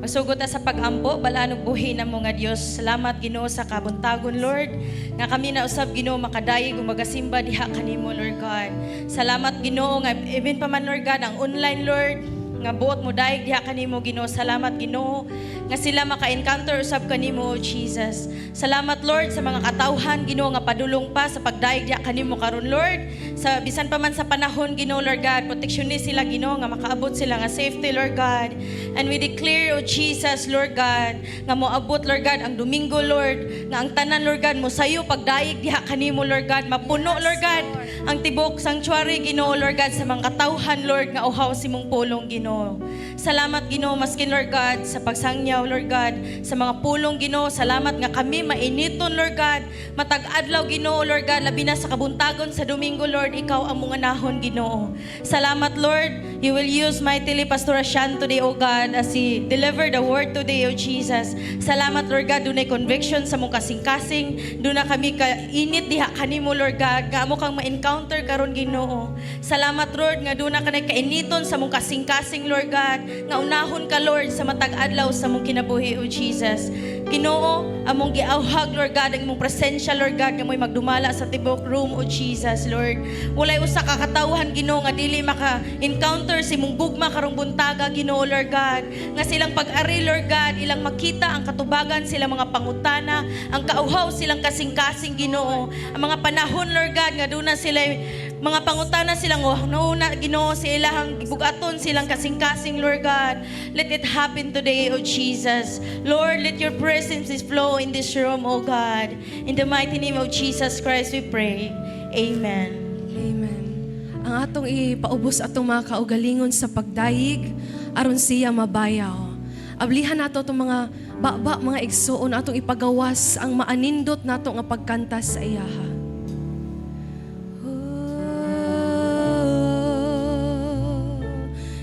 Masugod ta sa pagampo, balaan ug buhi namo nga Dios. Salamat, Ginoo, sa kabuntagon, Lord. Nga kami na usab, Ginoo, makadayeg ug magasimba diha kanimo, Lord God. Salamat, Ginoo, nga even pa man, Lord God, ang online, Lord, nga buot mo dayeg diha kanimo, Ginoo. Salamat, Ginoo, nga sila maka-encounter usab kanimo, O Jesus. Salamat, Lord, sa mga katawhan, Ginoo, nga padulong pa sa pagdayeg diha kanimo karon, Lord. Sa bisan pa man sa panahon, Ginoo, Lord God, protection ni sila, Ginoo, nga makaabot sila nga safety, Lord God. And we declare, O Jesus, Lord God, nga moabot, Lord God, ang Domingo, Lord, nga ang tanan, Lord God, mo sayo pagdayeg diha kanimo, Lord God, mapuno, Lord God, ang tibok sanctuary, Ginoo, Lord God, sa mga katawhan, Lord, nga uhaw sa imong pulong, Ginoo. Salamat, Ginoo, maskin, Lord God, sa pagsangyaw, Lord God, sa mga pulong, Ginoo. Salamat nga kami mainiton, Lord God, matag adlaw, Ginoo, Lord God, labi na sa kabuntagon sa Domingo, Lord, ikaw ang mga nahon, Ginoo. Salamat, Lord. You will use mightily Pastor Ashan today, O God, as he deliver the word today, O Jesus. Salamat, Lord God, dunay conviction sa mong kasing-kasing. Duna kami kainit diha kanimo, Lord God, nga amo kang ma-encounter karon, Ginoo. Salamat, Lord, nga duna ka kainiton sa mong kasing-kasing, Lord God, nga unahon ka, Lord, sa matag adlaw sa mong kinabuhi, O Jesus. Ginoo, among giawhag, Lord God, ang imong presensya, Lord God, nga mo'y magdumala sa tibok room, O Jesus, Lord. Walay usa ka katawhan, Ginoo, nga dili maka-encounter sa imong gugma karong buntaga, Ginoo, Lord God. Nga silang pag-ari, Lord God, ilang makita ang katubagan silang mga pangutana, ang kauhaw silang kasing-kasing, Ginoo. Ang mga panahon, Lord God, nga duna sila mga pangutana silang oh, nauna, Ginoo, sa ilahang gibugaton silang kasing-kasing, Lord God. Let it happen today, O Jesus. Lord, let your presence flow in this room, O God. In the mighty name of Jesus Christ we pray. Amen. Amen. Ang atong ipaubos atong mga kaugalingon sa pagdayeg aron siya mabayaw. Ablihan nato itong mga baba, mga igsuon, atong ipagawas ang maanindot nato nga pagkanta sa iyaha. Oh,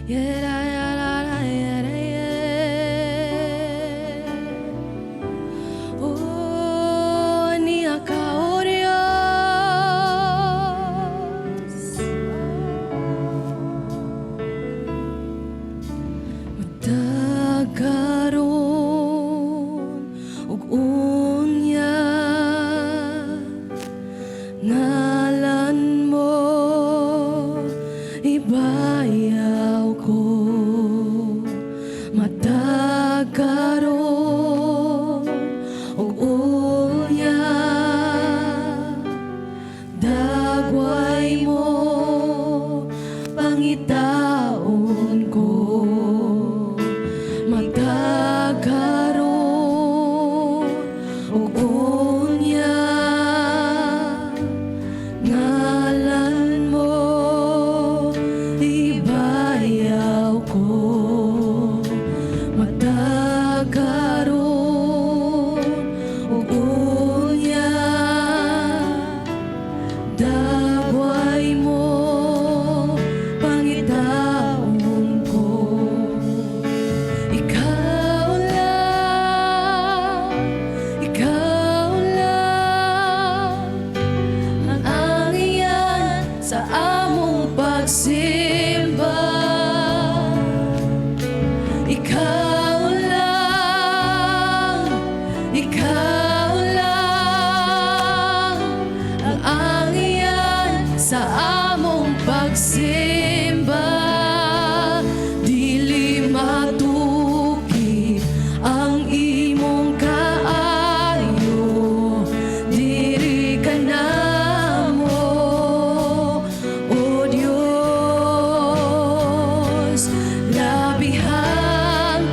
yeah, la, yeah. Oh, niya ka, O Diyos. Matag karon ug unya, ngalan mo ibayaw ko. Matag karon ug unya, dagway mo pangitaon ko. Matag karon ug unya, ngalan mo ibayaw ko. Matag karon ug unya, dagway mo pangitaon ko. Ikaw lang, ikaw lang ang angiyan sa among pagsimba. Ikaw lang, ikaw lang ang angiyan sa among pagsimba. Dili matuki ang imong kaayo, diri ka namo, O Dios. Labihang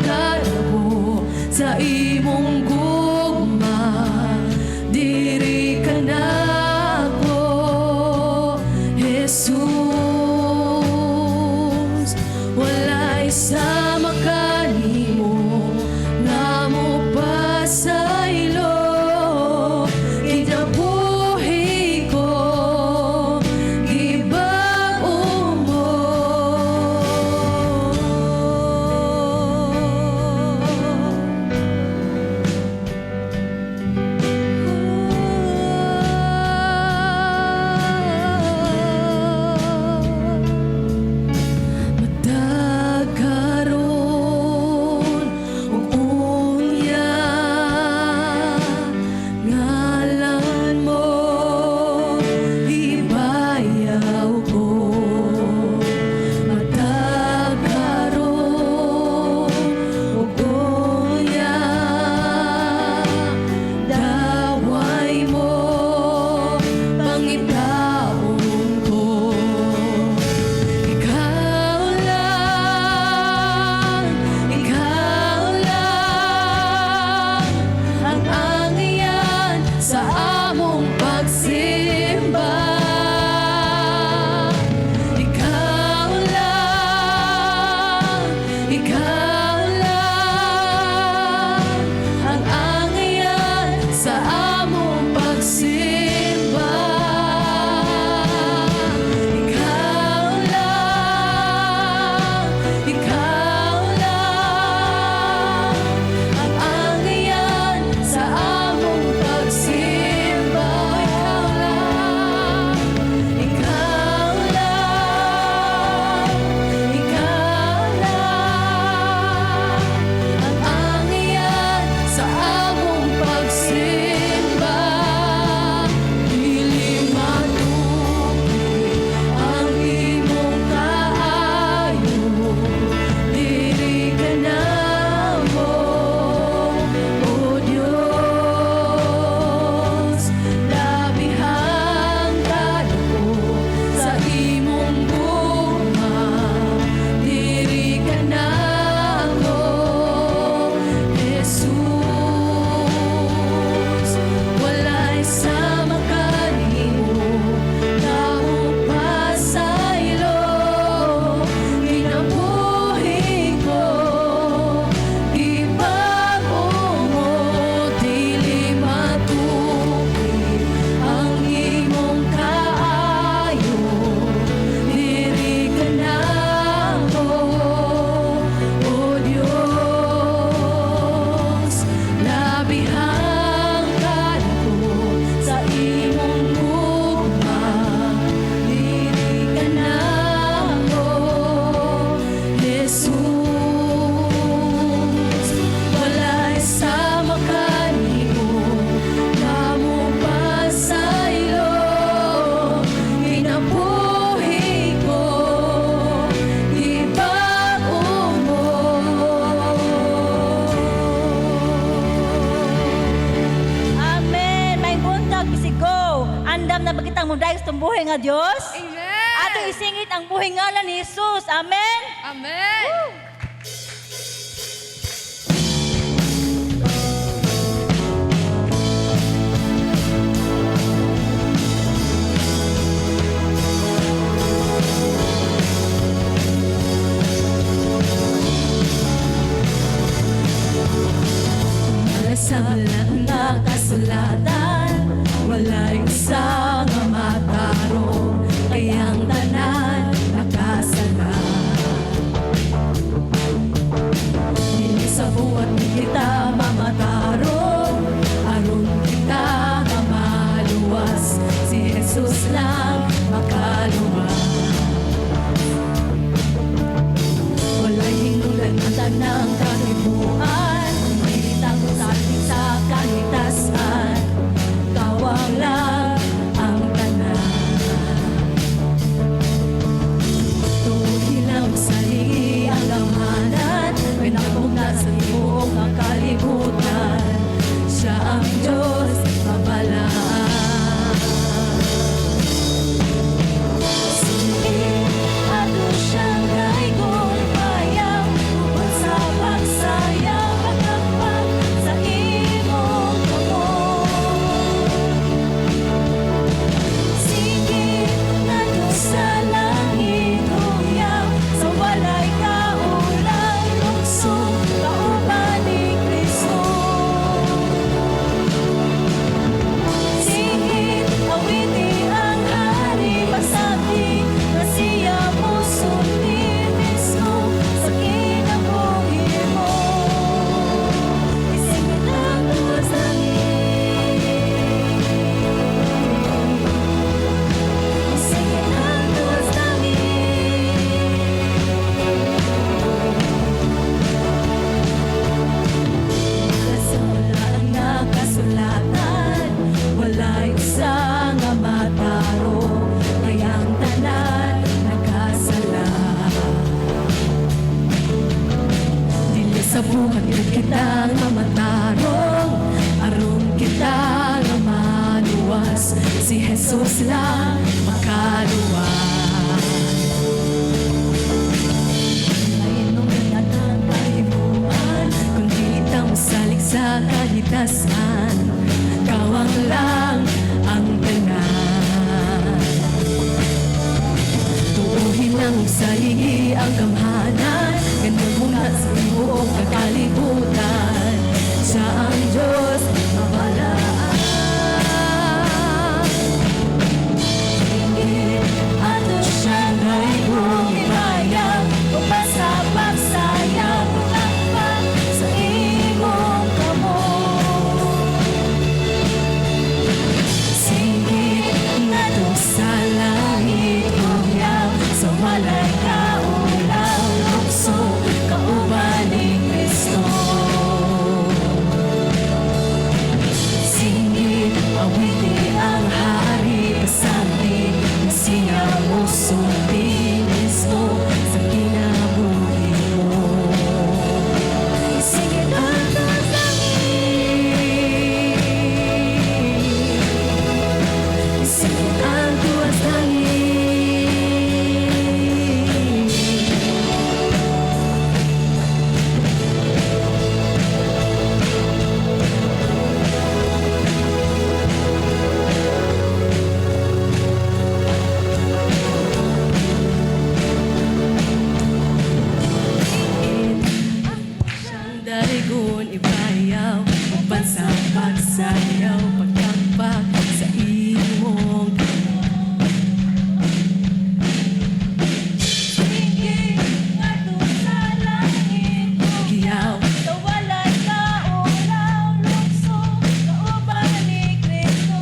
Pagdayeg sa buhi nga Dios. Amen. Atong isingit ang buhi ngalan ni Jesus. Amen. Amen. Sa balaan na kasulatan, wala'y usa nga matarong, kay ang tanan nakasala. Dili sa buhat ni kita mamatarong, aron kita nga maluwas, si Jesus lang makaluwas. Wala'y hinungdan ang tanang kahimuan, Militang sa sa kahitasan, kawang lang ang tanan. Tuhilang sa lingi ang gamhanan, Pinakong sa tibuok ang kalibutan. Siya ang Diyos, mabalaan. Sige, ato siyang daygon payaw, Uban sa pagsayaw, pagkakpak sa imong kamot. Sige, ngadto sa langit huyaw, sa walay kaulaw, lukso, kauban ni Kristo. Singit, awiti ang hari, pasabti nga siya mosulti mismo sa kinabuhi mo. Isingit ang tuwas langit. Isingit ang tuwas langit. Sa balaan na kasulatan, wala'y usa nga matarong, kay ang tanan nagkasala. Dili sa buhat gud kita nga matarong, aron kita nga maluwas, si Jesus lang makaluwas. Ay ang kahimuan, kundi ta mosalig sa kahitasan, kawang lang ang tanan. Tuuhin lang sa lingi ang gamhanan, Ganun muna sa tibuok ang kalibutan. Siya ang Diyos, mabalaan. Singit, ato siyang daygon ibayaw, Uban sa pagsayaw, pagkakpak sa imong kamot. Singit, ngadto sa langit huyaw, sa walay kaulaw, lukso, kauban ni Kristo. Singit, awiti ang hari, pasabti nga siya mosulti mismo sa kinabuhi mo. Isingit ang tuwas langit. Isingit ang tuwas langit. Siyang daygon ibayaw, uban sa pagsayaw, pagkakpak sa imong Singit, ngadto sa langit giyaw. sa walay kaulaw, lukso, kauban ni Kristo.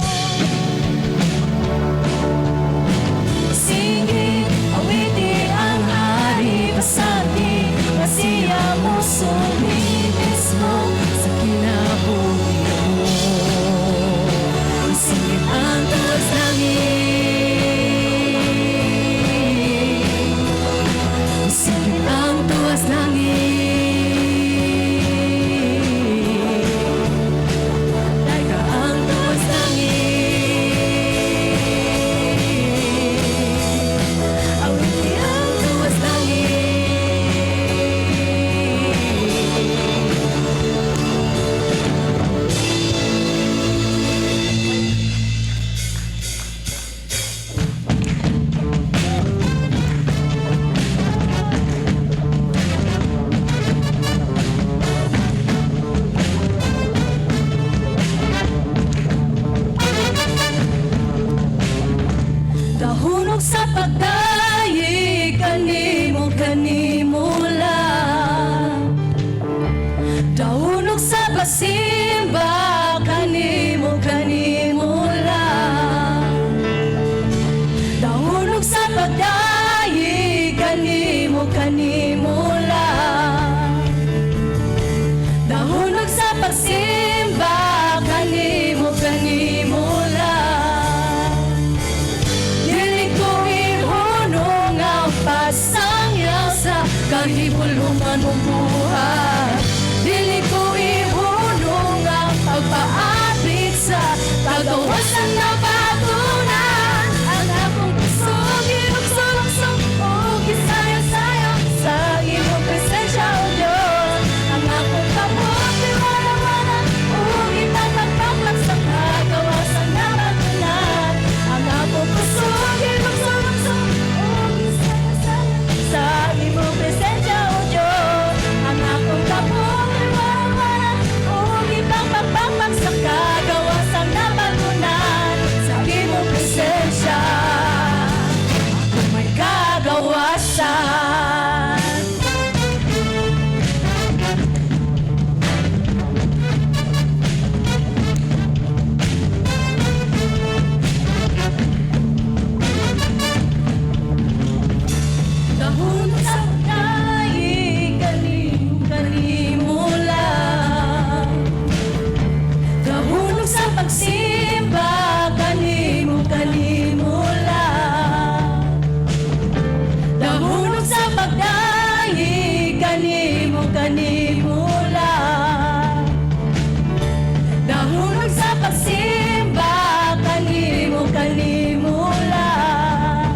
Singit, awiti ang hari, pasabti nga siya mosulti mismo sa kinabuhi mo. Isingit ang tuwas langit. Isingit ang tuwas langit. Daika ang tuwas langit. pagsimba kanimo, kanimo lang. Dili ko ihunong ang pagsangyaw sa kahibulungan mong buhat. Dili ko ihunong ang pagpaabit sa kagawasan nabatunan. Ang akong kusog, gilukso-lukso ug gisayaw-sayaw sa imong presensya, O Diyos. Ang akong kamot, giwala-wala ug ipagpakpak sa kagawasan nabatunan. Ang akong kusog, gilukso-lukso ug gisayaw-sayaw sa imong presensya, O Diyos. Ang akong kamot, giwala-wala ug ipagpakpak sa kagawasan nabatunan. Sa imong presensya, ako may kagawasan. Dahon sa daig, kanimo, kanimo lang. Dahon sa pagsimba, kanimo, kanimo lang. Dahon sa pagdayeg, kanimo, kanimo lang. Dahon sa pagsimba, kanimo, kanimo lang.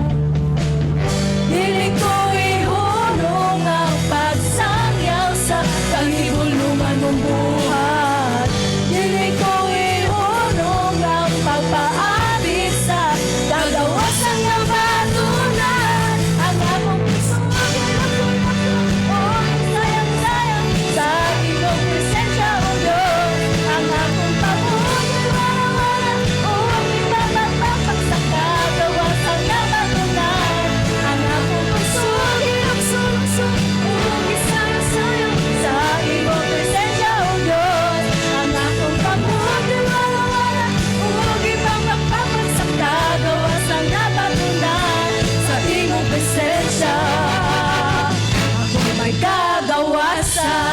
Dili ko ihunong ang pagsangyaw sa kahibulungan mong buhat. Dili ko ihunong ang pagpaabit sa kagawasan nabatunan. Ang akong puso sayang-sayang sa imong presensya, O Diyos. Ang akong kamot, wala-wala ug ipapagpapak sa kagawasan nabatunan. Ang akong puso, gilukso-lukso ug gisayaw-sayaw sa imong presensya, O Diyos. Ang akong kamot, wala-wala ug ipapagpapak sa kagawasan nabatunan. Sa imong presensya, ako may kagawasan.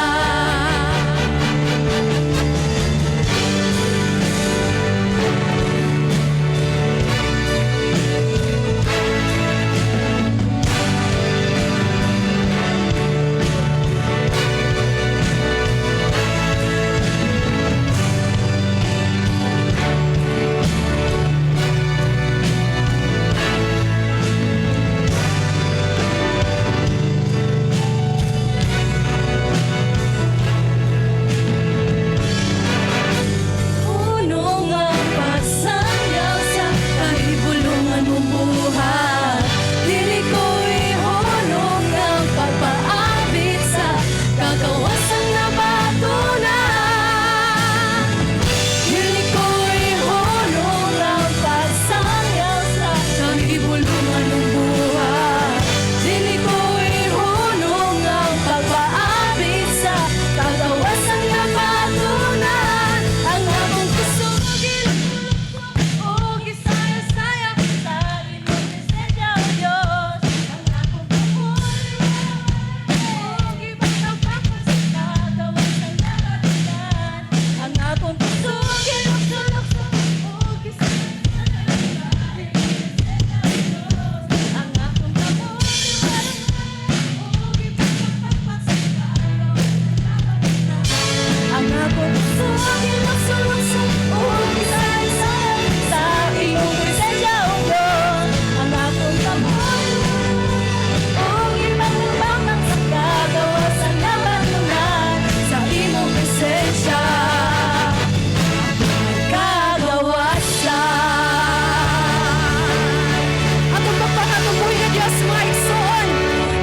Hunong ang pagsangyaw sa kahibulungan mong buhat. Dili ko ihunong ang pagpaabit sa kagawasan nabatunan. Dili ko ihunong ang pagsangyaw sa kahibulungan mong buhat. Dili ko ihunong ang pagpaabit sa kagawasan nabatunan. Ang akong puso, ug gisayaw-sayaw sa imong presensya, O Diyos. Ang akong kamot, ug ipagpakpak sa kagawasan nabatunan. Ang akong puso, gilukso-lukso ug gisayaw-sayaw sa imong presensya, O Diyos. Ang akong kamot, ug ipagpakpak sa kagawasan nabatunan. Ang akong puso, gilukso-lukso ug gisayaw-sayaw sa imong presensya, O Diyos. Ang akong kamot, ug ipagpakpak sa kagawasan nabatunan. Sa imong presensya, ako may kagawasan. Atong pakpak atong buhi nga Dios, mga igsoon.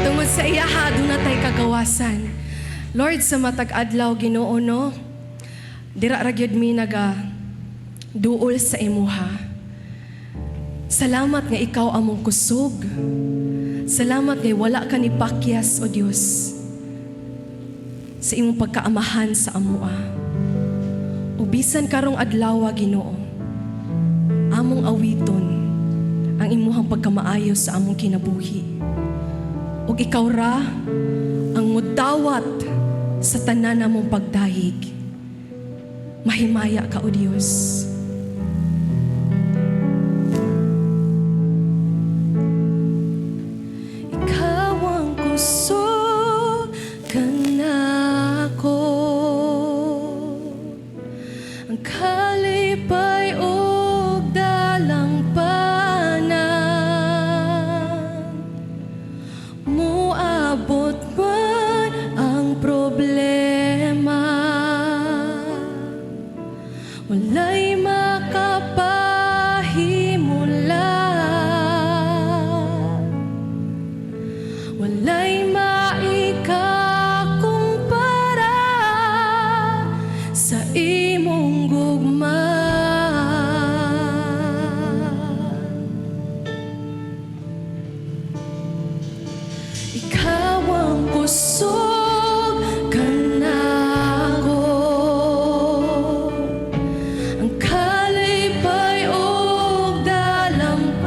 Tungod sa iyaha, duna tay kagawasan. Lord, sa matag adlaw, Ginoo, no, dira ra gyud mi naga duol sa imuha. Salamat nga ikaw among kusog. Salamat nga wala ka ni pakyas, O Dios, sa imong pagkaamahan sa amoa. Ug bisan karong adlaw, Ginoo, among awiton ang imuhang pagkamaayo sa among kinabuhi. Ug ikaw ra ang mudawat sa tanan namong pagdayeg. Mahimaya ka, O Dios. Ikaw ang kusog kanako, ang kalipay ug dalampanan. Muabot man ang problema, walay makapahimula, walay maikakumpara sa imong gugma. Ikaw ang kusog kanako, ang kalipay ug dalampanan.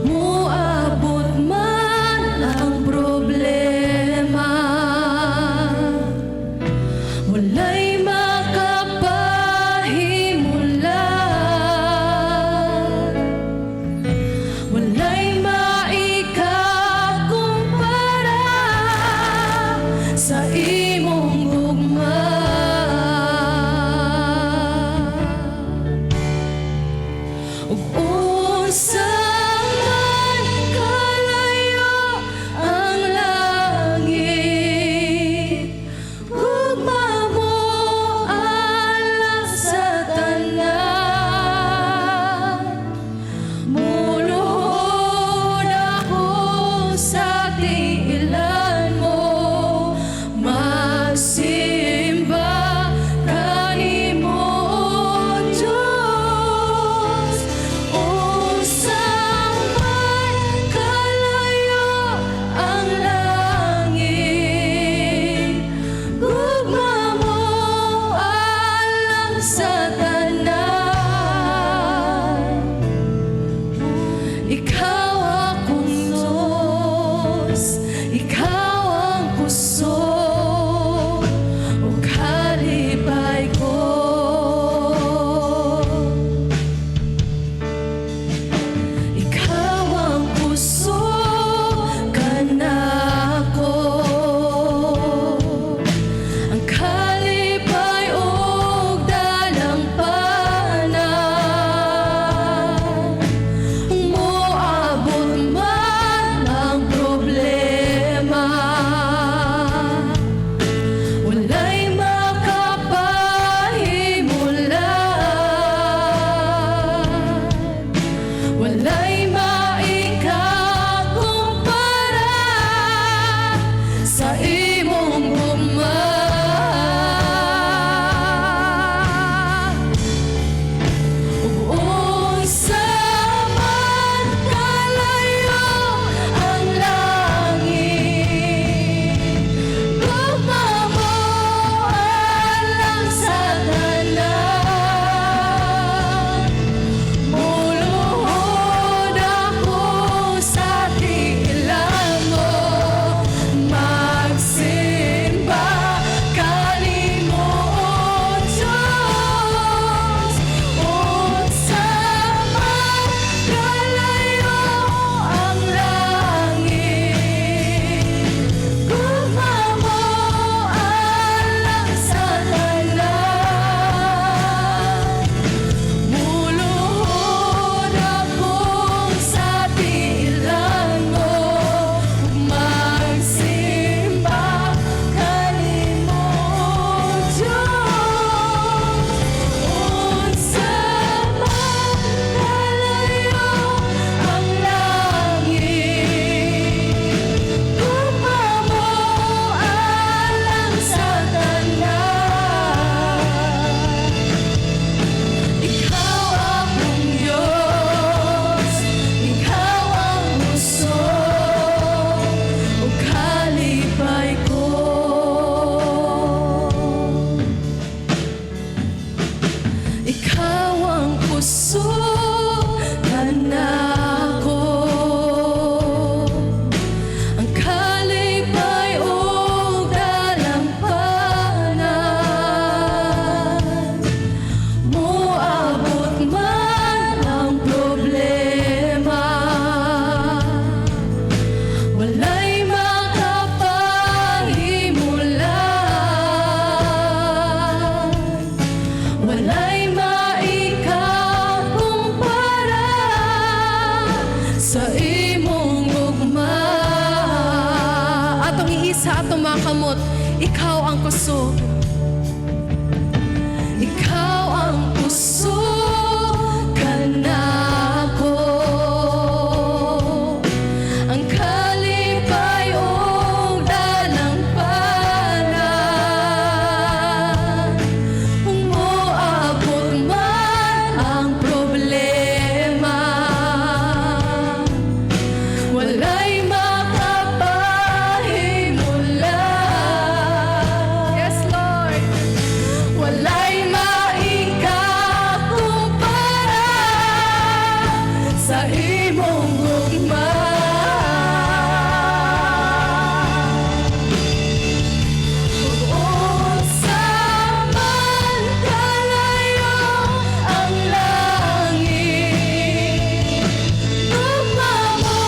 Muabot man ang problema, walay makapahimula, walay maikakumpara sa imong gugma. Ug unsa man kalayo ang langit, gugma mo alang sa tanan. Muluhod ako sa tiilan mo, magsimba kanimo, Diyos. Unsa man kalayo ang langit, gugma mo alang sa tanan. Ikaw akong Diyos, ikaw ang kusog ug kalipay ko. Ikaw ang kusog kanako, ang kalipay ug dalampanan. Moabot man ang problema, Iisa atong mga kamot. Ikaw ang kusog. Ikaw ang kusog kanako, ang kalipay ug dalampanan. Kung moabot man ang problema, walay makapahimula. Yes, Lord. Walay maikakumpara sa imong gugma. Unsa man kalayo ang langit, gugma mo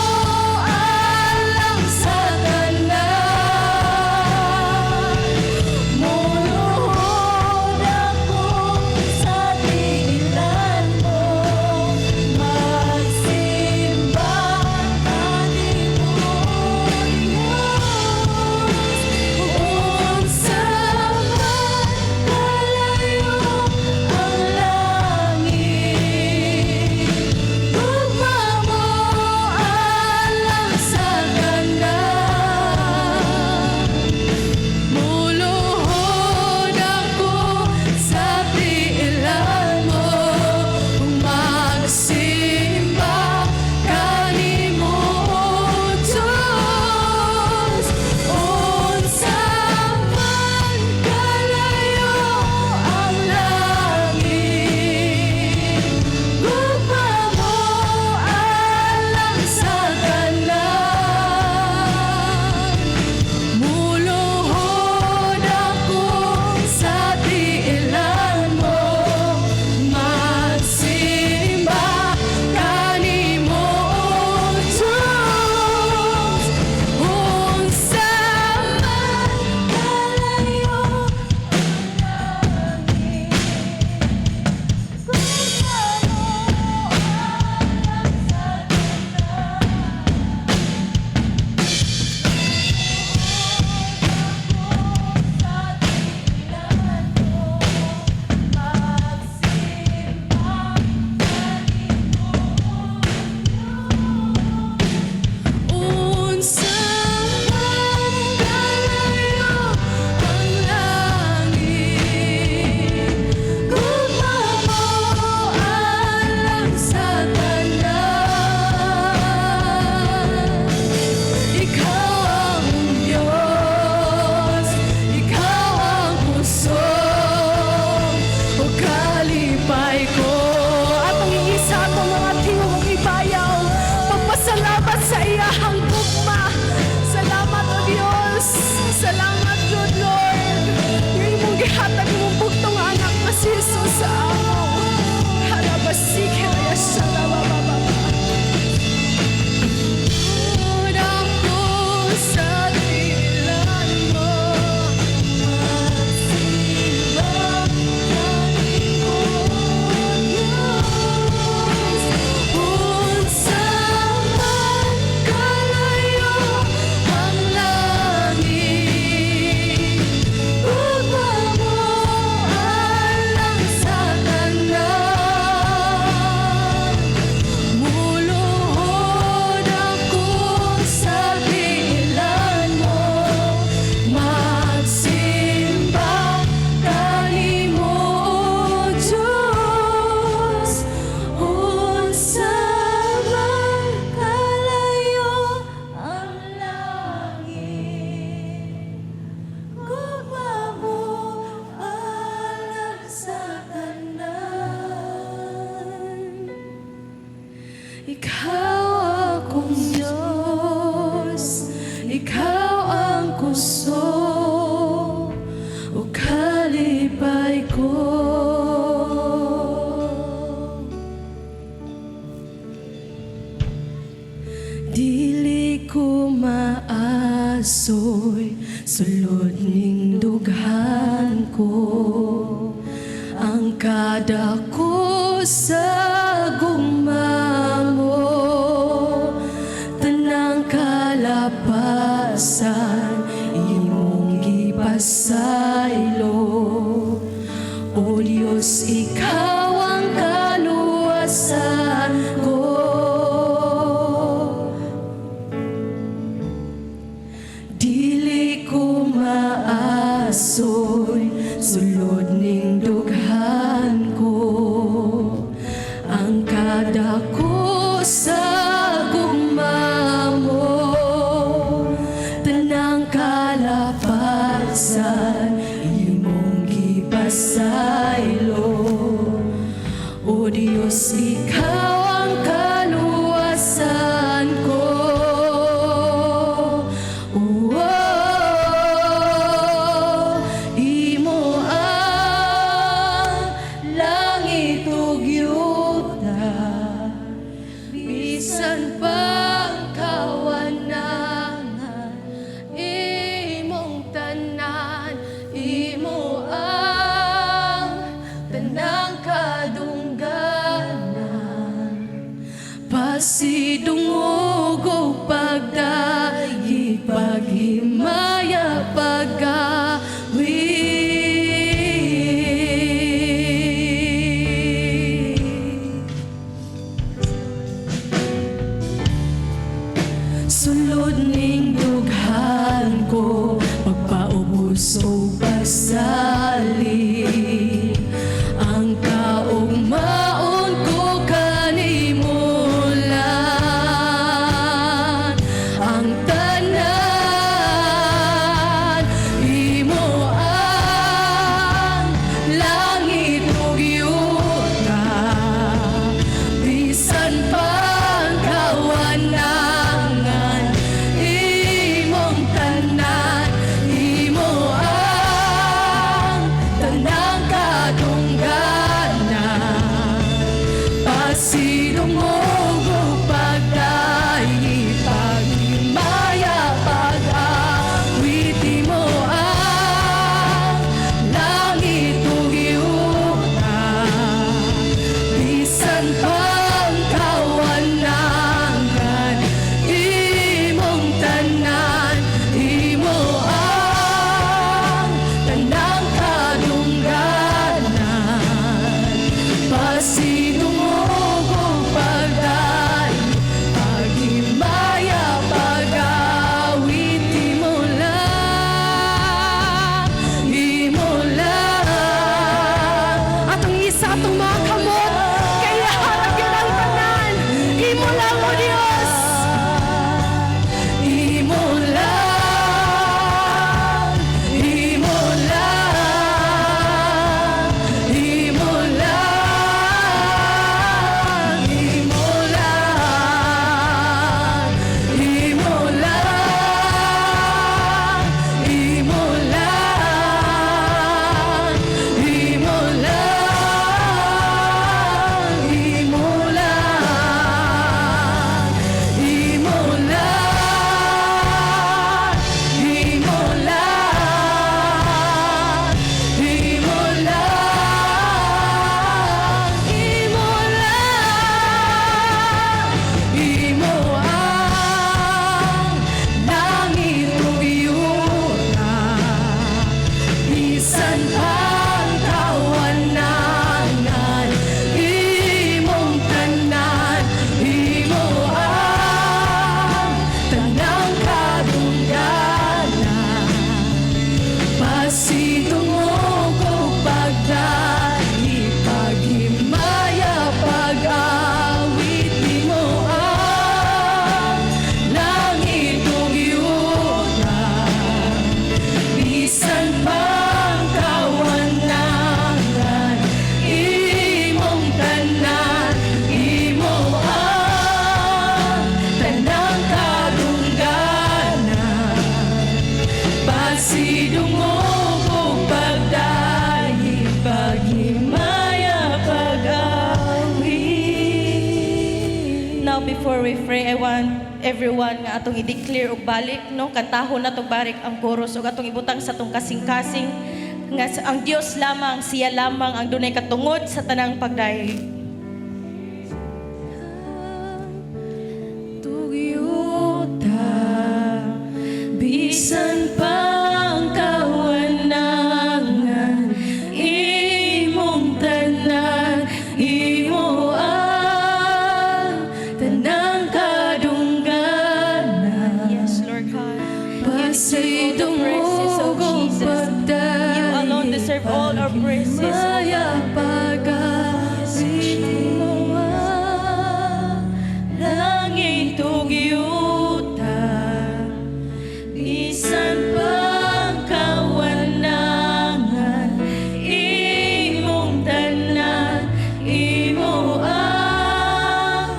alang sa tanan. Muluhod ako sa tiilan mo, magsimba kanimo, Diyos. Unsa man kalayo ang langit, gugma mo alang sa tanan. Muluhod ako sa tiilan mo, magsimba kanimo, Diyos. Unsa man kalayo ang langit, gugma mo alang sa tanan. Muluhod ako sa tiilan mo, magsimba kanimo, Diyos. Unsa man kalayo ang langit, gugma mo alang sa tanan. Sa tiilan mo, magsimba kanimo, Diyos. Unsa man kalayo ang langit, gugma mo alang sa tanan. Ikaw ang Diyos, ikaw ang kusog, o kalipay ko. Atong iisa atong mga tingog ug ibayaw, pagpasalamat sa iyahang gugma. Salamat, O Dios. Salamat, good Lord, nga imong gihatag imong bugtong anak nga si Jesus sa amo. Harabasik, herayasya. Ako sa tiilan mo, magsimba kanimo, Diyos. Unsa man kalayo ang langit, gugma mo alang sa tanan. Muluhod ako sa tiilan mo, magsimba kanimo, Diyos. Unsa man kalayo ang langit, gugma mo alang sa tanan. Ikaw akong Diyos, ikaw ang kusog, o kalipay ko. Dili ko maasoy, sulod ning dughan ko, ang kadako sa gugma mo. Tanang kalapasan. Dili ko maasoy, sulod ning dughan ko ang kadako sa gugma mo. Tanang kalapasan imong gipasaylo. O Diyos, Ikaw ang kaluwasan ko. Oh, imo ang langit ug yuta, bisan pang kawanangan, imong tanan, imo ang tanang kadungganan. Pasidungog og pagdayeg, paghimaya, pag-awit. Sulod ning dughan ko, pagpaubos o pagsalig ang kaugmaon ko kanimo lang. Ang tanan, imo ang langit ug yuta, bisan pang kawanangan, imong tanan, imo ang tanang kadungganan. Pasidungog og pagdayeg, paghimaya, pag-awit, imo ang langit ug yuta, bisan pang kawanangan, imong tanan, imo ang tanang kadungganan. Pasidungog og pagdayeg, paghimaya, pag-awit, imo lang, imo lang. Atong isa atong mga kamot, kay ihatag yun ang tanan. Imo lang, O Dios. Imo lang, imo lang, imo lang, imo lang, imo lang, imo lang, imo lang, imo lang, imo lang, imo lang, imo lang, imo lang, imo ang langit ug yuta, bisan pang kawanangan, imong tanan, imo ang tanang kadungganan. Pasidungog og pagdayeg, paghimaya, pag-awit, imo ang langit ug yuta, bisan pang kawanangan, imong tanan, imo ang tanang kadungganan. Pasidungog og pagdayeg, paghimaya, pag-awit. Now, before we pray, I want everyone nga atong i-declare og balik, no? Kantahon nato balik ang chorus ug atong ibutang sa atong kasing-kasing nga ang Dios lamang, siya lamang ang dunay katungod sa tanang pagdayeg. Ug yuta, bisan pang kawanangan, imong tanan, imo ang tanang kadungganan. Yes, Lord God. Pasidungog All the praises, oh Jesus. You alone deserve all our praises, oh Maya God. Pag-awit. Imo ang langit ug yuta, bisan pang kawanangan, imong tanan, imo ang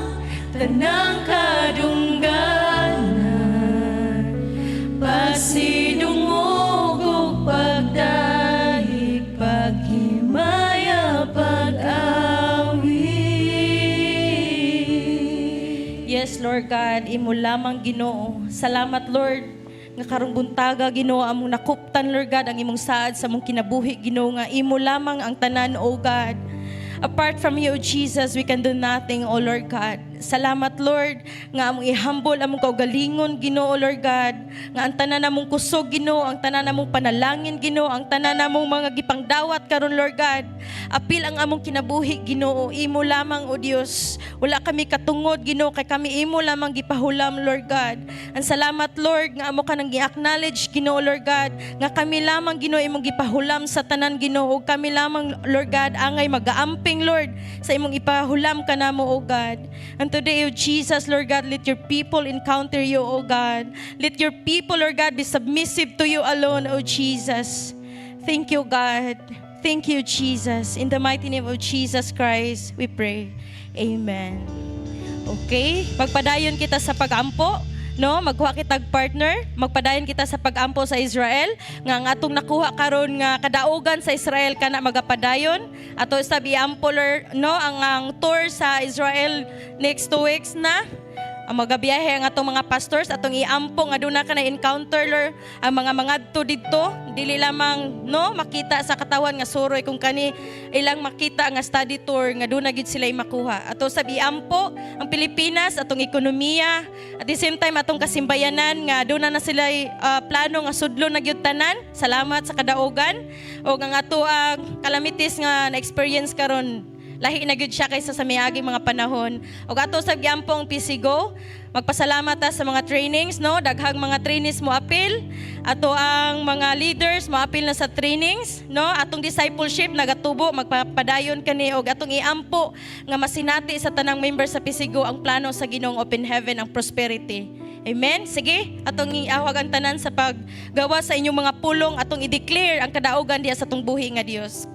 tanang kadungganan. Pasidungog ug pagdayeg, paghimaya, pag-awit. Yes, Lord God, imo lamang, Ginoo. Salamat, Lord, nga karong buntaga, Ginoo, among nakuptan, Lord God, ang imong saad sa among kinabuhi, Ginoo, nga imo lamang ang tanan, O God. Apart from you, Jesus, we can do nothing, O Lord God. Salamat, Lord, nga among i-humble among kaugalingon, Ginoo, Lord God. Nga ang tanan namong kusog, Ginoo, ang tanan namong panalangin, Ginoo, ang tanan namong mga gipangdawat karon, Lord God. Apil ang among kinabuhi, Ginoo, imo lamang, O Dios. Wala kami katungod, Ginoo, kay kami imo lamang gipahulam, Lord God. Ang salamat, Lord, nga amo ka nang gi-acknowledge, Ginoo, Lord God, nga kami lamang, Ginoo, imong gipahulam sa tanan, Ginoo, ug kami lamang, Lord God, angay magaamping, Lord, sa imong ipahulam kanamo, O God. And today, O Jesus, Lord God, let your people encounter you, O God. Let your people, Lord God, be submissive to you alone, O Jesus. Thank you, God. Thank you, Jesus. In the mighty name of Jesus Christ, we pray. Amen. Okay? Magpadayon kita sa pag-ampo, no? Magkuha kitag partner, magpadayon kita sa pag-ampo sa Israel nga ang atong nakuha karon nga kadaugan sa Israel kana magapadayon. Ato sa iampo, Lord, no, ang tour sa Israel next 2 weeks na ang magabiyahe ang atong mga pastors. Atong iampo nga duna ka na encounter, Lord, ang mga mangadto didto dili lamang, no, makita sa katawan nga suroy kung kani ilang makita nga study tour nga duna gid sila makuha. Ato sab iampo ang Pilipinas, atong ekonomiya, at the same time atong kasimbayanan nga duna na sila plano nga sudlo na gyud tanan. Salamat sa kadaugan o ang ato ang calamities nga na experience karon, lahi na gyud siya kaysa sa miaging mga panahon. Ug ato sa giampong PCGO, magpasalamat ta sa mga trainings, no? Daghang mga trainees mo apil. Ato ang mga leaders mo apil na sa trainings, no? Atong discipleship nagatubo, magpapadayon kani og atong iampo nga masinati sa tanang member sa PCGO ang plano sa Ginoong Open Heaven, ang prosperity. Amen? Sige, atong iawag ang tanan sa paggawa sa inyong mga pulong, atong i-declare ang kadaugan diya sa atong buhi nga Dios.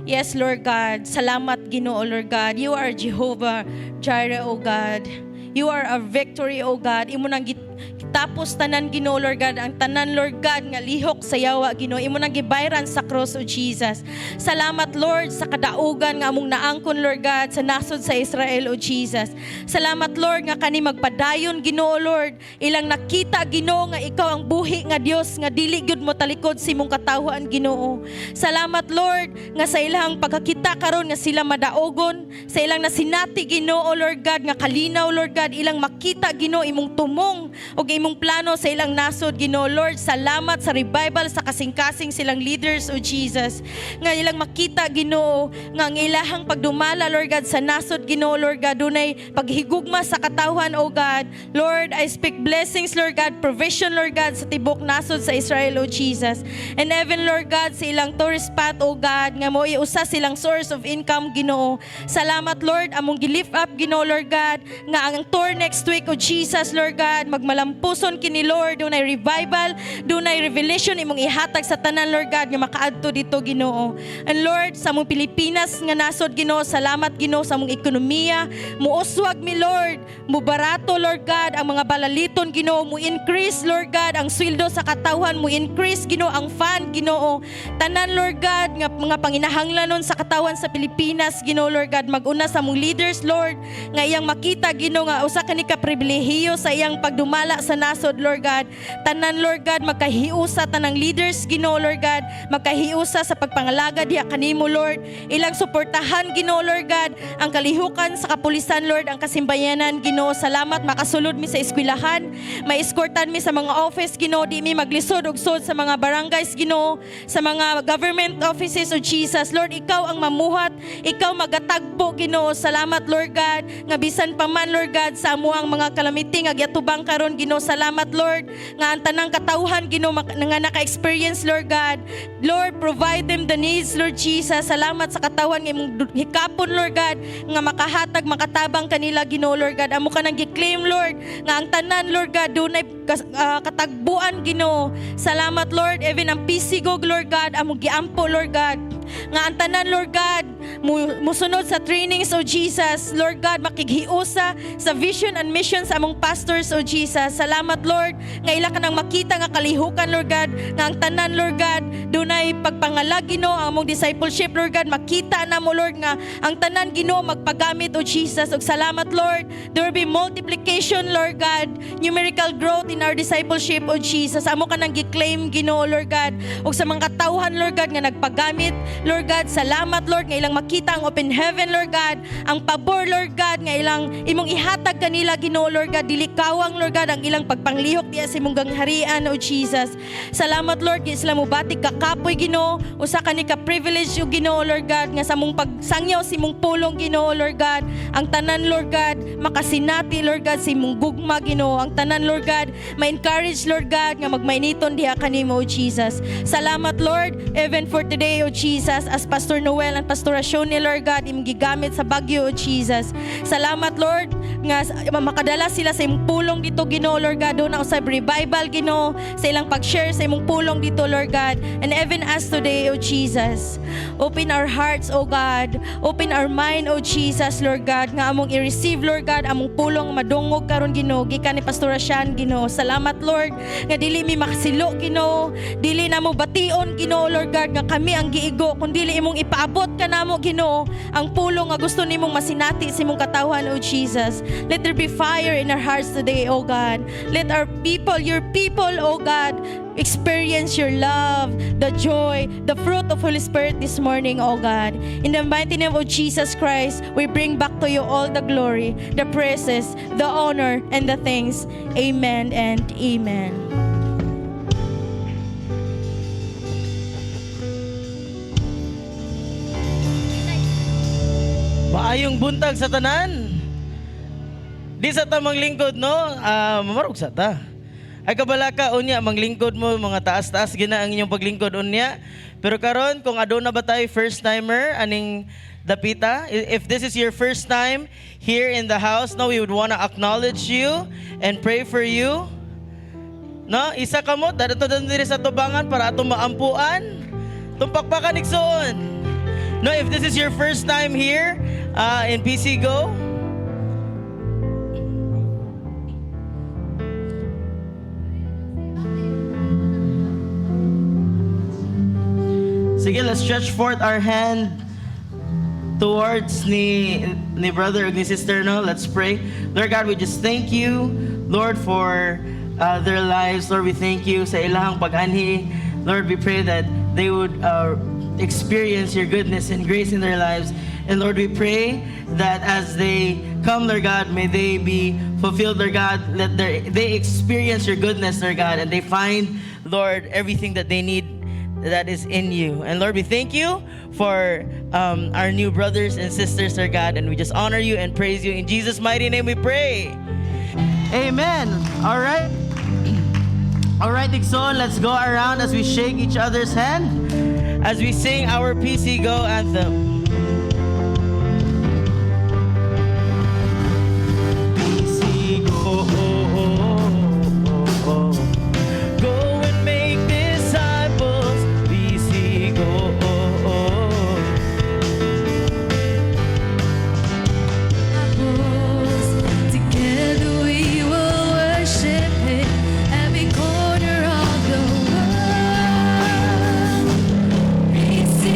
Yes, Lord God. Salamat, Ginoo, Lord God. You are Jehovah Jireh, O God. You are a victory, O God. Imo nang gitapos tanan, Ginoo, Lord God. Ang tanan, Lord God, nga lihok sa yawa, Ginoo. Imo nang gibayran sa cross, O Jesus. Salamat, Lord, sa kadaugan nga among naangkon, Lord God, sa nasod sa Israel, O Jesus. Salamat, Lord, nga kani magpadayon, Ginoo, Lord. Ilang nakita, Ginoo, nga ikaw ang buhi nga Dios nga dili gyud mo talikod sa imong katawhan, Ginoo. Salamat, Lord, nga sa ilang pagkakita karon nga sila madaogon, sa ilang nasinati, Ginoo, Lord God, nga kalinaw, Lord God, ilang makita, Ginoo, imong tumong ug imong plano sa ilang nasod, Ginoo, Lord. Salamat sa revival sa kasing-kasing silang leaders, O Jesus. Nga ilang makita, Ginoo, nga ang ilahang pagdumala, Lord God, sa nasod, Ginoo, Lord God, dunay paghigugma sa katawhan, O God. Lord, I speak blessings, Lord God, provision, Lord God, sa tibok nasod sa Israel, O Jesus. And even, Lord God, sa ilang tourist spot, O God, nga mo usa silang source of income, Ginoo. Salamat, Lord, among gi-lift up, Ginoo, Lord God, nga ang tour next week, O Jesus, Lord God, magmalampuson kini, Lord, dunay revival, dunay revelation imong ihatag sa tanan, Lord God, nga makaadto dito, Ginoo. And Lord, sa among Pilipinas nga nasod, Ginoo, salamat, Ginoo, sa among ekonomiya. Muuswag mi, Lord, mubarato, Lord God, ang mga balaliton, Ginoo, mo increase, Lord God, ang sweldo sa katawhan, mo increase, Ginoo, ang fund, Ginoo. Tanan, Lord God, nga mga panginahanglanon sa katawan sa Pilipinas, Ginoo, Lord God, maguna sa among leaders, Lord, nga iyang makita, Ginoo, nga usa kani ka pribilehiyo sa iyang pagdumala sa nasod, Lord God. Tanan, Lord God, magkahiusa tanang leaders, Ginoo, Lord God, magkahiusa sa pagpangalaga diha kanimo, Lord. Ilang suportahan, Ginoo, Lord God, ang kalihukan sa kapulisan, Lord, ang kasimbayanan, Ginoo. Salamat makasulod mi sa eskwelahan, maeskortan mi sa mga office, Ginoo, di mi maglisod og sud sa mga barangays, Ginoo, sa mga government offices, O Jesus. Lord, ikaw ang mamuhat, ikaw magatagbo, Ginoo. Salamat, Lord God, nga bisan pa man, Lord God, sa amuang mga calamity nga giatubang karon, Ginoo. Salamat, Lord, nga ang tanang katawhan, Ginoo, nga naka-experience, Lord God. Lord, provide them the needs, Lord Jesus. Salamat sa katawhan nga imong hikapon, Lord God, nga makahatag, makatabang kanila, Ginoo, Lord God. Amo ka nang gi-claim, Lord, nga ang tanan, Lord God, dunay katagbuan, Ginoo. Salamat, Lord, even ang PCGO, Lord God, among giampo, Lord God, nga ang tanan, Lord God, musunod sa trainings, O Jesus. Lord God, makighiusa sa vision and mission sa among pastors, O Jesus. Salamat, Lord, nga ila ka nang makita nga kalihukan, Lord God, nga ang tanan, Lord God, dunay pagpangalag, Ginoo, ang among discipleship, Lord God, makita na mo, Lord, nga ang tanan, Ginoo, magpagamit, O Jesus. Ug salamat, Lord, there will be multiplication, Lord God, numerical growth in our discipleship, O Jesus. Amo ka nang gi-claim, Ginoo, Lord God. Ug sa mga katawhan, Lord God, nga nagpagamit, Lord God, salamat, Lord, nga ilang makita ang open heaven, Lord God, ang pabor, Lord God, nga ilang imong ihatag kanila, Ginoo, Lord God, dili kawang, Lord God, ang ilang pagpanglihok diya sa imong gangharian, O Jesus. Salamat, Lord, nga sila mobati kakapoy, Ginoo, usa ka ni ka privilege, o Ginoo, Lord God, nga sa mong pagsangyaw sa imong pulong, Ginoo, Lord God, ang tanan, Lord God, makasinati, Lord God, sa imong gugma, Ginoo, ang tanan, Lord God, ma-encourage, Lord God, nga magmainiton diha kanimo, O Jesus. Salamat, Lord, even for today, O Jesus, as Pastor Noel and Pastor Shoni, Lord God, imong gigamit sa Baguio, O Jesus. Salamat, Lord, nga makadala sila sa imong pulong dito, Ginoo, Lord God, duna usab revival, Ginoo, sa ilang pag-share sa imong pulong dito, Lord God. And even us today, O Jesus, open our hearts, O God. Open our mind, O Jesus, Lord God, nga among i-receive, Lord God, among pulong madungog karon, Ginoo, gikan ni Pastor Shan, Ginoo. Salamat, Lord, nga dili mi makasilo, Ginoo. Dili namo bation, Ginoo, Lord God, nga kami ang giigo, kun dili imong ipaabot kanamo, Ginoo, ang pulong nga gusto nimong masinati sa imong katawhan, O Jesus. Let there be fire in our hearts today, O God. Let our people, your people, O God, experience your love, the joy, the fruit of Holy Spirit this morning, O God. In the mighty name of Jesus Christ, we bring back to you all the glory, the praises, the honor, and the thanks. Amen and amen. Maayong buntag sa tanan. Di sa ta manglingkod, no? Ah, mamarog sa ta. Ay kabalaka unya manglingkod mo mga taas-taas gina ang inyong paglingkod unya. Pero karon kung aduna ba tayo first timer aning dapita, if this is your first time here in the house, no, we would wanna acknowledge you and pray for you. No, isa ka mo dadto diri sa tubangan para atong maampuan. Tumpakpakan igsoon. No, if this is your first time here in PC Go, sige, let's stretch forth our hand towards ni brother ug ni sister, no? Let's pray. Lord God, we just thank you, Lord, for their lives. Lord, we thank you sa ilang pag-anhi. Lord, we pray that they would experience your goodness and grace in their lives. And Lord, we pray that as they come, Lord God, may they be fulfilled, Lord God. Let they experience your goodness, Lord God, and they find, Lord, everything that they need that is in you. And Lord, we thank you for our new brothers and sisters, Lord God, and we just honor you and praise you. In Jesus' mighty name we pray. Amen. All right. All right, igsoon, let's go around as we shake each other's hand as we sing our PC Go anthem. PC Go. Go and make disciples. PC Go. Together we will worship Him every corner of the world. PC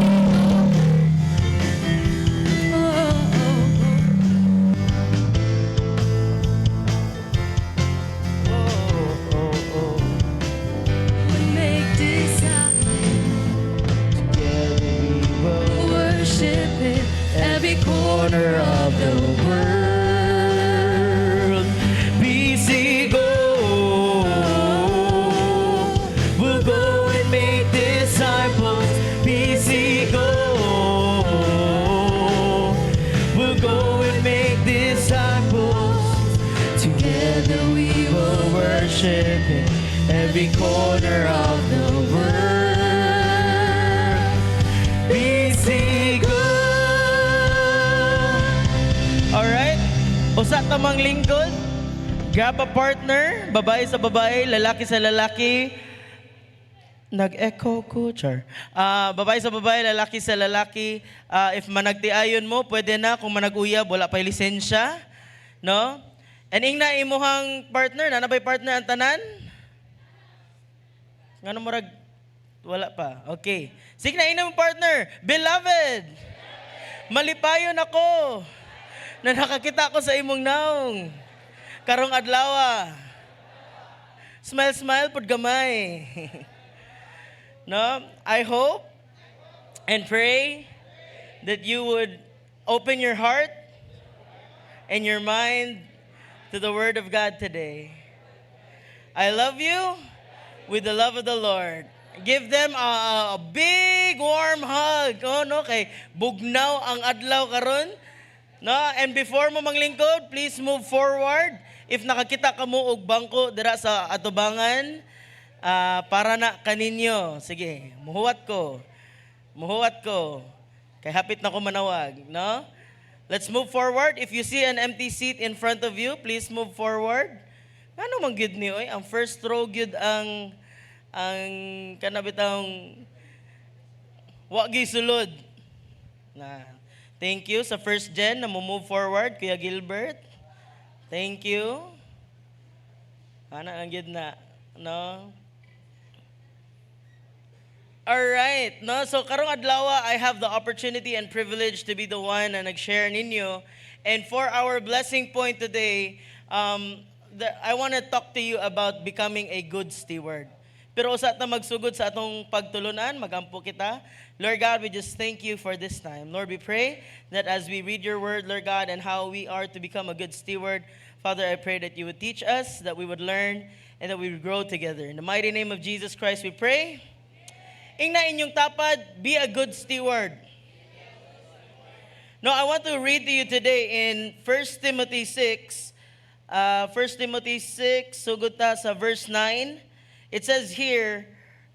Every corner of the world. Bisig ko. Alright? Usa ta manglingkod. Grab a partner, babae sa babae, lalaki sa lalaki. Nag-echo ko, char. Ah, babae sa babae, lalaki sa lalaki. Ah, if managtiayon mo, pwede na. Kung manag-uyab, wala pa lisensya. No? And ingna imuhang partner, naa na bay partner ang tanan? Ngano murag wala pa? Okay. Sige na, ingna mo partner. Beloved, malipayon ako na nakakita ko sa imong naong karong adlaw. Smile, smile, pud gamay. No? I hope and pray that you would open your heart and your mind to the Word of God today. I love you with the love of the Lord. Give them a big warm hug. Oh, no, kay bugnaw ang adlaw karon. No, and before mo manglingkod, please move forward. If nakakita ka mo og bangko dira sa atubangan, para na kaninyo. Sige, muhuwat ko. Muhuwat ko. Kay hapit na ko manawag, no? Let's move forward. If you see an empty seat in front of you, please move forward. Ano man gyud ni oy? Ang first row gyud ang kana bitang wa gyud sulod. Na. Thank you sa first gen na mo move forward, Kuya Gilbert. Thank you. Ana ang gyud na, no? All right, no? So karong adlaw, I have the opportunity and privilege to be the one na nag-share ninyo. And for our blessing point today, I want to talk to you about becoming a good steward. Pero usa ta magsugod sa atong pagtulunan, magampo kita. Lord God, we just thank you for this time. Lord, we pray that as we read your word, Lord God, and how we are to become a good steward, Father, I pray that you would teach us, that we would learn, and that we would grow together. In the mighty name of Jesus Christ, we pray. Ingna inyong tapad, be a good steward. No, I want to read to you today in 1 Timothy 6. 1 Timothy 6, sugod ta sa verse 9. It says here,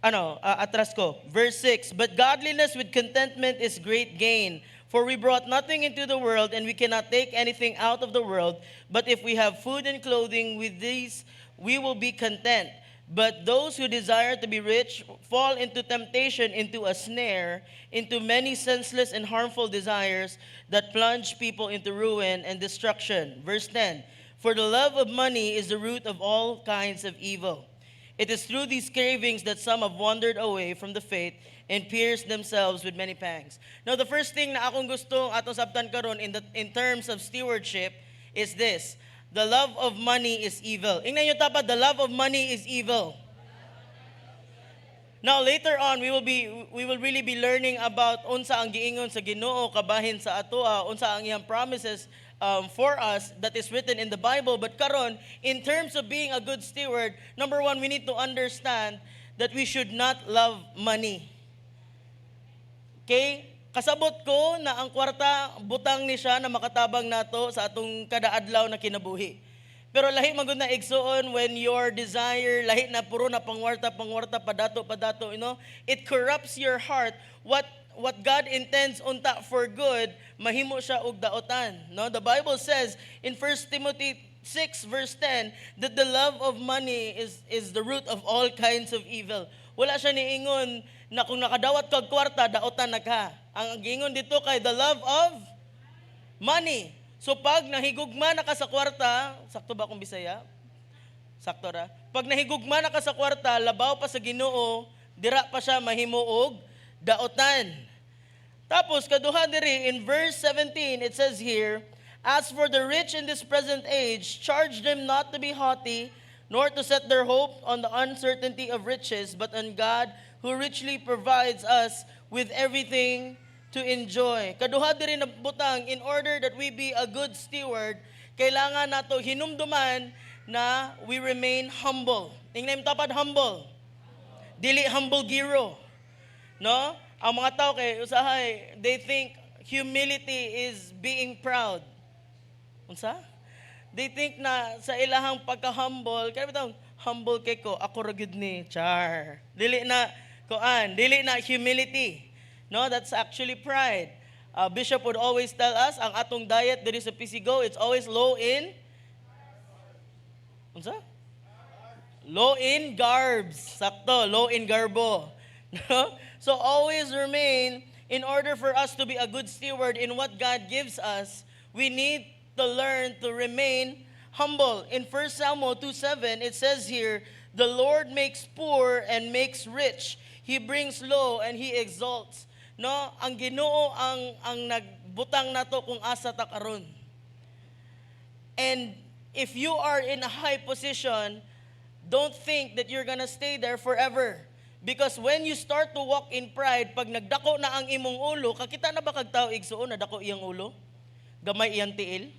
ano, atras ko, verse 6, "But godliness with contentment is great gain. For we brought nothing into the world, and we cannot take anything out of the world. But if we have food and clothing, with these we will be content. But those who desire to be rich fall into temptation, into a snare, into many senseless and harmful desires that plunge people into ruin and destruction." Verse 10, "For the love of money is the root of all kinds of evil. It is through these cravings that some have wandered away from the faith and pierced themselves with many pangs." Now, the first thing na akong gusto atong sabtan karon in terms of stewardship is this: The love of money is evil. Ingnan nyo tapad, the love of money is evil. Now later on we will really be learning about unsa ang giingon sa Ginoo kabahin sa atoa, unsa ang iyang promises for us that is written in the Bible. But karon, in terms of being a good steward, number one, we need to understand that we should not love money. Okay? Kasabot ko na ang kwarta butang ni siya na makatabang nato sa atong kada adlaw na kinabuhi. Pero lahi man gud na, igsuon, when your desire lahi na, puro na pangwarta, pangwarta, padato, padato. It corrupts your heart. What God intends unta for good, mahimo siya og daotan, no? The Bible says in 1 Timothy 6 verse 10 that the love of money is the root of all kinds of evil. Wala siya niingon na kung nakadawat kag kwarta, daotan na ka. Ang giingon dito kay the love of money. So pag nahigugma na ka sa kwarta, sakto ba akong Bisaya? Sakto ra. Pag nahigugma na ka sa kwarta, labaw pa sa Ginoo, dira pa siya mahimuog daotan. Tapos kaduha diri in verse 17, it says here, "As for the rich in this present age, charge them not to be haughty, nor to set their hope on the uncertainty of riches, but on God who richly provides us with everything to enjoy." Kaduha diri na butang, in order that we be a good steward, kailangan nato hinumduman na we remain humble. Tingnan tapad, humble. Dili humble giro. No? Ang mga tao kay usahay they think humility is being proud. Unsa? They think na sa ilahang pagka-humble, kaya bitong humble kay ko, ako ra gyud ni, char. Dili na kuan, dili na humility. No, that's actually pride. Bishop would always tell us, ang atong diet diri sa PCGO, it's always low in unsa? Low in carbs. Sakto, low in garbo. No? So always remain, in order for us to be a good steward in what God gives us, we need to learn to remain humble. In 1 Samuel 2:7, it says here, "The Lord makes poor and makes rich. He brings low and He exalts." No, ang Ginoo ang nagbutang nato kung asa ta karon. And if you are in a high position, don't think that you're gonna stay there forever. Because when you start to walk in pride, pag nagdako na ang imong ulo, kakita na ba kag tao, igsuon, na dako iyang ulo? Gamay iyang tiil?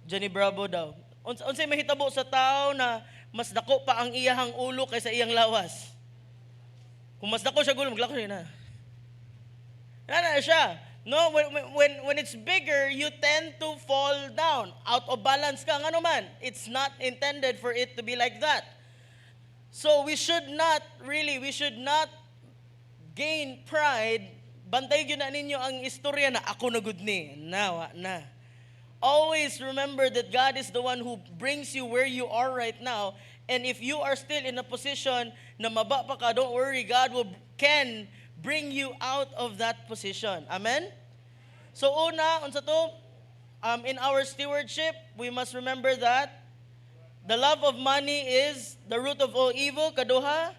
Johnny Bravo daw. Unsay mahitabo sa tao na mas dako pa ang iyahang ulo kaysa iyang lawas? Kung mas dako siya ulo, maglako siya na. Na siya. No, when it's bigger, you tend to fall down. Out of balance ka. Ngano man, it's not intended for it to be like that. So we should not, really, we should not gain pride. Bantay gyud na ninyo ang istorya na ako na gud ni. Na, wa na. Always remember that God is the one who brings you where you are right now. And if you are still in a position na maba pa ka, don't worry, God will can bring you out of that position. Amen? So una, unsa to? In our stewardship, we must remember that the love of money is the root of all evil. Kaduha,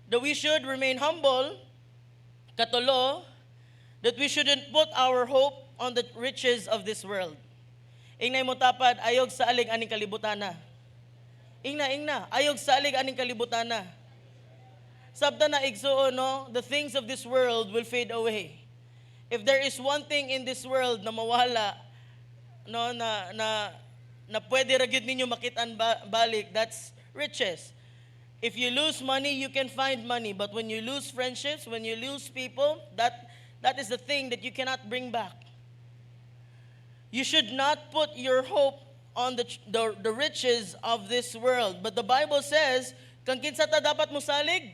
that we should remain humble. Katulo, that we shouldn't put our hope on the riches of this world. Ingna imong tapad, ayog salig aning kalibutana. Ingna, ingna, ayog salig aning kalibutana. Sabta na, igsuon, no, the things of this world will fade away. If there is one thing in this world na mawala, no, na pwede ra gyud ninyo makitaan balik, that's riches. If you lose money, you can find money, but when you lose friendships, when you lose people, that is the thing that you cannot bring back. You should not put your hope on the riches of this world. But the Bible says, kang kinsa ta dapat mosalig?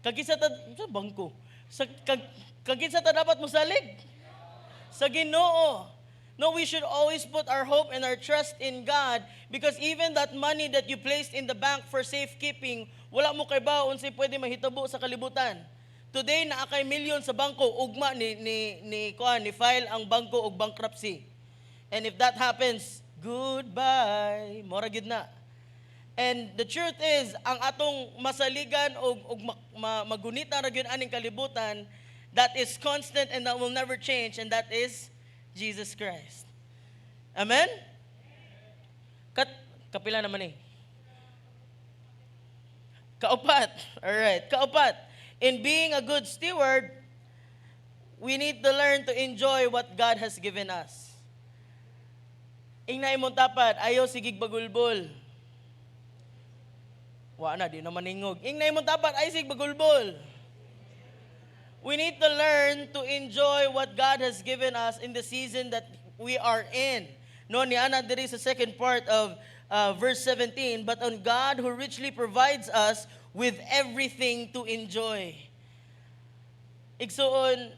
Kang kinsa ta sa bangko. Sa kang kinsa ta dapat mosalig? Sa Ginoo. No, we should always put our hope and our trust in God because even that money that you placed in the bank for safekeeping, wala mo kay unsay pwede mahitabo sa kalibutan. Today naa kay milyon sa bangko, ugma ni kuan ni file ang bangko og bankruptcy. And if that happens, goodbye. Mora gyud na. And the truth is, ang atong masaligan og magunita ra gyud aning kalibutan that is constant and that will never change, and that is Jesus Christ. Amen? Kapila naman eh. Kaupat. All right. Kaupat. In being a good steward, we need to learn to enjoy what God has given us. Ingna imong tapad, ayaw sigig bagulbol. Wa na, di naman ningog. Ingna imong tapad, ayaw sigig bagulbol. We need to learn to enjoy what God has given us in the season that we are in. No, niana diri sa second part of verse 17, "But on God who richly provides us with everything to enjoy." Igsuon,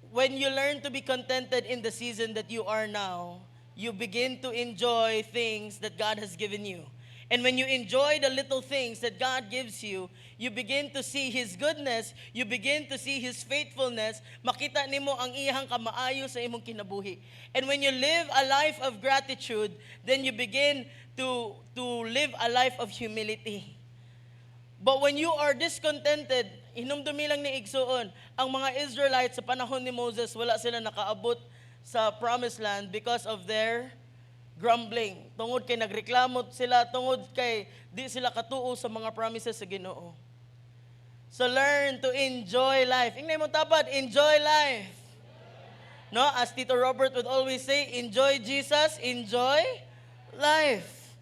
when you learn to be contented in the season that you are now, you begin to enjoy things that God has given you. And when you enjoy the little things that God gives you, you begin to see His goodness, you begin to see His faithfulness, makita nimo ang iyang kamaayo sa imong kinabuhi. And when you live a life of gratitude, then you begin to live a life of humility. But when you are discontented, hinumdumi lang ni, igsuon, ang mga Israelites sa panahon ni Moses, wala sila nakaabot sa promised land because of their grumbling. Tungod kay nagreklamo sila, tungod kay di sila katuo sa mga promises sa Ginoo. So learn to enjoy life. Ingna imong tapad, enjoy life. No, as Tito Robert would always say, "Enjoy Jesus, enjoy life."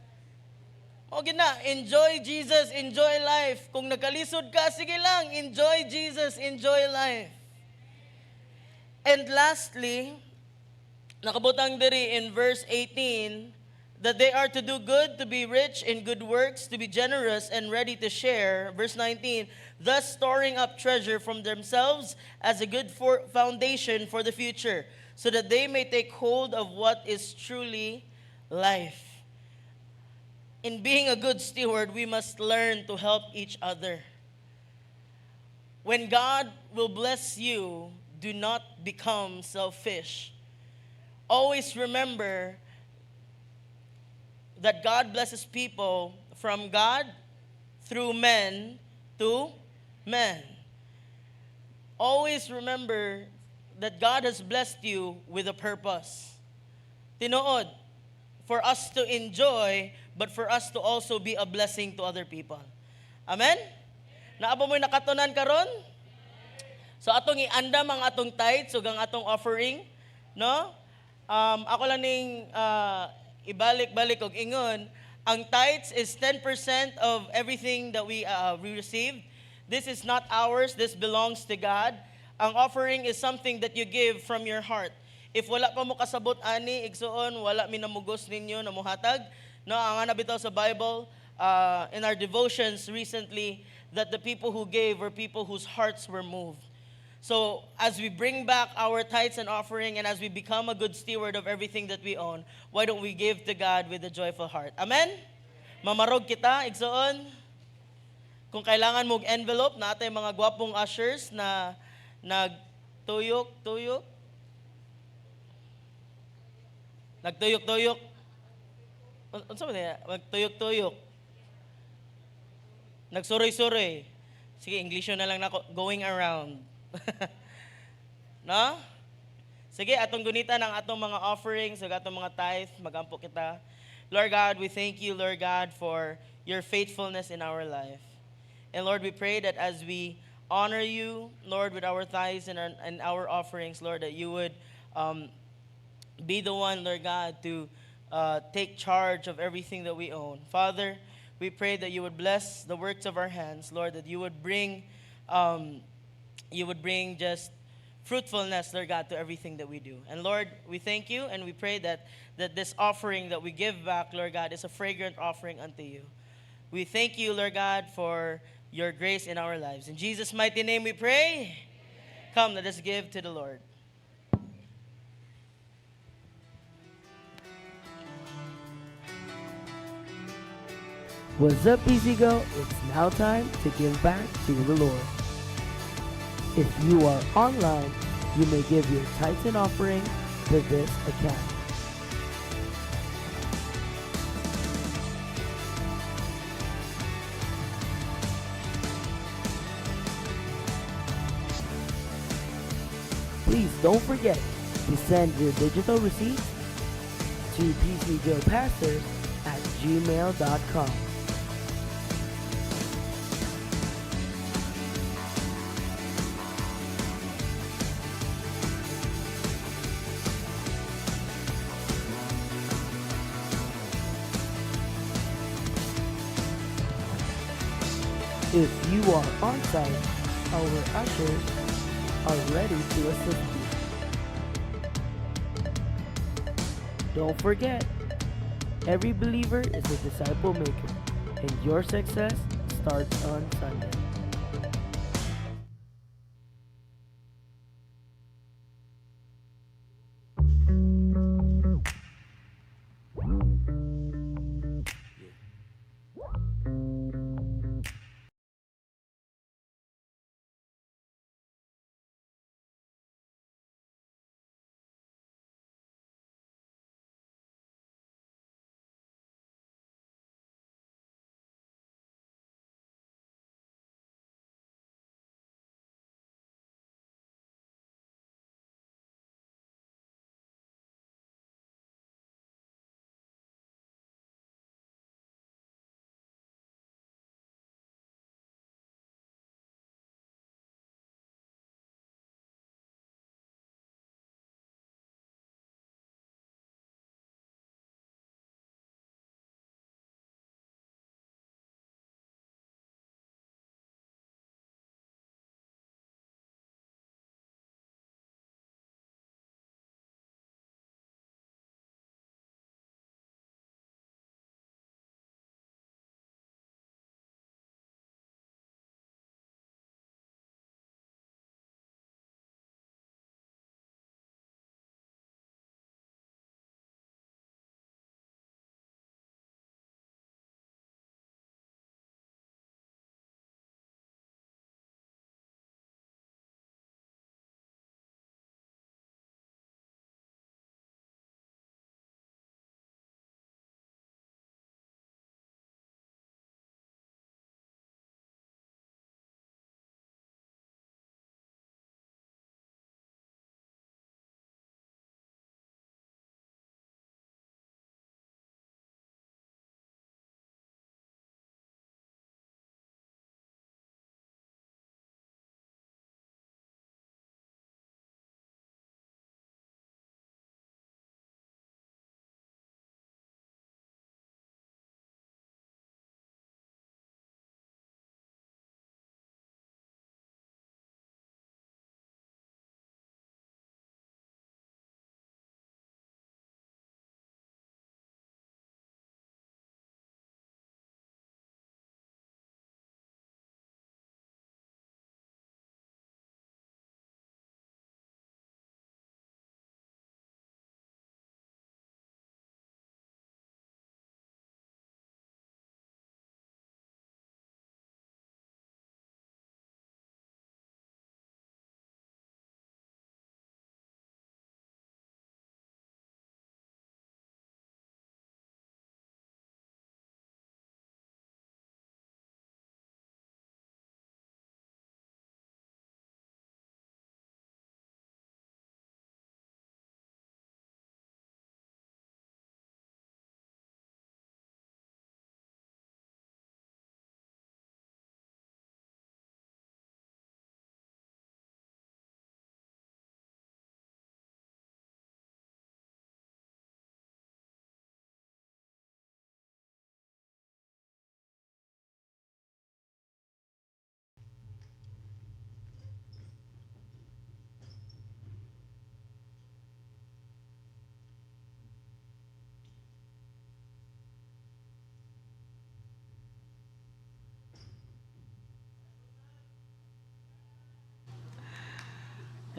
O na, enjoy Jesus, enjoy life. Kung nagkalisod ka, sige lang, enjoy Jesus, enjoy life. And lastly, Nakabutang diri in verse 18 that they are to do good, to be rich in good works, to be generous and ready to share. Verse 19, thus storing up treasure from themselves as a good foundation for the future, so that they may take hold of what is truly life. In being a good steward, we must learn to help each other. When God will bless you, do not become selfish. Always remember that God blesses people from God through men to men. Always remember that God has blessed you with a purpose. Tinuod, for us to enjoy, but for us to also be a blessing to other people. Amen? Naa ba mo'y nakatunan karon? So atong iandam ang atong tithes ug ang atong offering, no? Ako lang ning ibalik-balik og ingon, ang tithes is 10% of everything that we received. This is not ours, this belongs to God. Ang offering is something that you give from your heart. If wala pa mo kasabot ani, igsuon, wala mi namugos ninyo na muhatag. No, ang ana bitaw sa Bible, in our devotions recently, that the people who gave were people whose hearts were moved. So, as we bring back our tithes and offering and as we become a good steward of everything that we own, why don't we give to God with a joyful heart? Amen? Mamarog kita, igsuon. Kung kailangan mo og envelope, naa tay mga gwapong ushers na nagtuyok, tuyok. Nagtuyok-tuyok. Unsa man niya? Magtuyok-tuyok. Nagsuroy-suroy. Sige, English na lang nako. Going around. No? Sige, atong gunitan ang atong mga offerings ug atong mga tithe, magampo kita. Lord God, we thank you, Lord God, for your faithfulness in our life. And Lord, we pray that as we honor you, Lord, with our tithes and our offerings, Lord, that you would be the one, Lord God, to take charge of everything that we own. Father, we pray that you would bless the works of our hands, Lord, that you would bring just fruitfulness, Lord God, to everything that we do. And Lord, we thank you and we pray that this offering that we give back, Lord God, is a fragrant offering unto you. We thank you, Lord God, for your grace in our lives. In Jesus' mighty name we pray. Come, let us give to the Lord. What's up, EasyGo? It's now time to give back to the Lord. If you are online, you may give your tithes and offering to this account. Please don't forget to send your digital receipts to pcgopastors@gmail.com. If you are on site, our ushers are ready to assist you. Don't forget, every believer is a disciple maker, and your success starts on Sunday.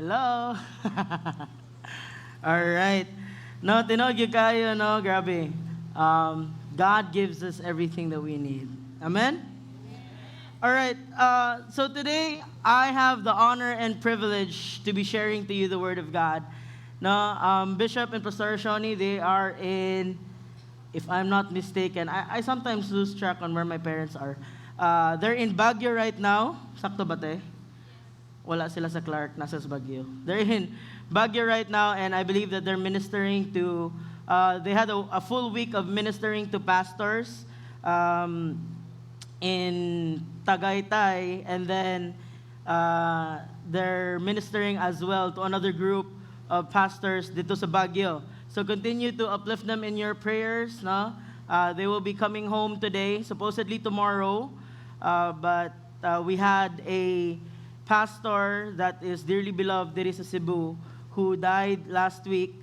Hello. All right. No, tinuod gyud kaayo, no? Grabe. God gives us everything that we need. Amen? All right. So today, I have the honor and privilege to be sharing to you the Word of God. No, Bishop and Pastor Shoni, they are in, if I'm not mistaken, I sometimes lose track on where my parents are. They're in Baguio right now. Sakto ba, te? Wala sila sa Clark, nasa sa Baguio. They're in Baguio right now, and I believe that they're ministering to, they had a full week of ministering to pastors in Tagaytay, and then they're ministering as well to another group of pastors dito sa Baguio. So continue to uplift them in your prayers. No? They will be coming home today, supposedly tomorrow, but we had a pastor that is dearly beloved diri sa Cebu who died last week.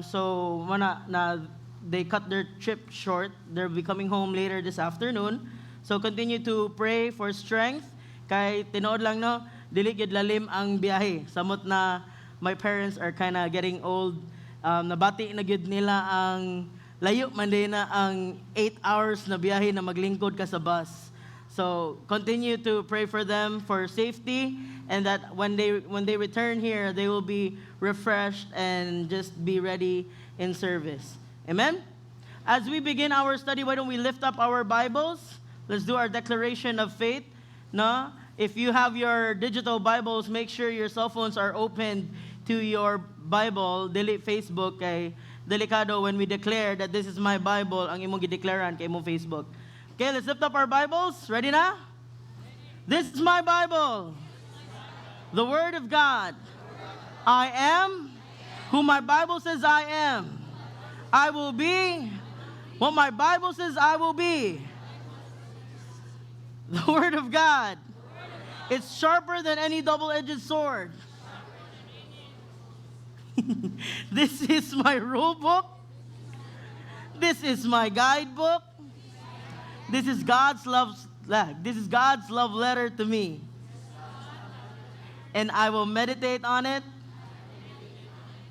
So mana na they cut their trip short. They'll be coming home later this afternoon. So continue to pray for strength. Kay tinuod lang, no, dili gyud lalim ang biyahe. Samot na my parents are kind of getting old. Nabati na gyud nila ang layo man din na ang 8 hours na biyahe na maglingkod ka sa bus. So continue to pray for them for safety and that when they return here, they will be refreshed and just be ready in service. Amen. As we begin our study, why don't we lift up our Bibles? Let's do our declaration of faith. No? If you have your digital Bibles, make sure your cell phones are opened to your Bible. Dili Facebook kay delikado when we declare that this is my Bible, ang imong gideklaran kay imong Facebook. Okay, let's lift up our Bibles. Ready na? This is my Bible. The Word of God. I am who my Bible says I am. I will be what my Bible says I will be. The Word of God. It's sharper than any double edged sword. This is my rule book. This is my guidebook. This is God's love letter to me. And I will meditate on it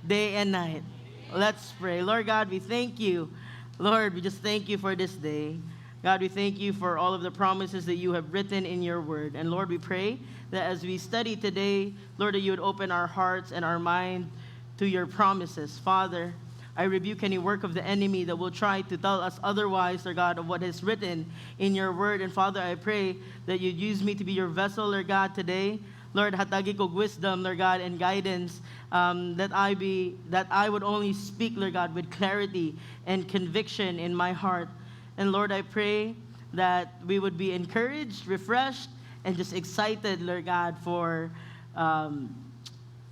day and night. Let's pray. Lord God, we thank you. Lord, we just thank you for this day. God, we thank you for all of the promises that you have written in your word. And Lord, we pray that as we study today, Lord, that you would open our hearts and our mind to your promises. Father, I rebuke any work of the enemy that will try to tell us otherwise, Lord God, of what is written in your word. And Father, I pray that you'd use me to be your vessel, Lord God, today. Lord, hatagi ko wisdom, Lord God, and guidance, that I would only speak, Lord God, with clarity and conviction in my heart. And Lord, I pray that we would be encouraged, refreshed, and just excited, Lord God, for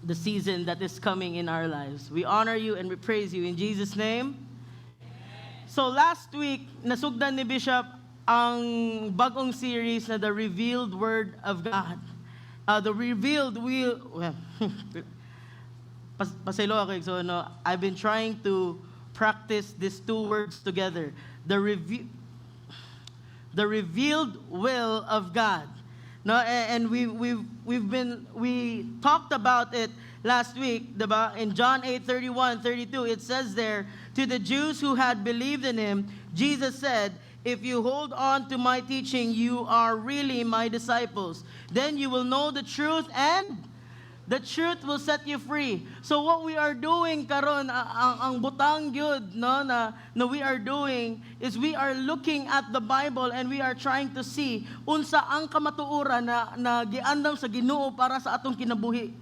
the season that is coming in our lives. We honor you and we praise you in Jesus' name. So last week, nasugdan ni Bishop ang bagong series na The Revealed Word of God. The Revealed Will... Well, pasaylo ako. So, no, I've been trying to practice these two words together. The revealed will of God. No, and we talked about it last week, diba? In John 8, 31, 32, it says there, "To the Jews who had believed in him, Jesus said, 'If you hold on to my teaching, you are really my disciples. Then you will know the truth and the truth will set you free.'" So what we are doing karon, ang butang gyud, no, na we are doing is we are looking at the Bible and we are trying to see unsa ang kamatuoran na giandam sa Ginoo para sa atong kinabuhi.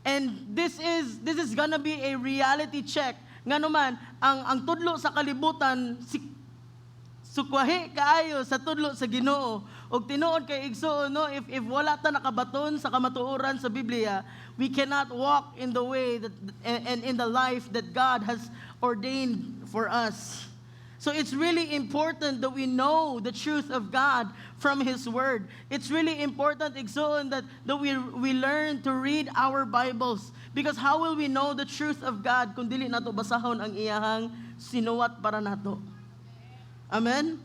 And this is gonna be a reality check. Ngano man ang tudlo sa kalibutan si sukwahi kaayo sa tudlo sa Ginoo. Ug tinuod kay, igsuon, no, if wala ta nakabaton sa kamatuoran sa Biblia, we cannot walk in the way that and in the life that God has ordained for us. So it's really important that we know the truth of God from His Word. It's really important, igsuon, that we learn to read our Bibles. Because how will we know the truth of God kung dili nato basahon ang iyahang sinuwat para nato? Amen?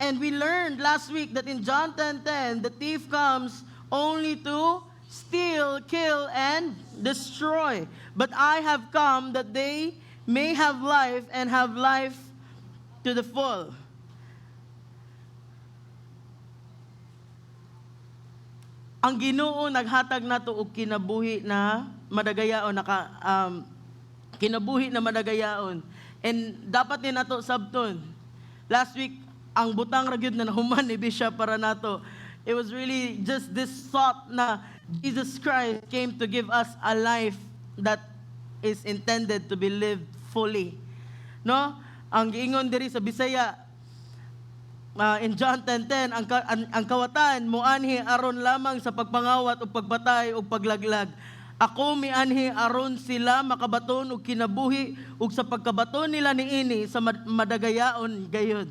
And we learned last week that in John 10:10, the thief comes only to steal, kill, and destroy. But I have come that they may have life and have life to the full. Ang Ginoo naghatag nato og kinabuhi na madagayaon, naka kinabuhi na madagayaon. And dapat ni nato sabton. Last week, ang butang ra gyud na nahuman ni Bishop para nato. It was really just this thought na Jesus Christ came to give us a life that is intended to be lived fully. No? Ang giingon diri sa Bisaya, in John 10:10, ang kawatan moanhi aron lamang sa pagpangawat ug pagpatay ug paglaglag. Ako mianhi aron sila makabaton og kinabuhi ug sa pagkabaton nila niini sa madagayaon gayud.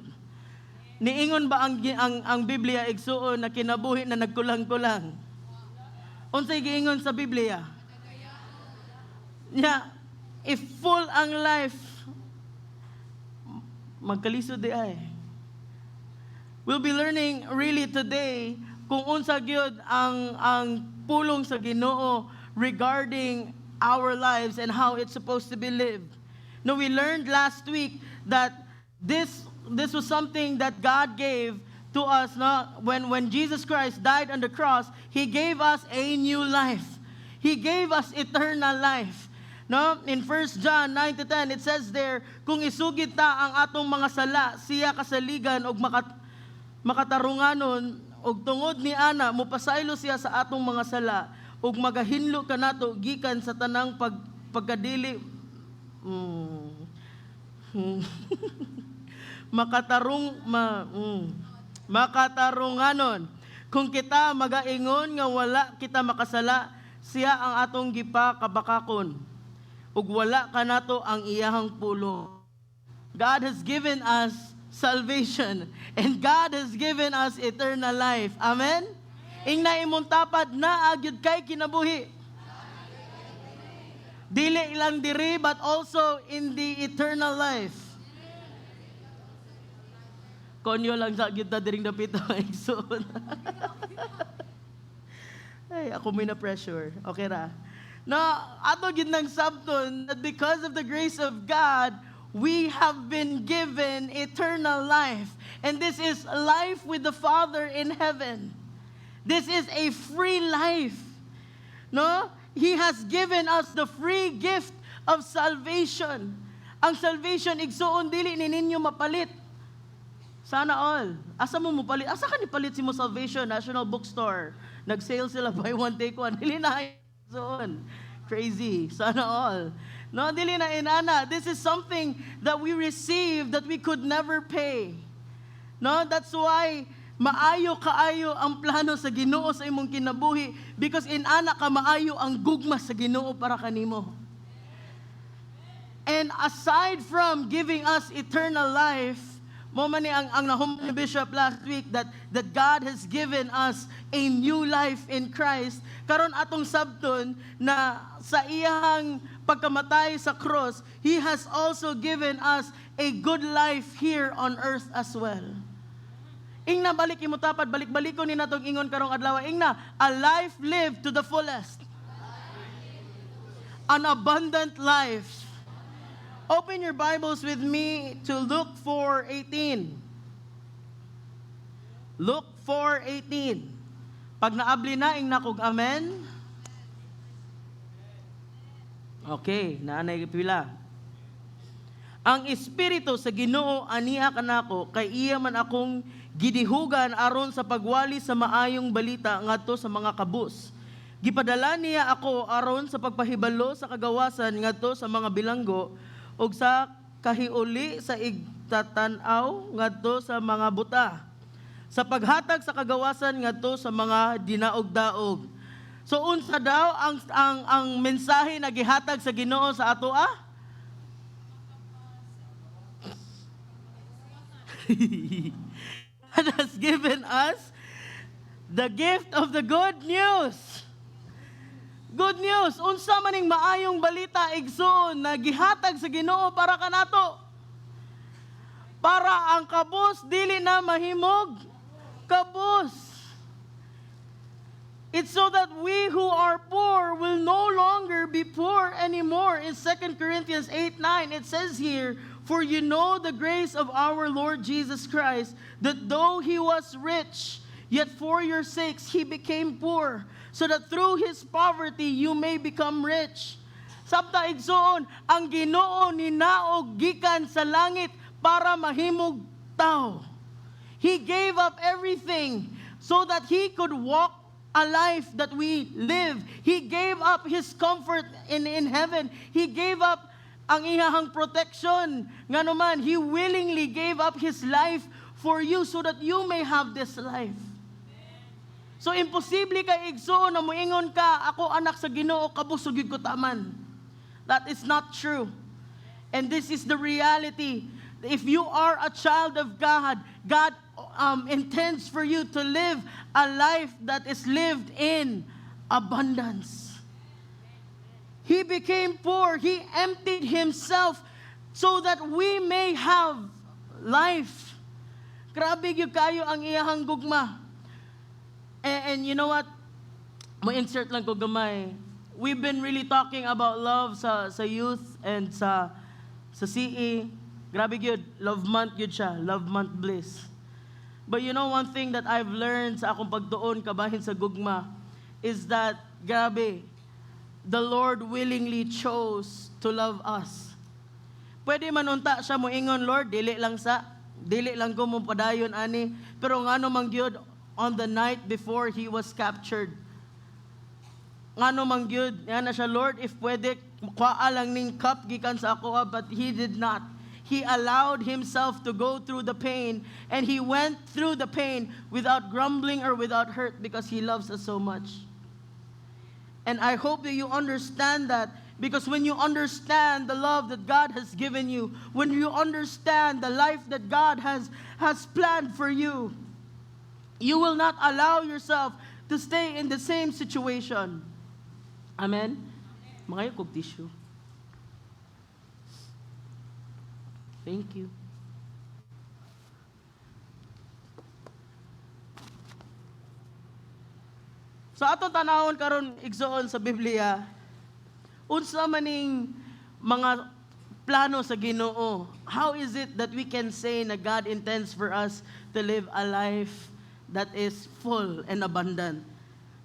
Niingon ba ang Biblia, igsuon, na kinabuhi na nagkulang-kulang? Unsay giingon sa Biblia? Nya, if full ang life, magkalisod diay. We'll be learning really today kung unsa gyud ang pulong sa Ginoo regarding our lives and how it's supposed to be lived. No, we learned last week that this was something that God gave to us, no? When Jesus Christ died on the cross, he gave us a new life. He gave us eternal life. No? In 1 John 9 to 10, it says there, "Kung isugid ta ang atong mga sala, siya kasaligan og makatarunganon og tungod ni ana mopasaylo siya sa atong mga sala ug magahinlo kanato gikan sa tanang pagkadili makatarunganon. Kung kita magaingon nga wala kita makasala, siya ang atong gipakabakakon ug wala kanato ang iyahang pulong." God has given us salvation and God has given us eternal life. Amen? Ingna imong tapad, "Naa gyud kay kinabuhi." Dili lang diri but also in the eternal life. Konyo lang sa gyud ta diring dapita, igsoon. Ay, ako may na pressure. Okay ra. No, ato gyud nang sabton that because of the grace of God, we have been given eternal life. And this is life with the Father in heaven. This is a free life. No? He has given us the free gift of salvation. Ang salvation, igsuon, dili ni ninyo mapalit. Sana all. Asa mo mopalit? Asa ka nipalit sa imo salvation? National Bookstore. Nag-sale sila, buy one take one. Dili na, igsuon. Crazy. Sana all. No, dili na inana. This is something that we receive that we could never pay. No, that's why maayo kaayo ang plano sa Ginoo sa imong kinabuhi because inana ka maayo ang gugma sa Ginoo para kanimo. And aside from giving us eternal life, mao man ni ang nahuman ni Bishop last week that God has given us a new life in Christ. Karon atong sabton na sa iyang pagkamatay sa cross, He has also given us a good life here on earth as well. Ingna, balik imo tapad, balik-balik ko ni natong ingon karong adlaw. Ingna, "A life lived to the fullest. An abundant life." Open your Bibles with me to Luke 4:18. Luke 4:18. Pag naabli na, ingna kog amen. Okay, naanay pila. "Ang espiritu sa Ginoo ania kanako kay iya man akong gidihugan aron sa pagwali sa maayong balita ngadto sa mga kabus. Gipadala niya ako aron sa pagpahibalo sa kagawasan ngadto sa mga bilanggo ug sa kahiuli sa igtatan-aw ngadto sa mga buta, sa paghatag sa kagawasan ngadto sa mga dinaog-daog." So unsa daw ang mensahe na gihatag sa Ginoo sa ato ah? God has given us the gift of the good news. Good news, unsa maning maayong balita, igsoon, na gihatag sa Ginoo para kanato? Para ang kabus dili na mahimog kabus. It's so that we who are anymore. In 2 Corinthians 8:9, it says here, "For you know the grace of our Lord Jesus Christ, that though he was rich, yet for your sakes he became poor, so that through his poverty you may become rich." Sabta, igsuon, ang Ginoo ninaog gikan sa langit para mahimog tao. He gave up everything so that he could walk a life that we live. He gave up his comfort in heaven. He gave up ang iyahang protection. Ngano man, he willingly gave up his life for you so that you may have this life. So imposible kay, igsuon, na muingon ka, "Ako anak sa Ginoo, kabusog gyud ko taman." That is not true. And this is the reality. If you are a child of God, God intends for you to live a life that is lived in abundance. He became poor. He emptied himself so that we may have life. Grabe gyud kayo ang iyahang gugma. And you know what? Mo-insert lang ko gamay. We've been really talking about love sa youth and sa CE. Grabe gyud, love month gyud siya, love month bliss. But you know one thing that I've learned sa akong pagtuon kabahin sa gugma is that grabe, the Lord willingly chose to love us. Pwede man unta siya moingon, "Lord, dili lang sa, dili lang ko mo padayon ani." Pero ngano man gyud, on the night before he was captured, ngano man gyud, na siya, "Lord, if pwede, kuhaa lang ning cup gikan sa ako," but he did not. He allowed himself to go through the pain, and he went through the pain without grumbling or without hurt because he loves us so much. And I hope that you understand that, because when you understand the love that God has given you, when you understand the life that God has planned for you, you will not allow yourself to stay in the same situation. Amen? Mga kog tissue. Thank you. So atong tanawon karon, igsoon, sa Biblia, unsa maning mga plano sa Ginoo? How is it that we can say na God intends for us to live a life that is full and abundant?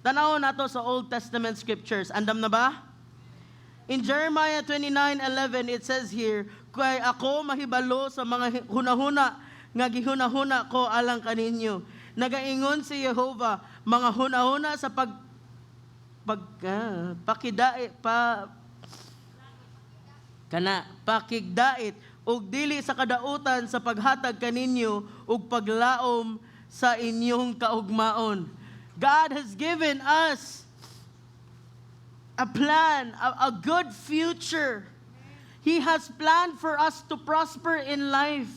Tanawon nato sa Old Testament scriptures. Andam na ba? In Jeremiah 29:11, it says here, "Kay ako mahibalo sa mga hunahuna nga gihunahuna ko alang kaninyo. Nagaingon si Jehova, mga hunahuna sa pag pag pakidait pa kana pakigdait ug dili sa kadautan, sa paghatag kaninyo og paglaom sa inyong kaugmaon." God has given us a plan, a good future. He has planned for us to prosper in life.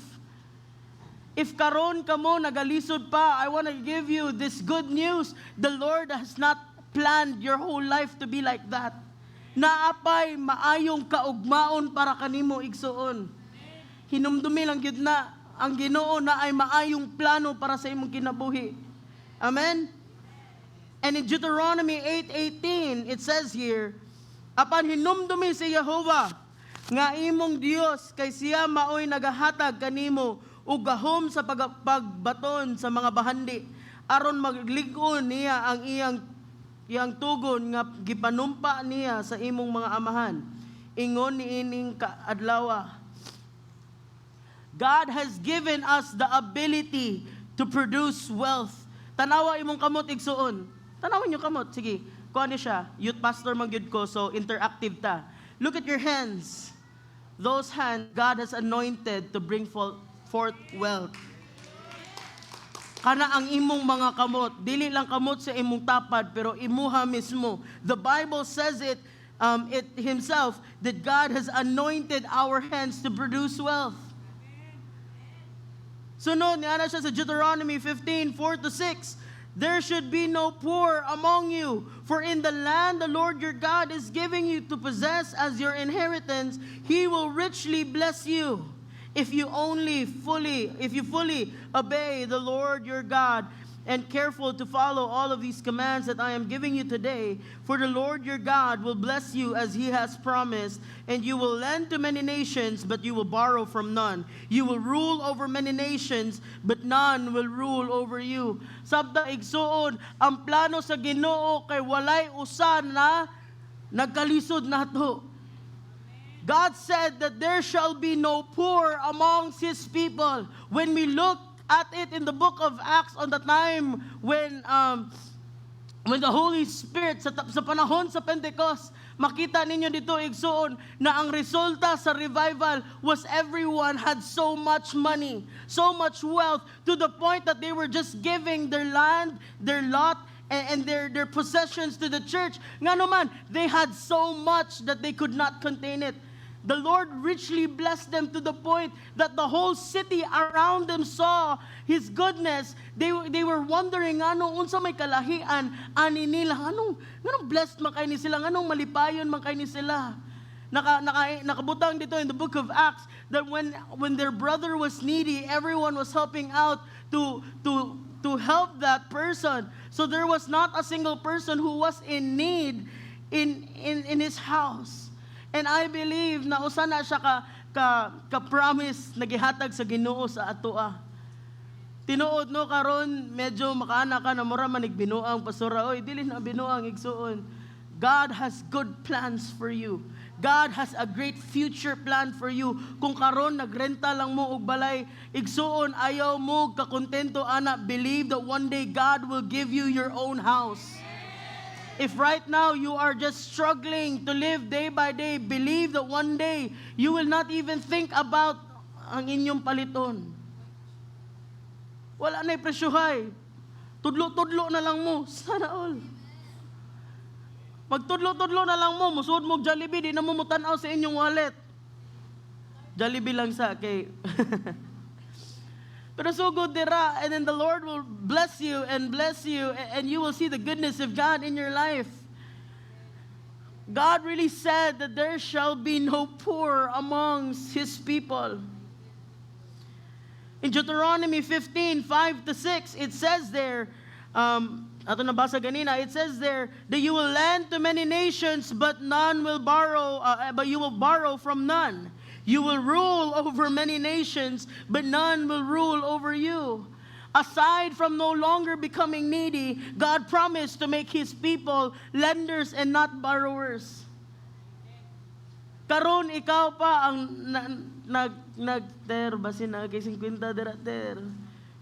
If karon kamo nagalisod pa, I want to give you this good news. The Lord has not planned your whole life to be like that. Naapay maayong kaugmaon para kanimo, igsuon. Hinumdumi lang gyud na ang Ginoo naay maayong plano para sa imong kinabuhi. Amen. And in Deuteronomy 8:18, it says here, "Apan hinumdumi si Jehova nga imong Dios, kay siya maoy nagahatag kanimo og gahom sa pagbaton sa mga bahandi, aron maglig-on niya ang iyang tugon nga gipanumpa niya sa imong mga amahan ingon niining kaadlawa." God has given us the ability to produce wealth. Tanawa imong kamot, igsuon. Tanawa niyo kamot. Sige. Kuan ni siya. Youth pastor man gyud ko, so interactive ta. Look at your hands. Those hands God has anointed to bring forth wealth. Kana ang imong mga kamot, dili lang kamot sa imong tapad, pero imuha mismo. The Bible says it himself, that God has anointed our hands to produce wealth. Sunod, niana siya sa Deuteronomy 15, 4 to 6. "There should be no poor among you, for in the land the Lord your God is giving you to possess as your inheritance, He will richly bless you if you fully obey the Lord your God And careful to follow all of these commands that I am giving you today, for the Lord your God will bless you as he has promised, and you will lend to many nations, but you will borrow from none. You will rule over many nations, but none will rule over you. Sabta, igsuon, ang plano sa Ginoo kay walay usa na nagkalisod nato. God said that there shall be no poor amongst his people. When we look at it in the book of Acts on the time when the Holy Spirit sa panahon sa Pentecost, makita ninyo dito, igsuon, na ang resulta sa revival was everyone had so much money, so much wealth, to the point that they were just giving their land, their lot, and their possessions to the church. Ngano man, they had so much that they could not contain it. The Lord richly blessed them to the point that the whole city around them saw His goodness. They were wondering, ano, unsa may kalahian ani nila? Anong blessed man kay ni sila? Anong malipayon man kay ni sila? Nakabutang dito in the book of Acts that when their brother was needy, everyone was helping out to help that person. So there was not a single person who was in need in his house. And I believe na usa na siya ka promise na gihatag sa Ginoo sa atoa. Tinuod, no, karon medyo makaana ka na mura man binuang, pastora, oy, dili na binuang, igsuon. God has good plans for you. God has a great future plan for you. Kung karon nagrenta lang mo og balay, igsuon, ayaw mo kakontento ana, believe that one day God will give you your own house. If right now you are just struggling to live day by day, believe that one day you will not even think about ang inyong paliton. Wala na presyohay. Tudlo-tudlo na lang mo. Sana all. Magtudlo-tudlo na lang mo. Musuod mo Jollibee, di na mo mutanaw sa inyong wallet. Jollibee lang sa kay. Pero sugod dira, and then the Lord will bless you and bless you, and you will see the goodness of God in your life. God really said that there shall be no poor amongst His people. In Deuteronomy 15, 5 to 6, it says there, ato nabasa ganina, it says there that you will lend to many nations, but none will borrow, but you will borrow from none. You will rule over many nations, but none will rule over you. Aside from no longer becoming needy, God promised to make His people lenders and not borrowers. Karon ikaw pa ang na, nag nag ter basin na kay 50 dira, ter.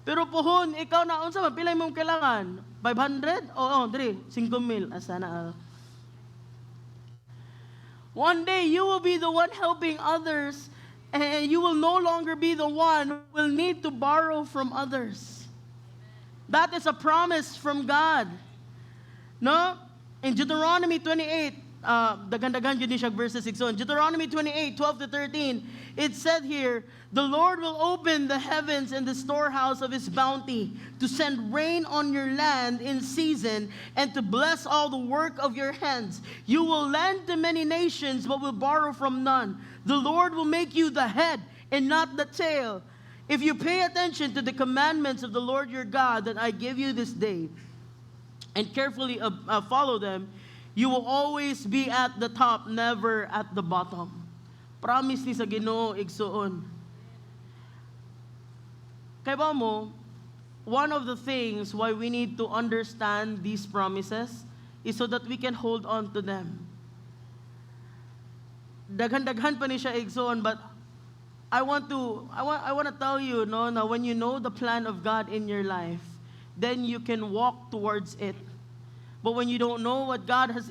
Pero puhon ikaw na, unsa man, pila imong kailangan? 500? Oo, diri 5,000 asa na. Ah. One day you will be the one helping others and you will no longer be the one who will need to borrow from others. That is a promise from God. No? In Deuteronomy 28, daghan-daghan jud ni siya verses 6. So in Deuteronomy 28, 12 to 13, it said here, "The Lord will open the heavens and the storehouse of His bounty to send rain on your land in season and to bless all the work of your hands. You will lend to many nations, but will borrow from none. The Lord will make you the head and not the tail. If you pay attention to the commandments of the Lord your God that I give you this day, and carefully follow them, you will always be at the top, never at the bottom." Promise ni sa Ginoo, igsuon. Kay ba mo, one of the things why we need to understand these promises is so that we can hold on to them. Daghan-daghan pa ni siya, igsuon, but I want to tell you, no, na when you know the plan of God in your life, then you can walk towards it. But when you don't know what God has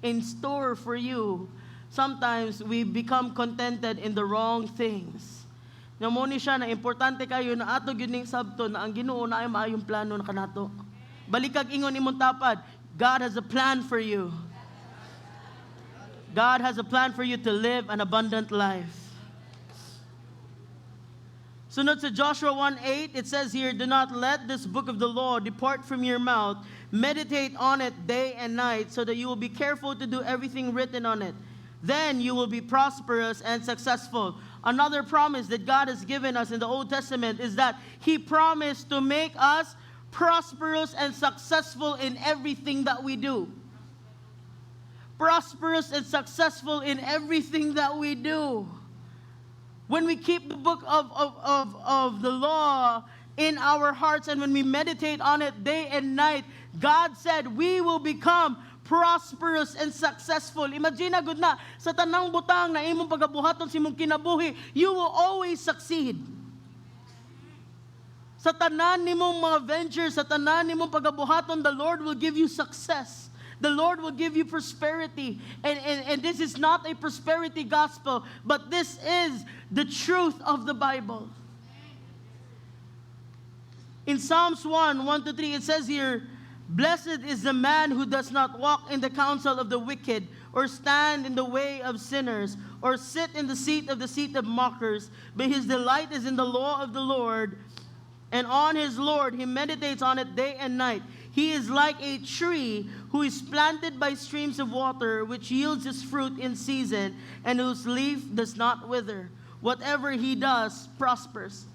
in store for you, sometimes we become contented in the wrong things. Nga mo ni siya na importante kayo na ato gyud ning sabton na ang Ginoo naay maayong plano na kanato. Balikag ingon imong tapad, "God has a plan for you. God has a plan for you to live an abundant life." Sunod sa Joshua 1:8, it says here, "Do not let this book of the law depart from your mouth. Meditate on it day and night so that you will be careful to do everything written on it. Then you will be prosperous and successful." Another promise that God has given us in the Old Testament is that He promised to make us Prosperous and successful in everything that we do. Prosperous and successful in everything that we do. When we keep the book of the law in our hearts and when we meditate on it day and night, God said we will become prosperous and successful. Imagine gud na, sa tanang butang na imong pagabuhaton sa imong kinabuhi, you will always succeed. Sa tanan nimong mga ventures, sa tanan nimong pagabuhaton, the Lord will give you success. The Lord will give you prosperity. And this is not a prosperity gospel, but this is the truth of the Bible. In Psalms 1:1-3, it says here, "Blessed is the man who does not walk in the counsel of the wicked, or stand in the way of sinners, or sit in the seat of mockers, but his delight is in the law of the Lord, and on his Lord he meditates on it day and night. He is like a tree who is planted by streams of water, which yields its fruit in season, and whose leaf does not wither. Whatever he does prospers."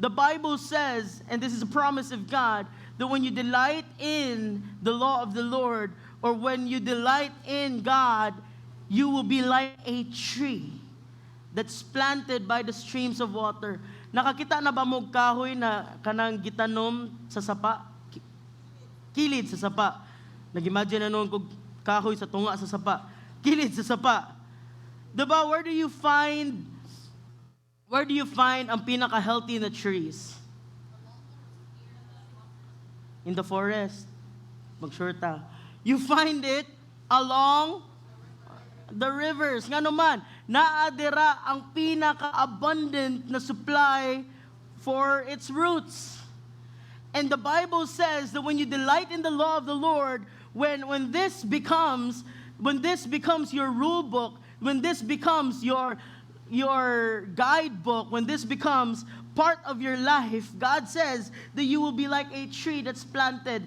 The Bible says, and this is a promise of God, that when you delight in the law of the Lord, or when you delight in God, you will be like a tree that's planted by the streams of water. Nakakita na ba mo og kahoy na kanang gitanom sa sapa? Kilid sa sapa. Nag-imagine na nuon kog kahoy sa tunga sa sapa. Kilid sa sapa. Diba, where do you find ang pinaka-healthy na trees? In the forest. Mag-sure ta. You find it along the rivers. Ngano man, naa dira ang pinaka-abundant na supply for its roots. And the Bible says that when you delight in the law of the Lord, when this becomes your rule book, when this becomes your guidebook, when this becomes part of your life, God says that you will be like a tree that's planted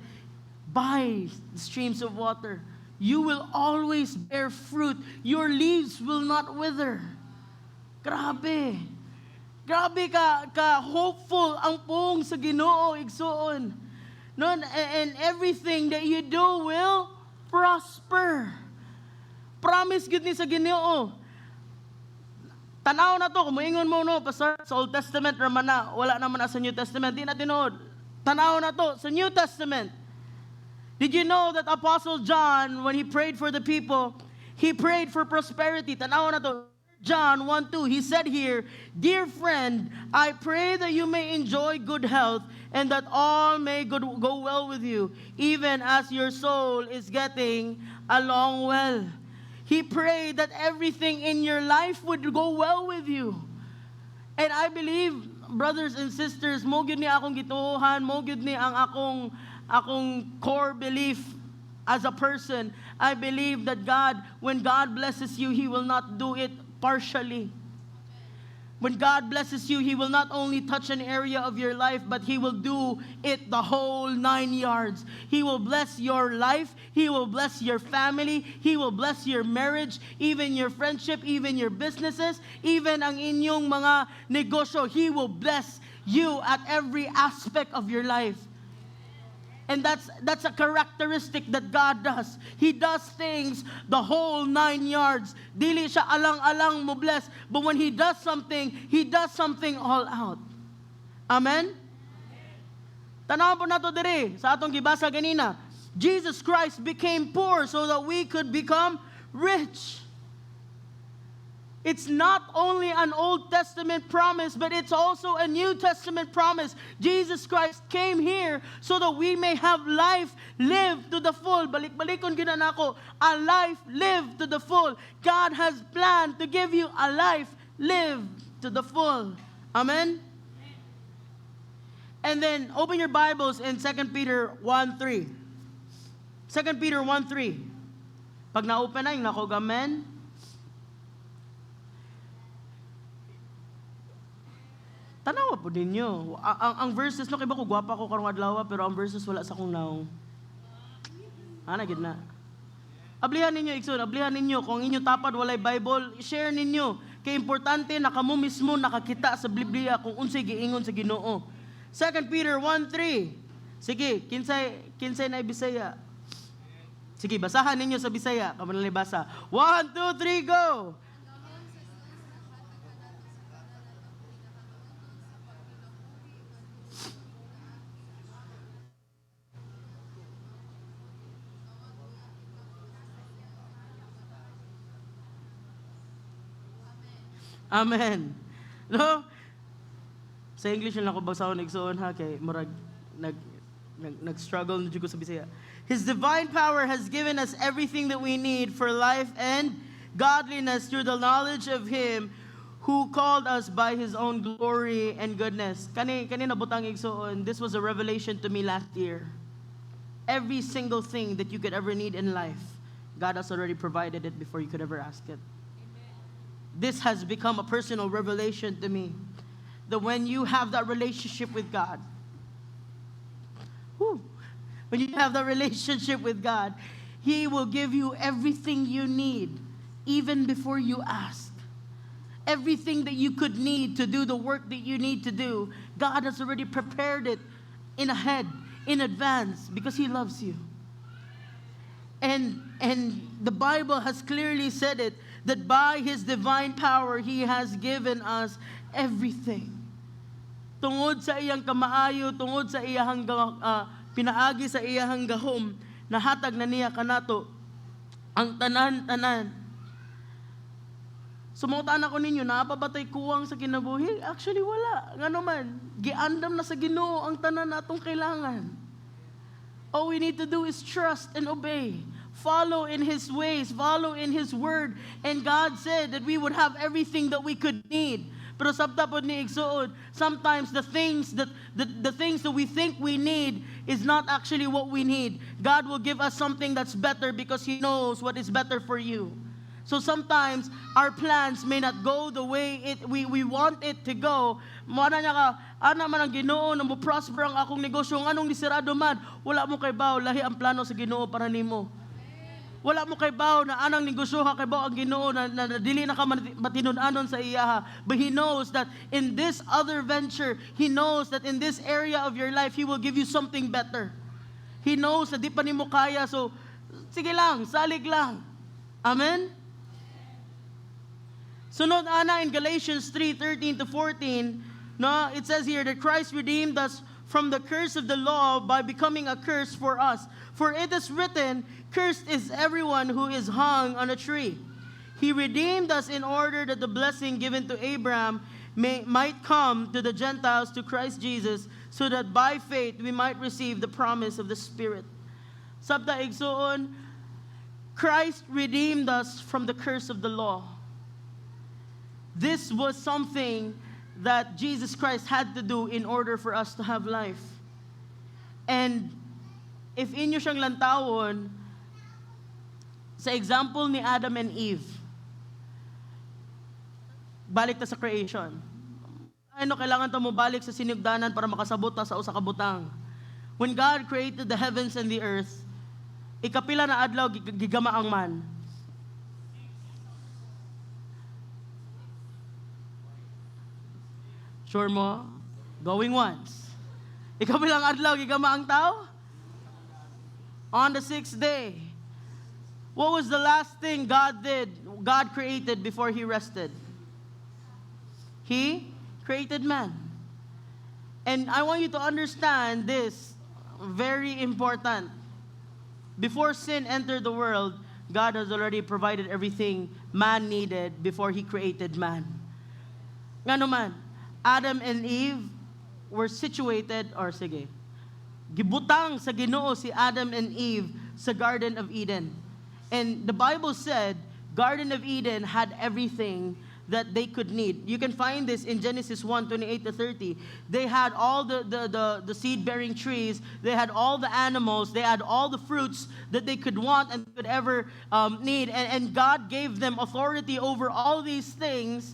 by the streams of water. You will always bear fruit. Your leaves will not wither. Grabe. Grabe ka hopeful ang pulong sa Ginoo, igsuon. No, and everything that you do will prosper. Promise gud ni sa Ginoo. Tanaw nato, kung moingon mo, "No, Pastor, sa Old Testament raman na, wala naman na sa New Testament," di na tinuod. Tanaw nato sa New Testament. Did you know that Apostle John, when he prayed for the people, he prayed for prosperity? Tanaw nato. John 1:2, he said here, "Dear friend, I pray that you may enjoy good health and that all may go well with you, even as your soul is getting along well." He prayed that everything in your life would go well with you. And I believe, brothers and sisters, mao gyud ni akong gituohan, mao gyud ni ang akong core belief as a person. I believe that God, when God blesses you, He will not do it partially. When God blesses you, He will not only touch an area of your life, but He will do it the whole nine yards. He will bless your life. He will bless your family. He will bless your marriage, even your friendship, even your businesses, even ang inyong mga negosyo. He will bless you at every aspect of your life. And that's a characteristic that God does. He does things the whole nine yards. Dili siya alang-alang mo bless. But when He does something, He does something all out. Amen? Tanawan po nato diri sa atong gibasa ganina. Jesus Christ became poor so that we could become rich. It's not only an Old Testament promise, but it's also a New Testament promise. Jesus Christ came here so that we may have life lived to the full. Balik-balikon gyud nako. A life lived to the full. God has planned to give you a life lived to the full. Amen? And then open your Bibles in 2 Peter 1:3. 2 Peter 1:3. Pag na-open na, yung nako, amen. Tanawa po ninyo. Ang verses, no, kay ba ko gwapa ko karong adlaw, pero ang verses wala sa akong naong. Ana gid na. Ablihan ninyo, igsoon, ablihan ninyo. Kung ang inyong tapad walay Bible, share ninyo. Kay importante na kamo mismo nakakita sa Biblia kung unsay giingon sa Ginoo. 2 Peter 1:3. Sige, kinsay na Bisaya? Sige, basahan ninyo sa Bisaya. Kamo na basa. One, two, three, go! Amen. No? Sa English lang ako basahon, igsoon, ha, kay murag nag struggle na jud ko sa Bisaya. His divine power has given us everything that we need for life and godliness through the knowledge of Him who called us by His own glory and goodness. Kani nabutang, igsoon, this was a revelation to me last year. Every single thing that you could ever need in life, God has already provided it before you could ever ask it. This has become a personal revelation to me. That when you have that relationship with God, whew, when you have that relationship with God, He will give you everything you need, even before you ask. Everything that you could need to do the work that you need to do, God has already prepared it in ahead, in advance, because He loves you. And the Bible has clearly said it that by His divine power, He has given us everything. Tungod sa iyang kamaayo, tungod sa iyang pinaagi sa iyang gahom, nahatag na niya kanato ang tanan-tanan. So mangutana ko ninyo, naa pa ba tay kuwang sa kinabuhi? Actually, wala. Ngano man, giandam na sa Ginoo ang tanan natong kailangan. All we need to do is trust and obey. Follow in His ways, follow in His word. And God said that we would have everything that we could need. Pero sabta pod ni, igsuon, sometimes the things that we think we need is not actually what we need. God will give us something that's better because He knows what is better for you. So sometimes our plans may not go the way we want it to go. Mo ana niya ka, ana man ang Ginoo na mo prosper ang akong negosyo, nganong nisirado man, wala mo kaybaw, lahi ang plano sa Ginoo para nimo. Wala mo kaybaw na anang negosyo ha, kaybaw ang Ginoo na dili na ka matinud-anon sa iyaha. But He knows that in this other venture, He knows that in this area of your life, He will give you something better. He knows na di pa nimo kaya, so sige lang, salig lang. Amen? Sunod ana in Galatians 3:13 to 14, no, it says here that Christ redeemed us from the curse of the law by becoming a curse for us. For it is written, "Cursed is everyone who is hung on a tree." He redeemed us in order that the blessing given to Abraham might come to the Gentiles through Christ Jesus, so that by faith we might receive the promise of the Spirit. Sabta, igsuon, Christ redeemed us from the curse of the law. This was something that Jesus Christ had to do in order for us to have life. And if inyo siyang lantawon, sa example ni Adam and Eve, balik ta sa creation. Ano, kailangan ta mo balik sa sinugdanan para makasabot ta sa usa ka butang. When God created the heavens and the earth, ikapila na adlaw gigama ang man? Sure mo? Going once. Ikapilang adlaw gigama ang tao? On the sixth day. What was the last thing God did, God created before He rested? He created man. And I want you to understand this, very important. Before sin entered the world, God has already provided everything man needed before He created man. Ngano man, Adam and Eve were situated, or sige, gibutang sa Ginoo si Adam and Eve sa Garden of Eden. And the Bible said, Garden of Eden had everything that they could need. You can find this in Genesis 1, 28 to 30. They had all the seed-bearing trees. They had all the animals. They had all the fruits that they could want and could ever need. And God gave them authority over all these things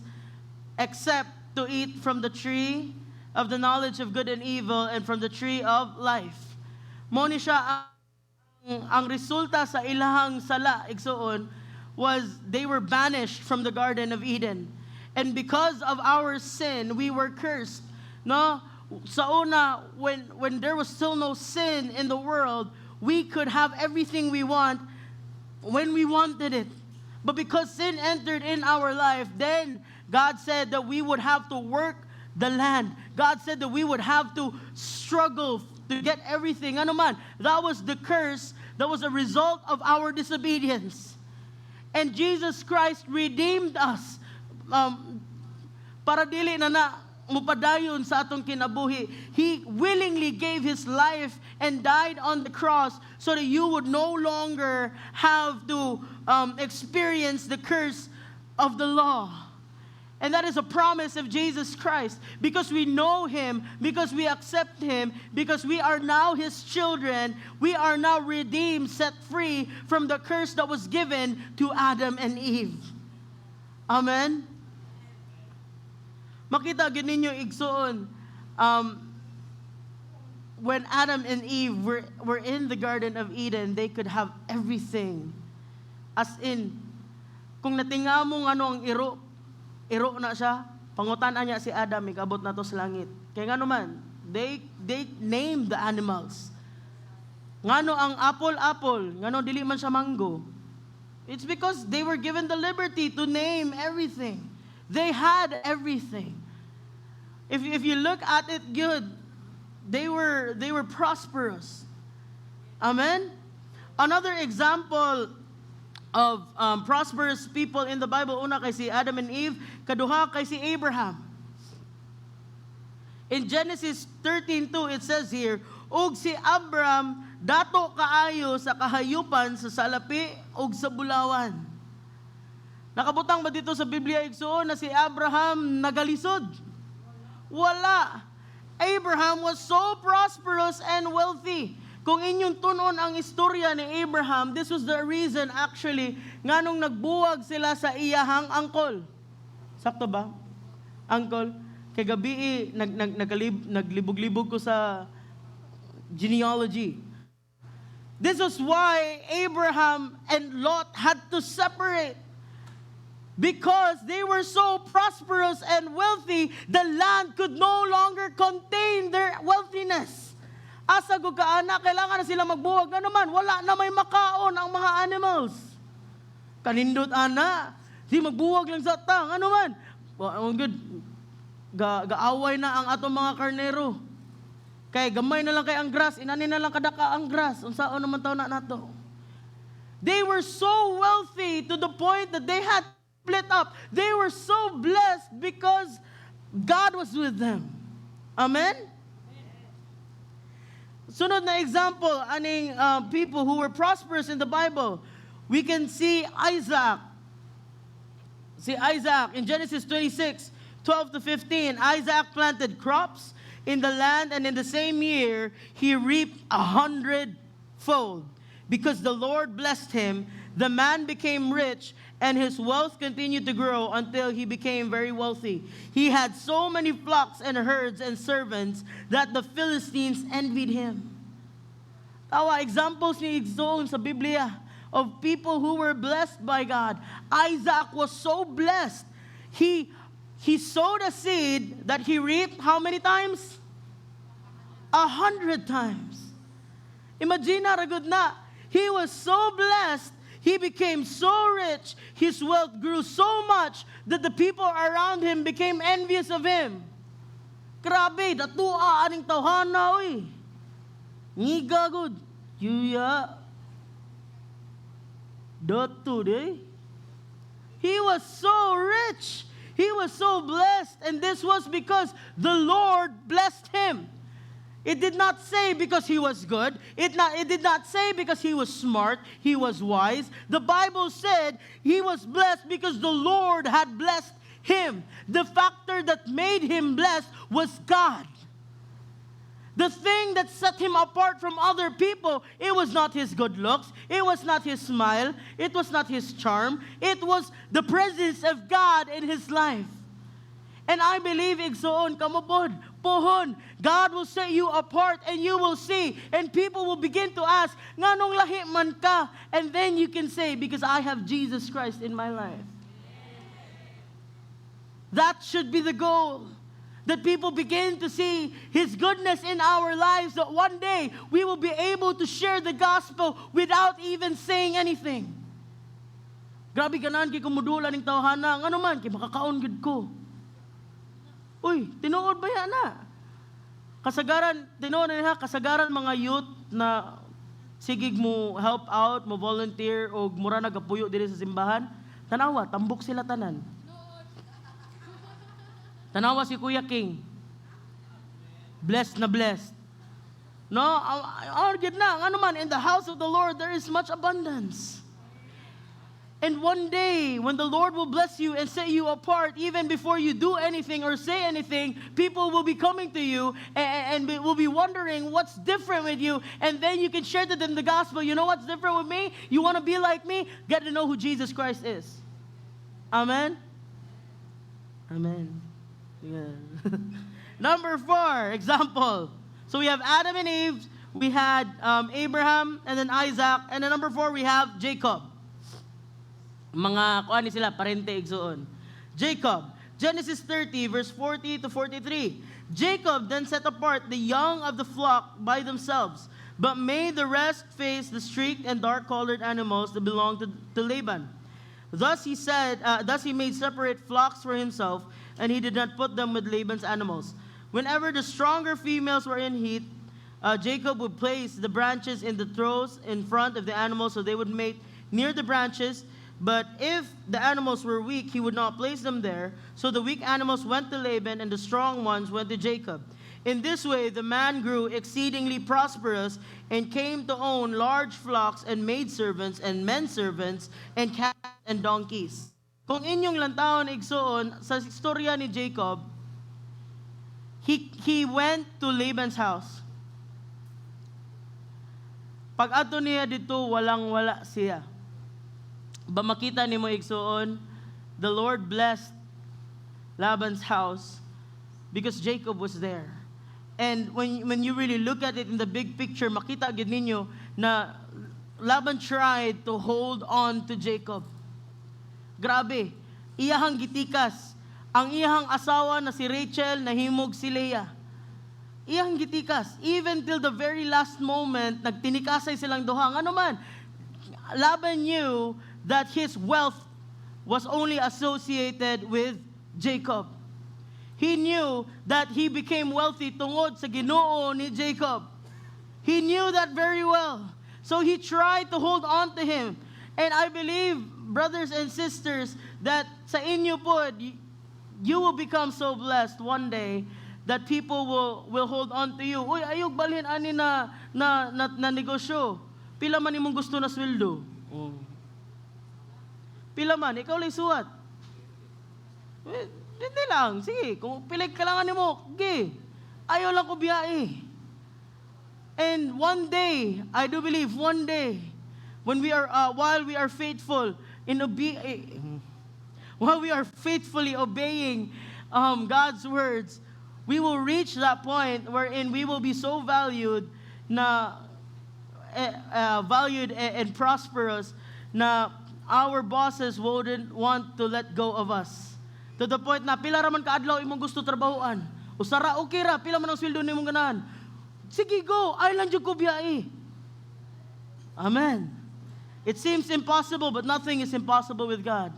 except to eat from the tree of the knowledge of good and evil and from the tree of life. Mo ni siya ang resulta sa ilahang sala, igsuon, was they were banished from the Garden of Eden. And because of our sin, we were cursed. No? Sa una, when there was still no sin in the world, we could have everything we want when we wanted it. But because sin entered in our life, then God said that we would have to work the land. God said that we would have to struggle to get everything. Ano man, that was the curse that was a result of our disobedience. And Jesus Christ redeemed us para dili na na mupadayon sa atong kinabuhi. He willingly gave His life and died on the cross so that you would no longer have to experience the curse of the law. And that is a promise of Jesus Christ. Because we know Him, because we accept Him, because we are now His children, we are now redeemed, set free from the curse that was given to Adam and Eve. Amen? Makita gyud ninyo, igsuon, when Adam and Eve were in the Garden of Eden, they could have everything. As in, kung natinga mo ano ang iro, iro na siya, pangutan niya si Adam, ikabot na to sa langit. Kaya nga naman, they named the animals. Ngano ang apple, apple, ngano dili man siya mango? It's because they were given the liberty to name everything. They had everything. If you look at it good, they were prosperous. Amen? Another example of prosperous people in the Bible, una kay si Adam and Eve, kaduha kay si Abraham. In Genesis 13:2, it says here, "Ug si Abraham dato kaayo sa kahayupan sa salapi ug sa bulawan." Nakabutang ba dito sa Biblia, igsuon, na si Abraham nagalisod? Wala. Abraham was so prosperous and wealthy. Kung inyong tun-on ang istorya ni Abraham, this was the reason actually nganong nagbuwag sila sa iyahang angkol. Sakto ba? Angkol. Kay gabi nag, nag, nagalib, naglibog-libog ko sa genealogy. This was why Abraham and Lot had to separate. Because they were so prosperous and wealthy, the land could no longer contain their wealthiness. Asa gud ka ana, kailangan na sila magbuwag. Ano man, wala na may makaon ang mga animals. Kanindot ana, di magbuwag lang sa tang. Ano man, well, good. Gaaway na ang atong mga karnero. Kay gamay na lang kay ang grass, inani na lang kadaka ang grass. Unsaon naman taw na nato? They were so wealthy to the point that they had split up. They were so blessed because God was with them. Amen? Sunod na example, aning people who were prosperous in the Bible, we can see Isaac. See Isaac in Genesis 26, 12 to 15. "Isaac planted crops in the land, and in the same year, he reaped a hundredfold. Because the Lord blessed him, the man became rich, and his wealth continued to grow until he became very wealthy. He had so many flocks and herds and servants that the Philistines envied him." Tawa, examples ni igsoon sa Biblia of people who were blessed by God. Isaac was so blessed. He sowed a seed that he reaped how many times? 100 times. Imagine na, ragud na. He was so blessed. He became so rich. His wealth grew so much that the people around him became envious of him. Grabe, datua aning tawhana, oy. Ngiga gud. Yuya. Dato de. He was so rich. He was so blessed. And this was because the Lord blessed him. It did not say because he was good. It did not say because he was smart, he was wise. The Bible said he was blessed because the Lord had blessed him. The factor that made him blessed was God. The thing that set him apart from other people, it was not his good looks, it was not his smile, it was not his charm, it was the presence of God in his life. And I believe, igsoon, kamo pod, pohon, God will set you apart and you will see. And people will begin to ask, "Nganong lahi man ka?" And then you can say, "Because I have Jesus Christ in my life." That should be the goal. That people begin to see His goodness in our lives, that one day we will be able to share the gospel without even saying anything. Grabe, ganahan kay ko mudula ning tawhana. Ngano man, kay makakaon gud ko. Uy, tinuod ba yan na? Kasagaran, tinuod na ha, kasagaran mga youth na sigig mo help out, mo volunteer o mura nagapuyo diri sa simbahan, tanawa, tambok sila tanan. Tanawa si Kuya King. Blessed na blessed. No, ang gid na, ano man, in the house of the Lord there is much abundance. And one day, when the Lord will bless you and set you apart, even before you do anything or say anything, people will be coming to you and will be wondering what's different with you. And then you can share to them the gospel. You know what's different with me? You want to be like me? Get to know who Jesus Christ is. Amen? Amen. Yeah. Number four, example. So we have Adam and Eve, we had Abraham, and then Isaac, and then number four, we have Jacob. Mga kuan ni sila, parente igsuon. Jacob, Genesis 30, verse 40 to 43. Jacob then set apart the young of the flock by themselves, but made the rest face the streaked and dark-colored animals that belonged to Laban. Thus he made separate flocks for himself, and he did not put them with Laban's animals. Whenever the stronger females were in heat, Jacob would place the branches in the troughs in front of the animals so they would mate near the branches. But if the animals were weak, he would not place them there. So the weak animals went to Laban, and the strong ones went to Jacob. In this way, the man grew exceedingly prosperous and came to own large flocks and maidservants and men servants and camels and donkeys. Kung inyong lantawon, igsuon, sa istorya ni Jacob, he went to Laban's house. Pag adto niya didto, walang wala siya. Ba makita nimo, igsuon, the Lord blessed Laban's house because Jacob was there. And when you really look at it in the big picture, makita gid ninyo na Laban tried to hold on to Jacob. Grabe, iyahang gitikas. Ang iyahang asawa na si Rachel nahimog si Leah. Iyahang gitikas. Even till the very last moment, nagtinikasay silang duha. Ano man, Laban knew that his wealth was only associated with Jacob. He knew that he became wealthy tungod sa Ginoo ni Jacob. He knew that very well. So he tried to hold on to him. And I believe, brothers and sisters, that sa inyo po, you will become so blessed one day that people will hold on to you. "Uy, ayog balhin ani na negosyo. Pila man imong gusto na sweldo?" Oh. "Pila man, ikaw lang suwat." Eh, hindi lang. Sige, kung pila kailangan nimo, sige. Ayaw lang ko biyahe. And one day, I do believe one day, while we are faithful in obe- eh, while we are faithfully obeying God's words, we will reach that point wherein we will be so valued na valued and prosperous na our bosses wouldn't want to let go of us. To the point na pila ra man ka adlaw imong gusto trabahoan. Usara okay ra, pila man ang sweldo nimong ganahan. Sige go, ay lang jud ko biyahe. Amen. It seems impossible, but nothing is impossible with God.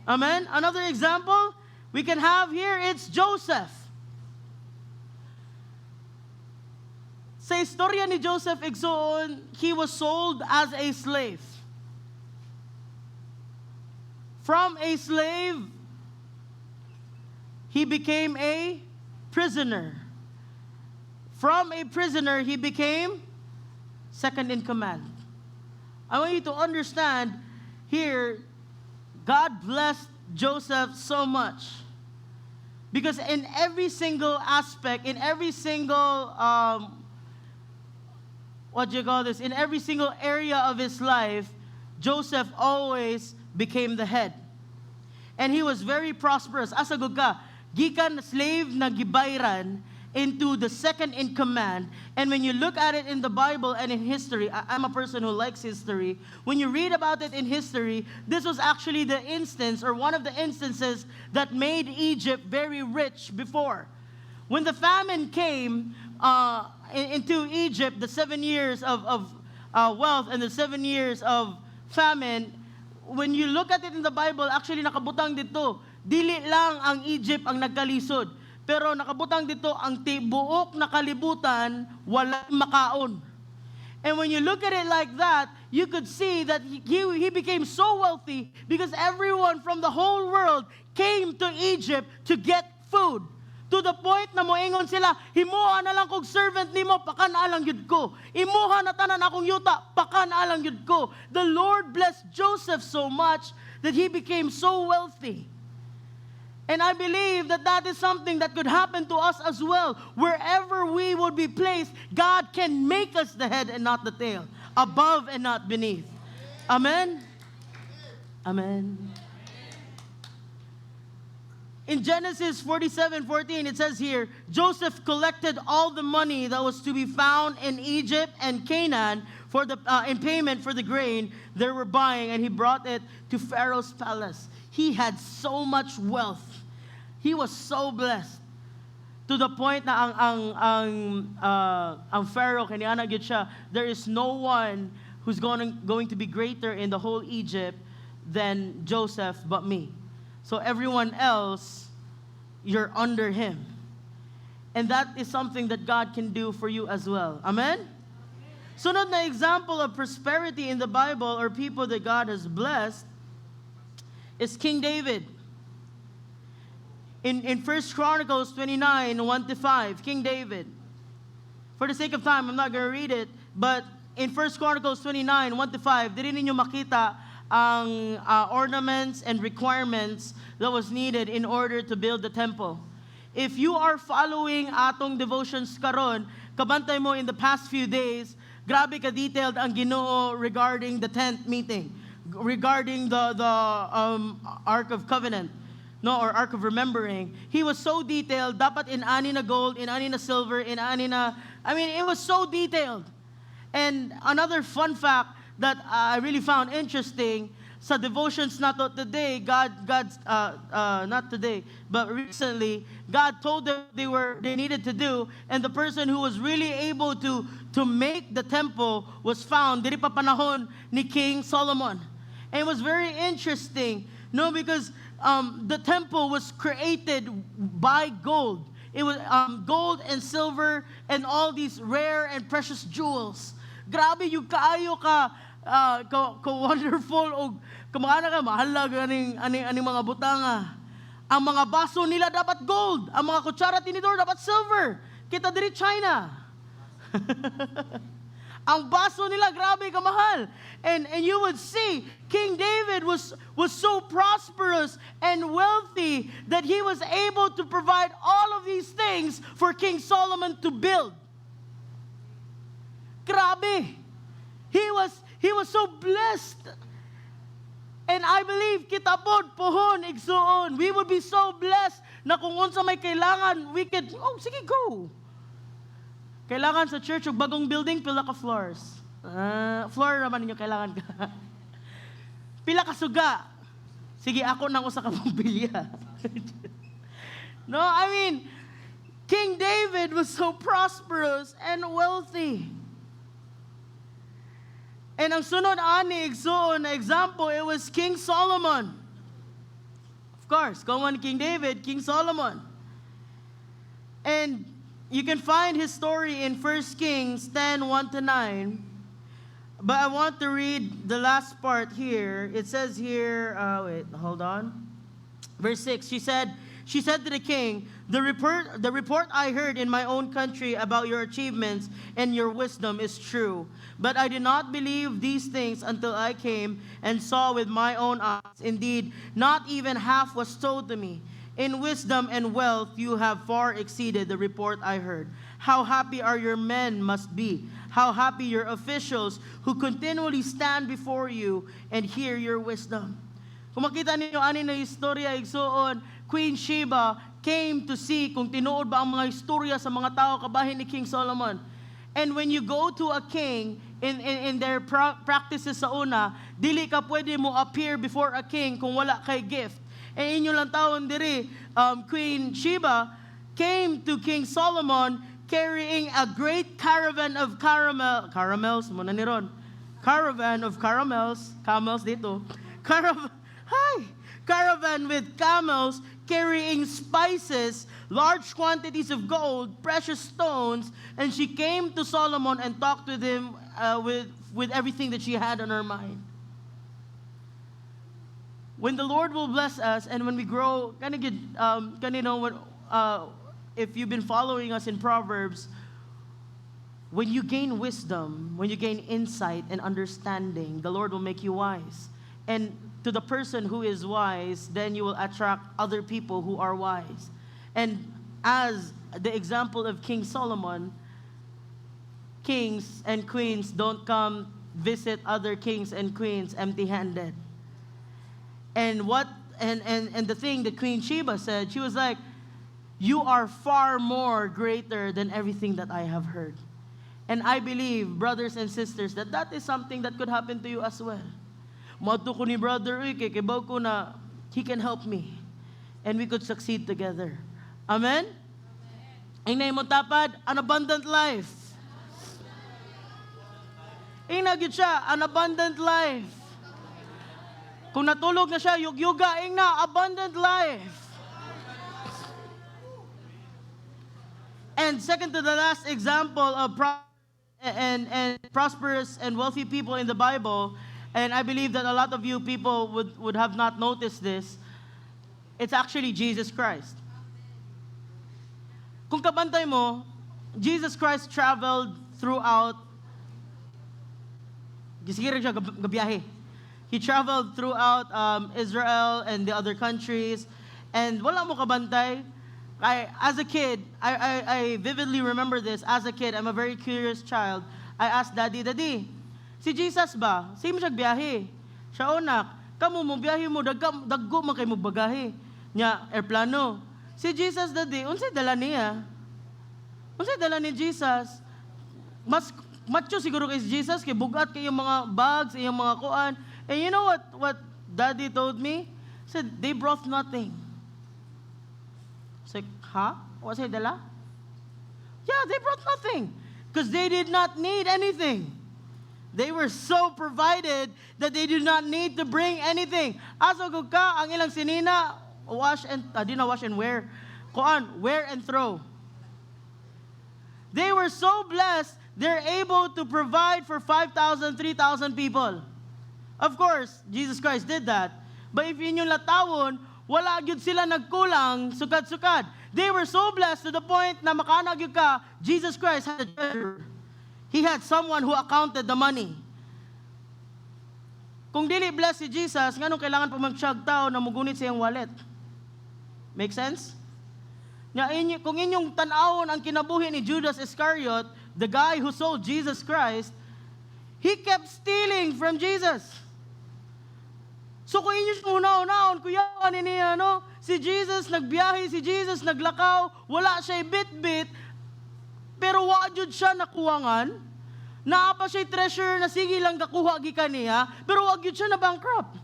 Amen. Another example we can have here, it's Joseph. Sa istorya ni Joseph, igsoon, he was sold as a slave. From a slave, he became a prisoner. From a prisoner, he became second in command. I want you to understand here, God blessed Joseph so much. Because in every single aspect, in every single, what do you call this, in every single area of his life, Joseph always became the head. And he was very prosperous. Asa gud ka, gikan slave na gibayran, into the second in command. And when you look at it in the Bible and in history, I'm a person who likes history. When you read about it in history, this was actually the instance or one of the instances that made Egypt very rich before. When the famine came into Egypt, the 7 years of wealth and the 7 years of famine, when you look at it in the Bible, actually nakabutang didto, dili lang ang Egypt ang nagkalisod. Pero nakabutang didto ang tibuok na kalibutan, wala makaon. And when you look at it like that, you could see that he became so wealthy because everyone from the whole world came to Egypt to get food. To the point na moingon sila, "Himuha na lang kog servant nimo, pakan-a lang gyud ko. Imuha na tanan akong yuta, pakan-a lang gyud ko." The Lord blessed Joseph so much that he became so wealthy. And I believe that that is something that could happen to us as well. Wherever we would be placed, God can make us the head and not the tail, above and not beneath. Amen? Amen. In Genesis 47:14, it says here, "Joseph collected all the money that was to be found in Egypt and Canaan in payment for the grain they were buying, and he brought it to Pharaoh's palace." He had so much wealth. He was so blessed. To the point na ang Pharaoh, kani ana gyud siya, "There is no one who's going to be greater in the whole Egypt than Joseph but me. So everyone else, you're under him." And that is something that God can do for you as well. Amen? Sunod na example of prosperity in the Bible or people that God has blessed is King David. In 1 Chronicles 29, 1 to 5, King David. For the sake of time, I'm not going to read it, but in 1 Chronicles 29, 1 to 5, diri ninyo makita ang ornaments and requirements that was needed in order to build the temple. If you are following atong devotions karon, kabantay mo in the past few days, grabe ka detailed ang Ginoo regarding the tent meeting, regarding the Ark of Covenant, no, or Ark of Remembering. He was so detailed, dapat in-ani na gold, in-ani na silver, in-ani na, I mean, it was so detailed. And another fun fact that I really found interesting, sa devotions nato today, God, not today, but recently, God told them they needed to do, and the person who was really able to make the temple was found diri pa panahon ni King Solomon. And it was very interesting, no, because the temple was created by gold. It was gold and silver and all these rare and precious jewels. Grabe gyud kaayo ka wonderful og kumana ka mahalaga aning mga butanga. Ang mga baso nila dapat gold, ang mga kutsara, tinidor dapat silver. Kita diri China. Ang baso nila, grabe kamahal. And you would see, King David was so prosperous and wealthy that he was able to provide all of these things for King Solomon to build. Grabe. He was so blessed. And I believe kita pod pohon igsuon, we would be so blessed na kung unsa may kailangan, we could, "Oh, sige, go." Kailangan sa church og bagong building, pila ka floors? Floor naman ninyo kailangan ka. Pila ka suga? Sige, ako nang usa ka bumbilya. No, I mean, King David was so prosperous and wealthy. And ang sunod ani igsuon na example, it was King Solomon. Of course, common King David, King Solomon. And you can find his story in 1 Kings 10, 1 to 9. But I want to read the last part here. It says here, wait, hold on. Verse 6, she said to the king, The report I heard in my own country about your achievements and your wisdom is true. But I did not believe these things until I came and saw with my own eyes. Indeed, not even half was told to me. In wisdom and wealth, you have far exceeded the report I heard. How happy are your men must be. How happy your officials who continually stand before you and hear your wisdom." Kung makita ninyo ani na istorya igsuon, Queen Sheba came to see kung tinuod ba ang mga istorya sa mga tao kabahin ni King Solomon. And when you go to a king, in their practices sa una, dili ka pwede mo appear before a king kung wala kay gift. E inyong lantawon diri, Queen Sheba came to King Solomon carrying a great caravan of caramel, caramels, mao na ni ron. Caravan of caramels, camels dito. Caravan, hi! Caravan with camels carrying spices, large quantities of gold, precious stones, and she came to Solomon and talked with him with everything that she had on her mind. When the Lord will bless us and when we grow, kind of kanino, when, if you've been following us in Proverbs, when you gain wisdom, when you gain insight and understanding, the Lord will make you wise. And to the person who is wise, then you will attract other people who are wise. And as the example of King Solomon, kings and queens don't come visit other kings and queens empty-handed. And what and the thing that Queen Sheba said, she was like, "You are far more greater than everything that I have heard." And I believe, brothers and sisters, that that is something that could happen to you as well. Moadto ko ni brother, uy, kay kibaw ko na he can help me. And we could succeed together. Amen? Ingna imong tapad, an abundant life. Ingna gyud siya, an abundant life. Kung natulog na siya, yugyuga, ingna, abundant life. And second to the last example of and prosperous and wealthy people in the Bible, and I believe that a lot of you people would have not noticed this, it's actually Jesus Christ. Kung kabantay mo, Jesus Christ traveled throughout, gisige siya gabiyahe. He traveled throughout Israel and the other countries, and wala mo kabantay. As a kid, I vividly remember this. As a kid, I'm a very curious child. I asked Daddy, "Daddy, si Jesus ba? Same siya biyahe?" Siya, "Onak, kamo mo biyahe mo, dagko man kay mo bagahe. Nya, airplano. Si Jesus, Daddy, unsay dala niya? Unsay dala ni Jesus? Mas macho siguro kay si Jesus, kay bugat kay yung mga bags, yung mga kuan." And you know what Daddy told me? He said, "They brought nothing." It's like, "Huh? What's it dala?" Yeah, they brought nothing. Because they did not need anything. They were so provided that they did not need to bring anything. Asa ko ka, ang ilang sinina, wash and, di na wash and wear. Kuan, wear and throw. They were so blessed, they're able to provide for 5,000, 3,000 people. Of course, Jesus Christ did that. But if inyong lantawon, wala gyud sila nagkulang, sukad-sukad. They were so blessed to the point na makaana gyud ka, Jesus Christ had a treasure. He had someone who accounted the money. Kung dili blessed si Jesus, nganong kailangan pa magtiyag tao na mugunit sa iyang wallet? Make sense? Nga inyo, kung inyong tan-awon ang kinabuhi ni Judas Iscariot, the guy who sold Jesus Christ, he kept stealing from Jesus. So kung inyo una-unaon, kuya, ano niya, no? Si Jesus nagbiyahe, si Jesus naglakaw, wala siya bit-bit, pero wa jud siya nakuwangan. Naa pa siya treasure na sige lang gakuha gikan niya, pero wa gyud siya na bankrupt.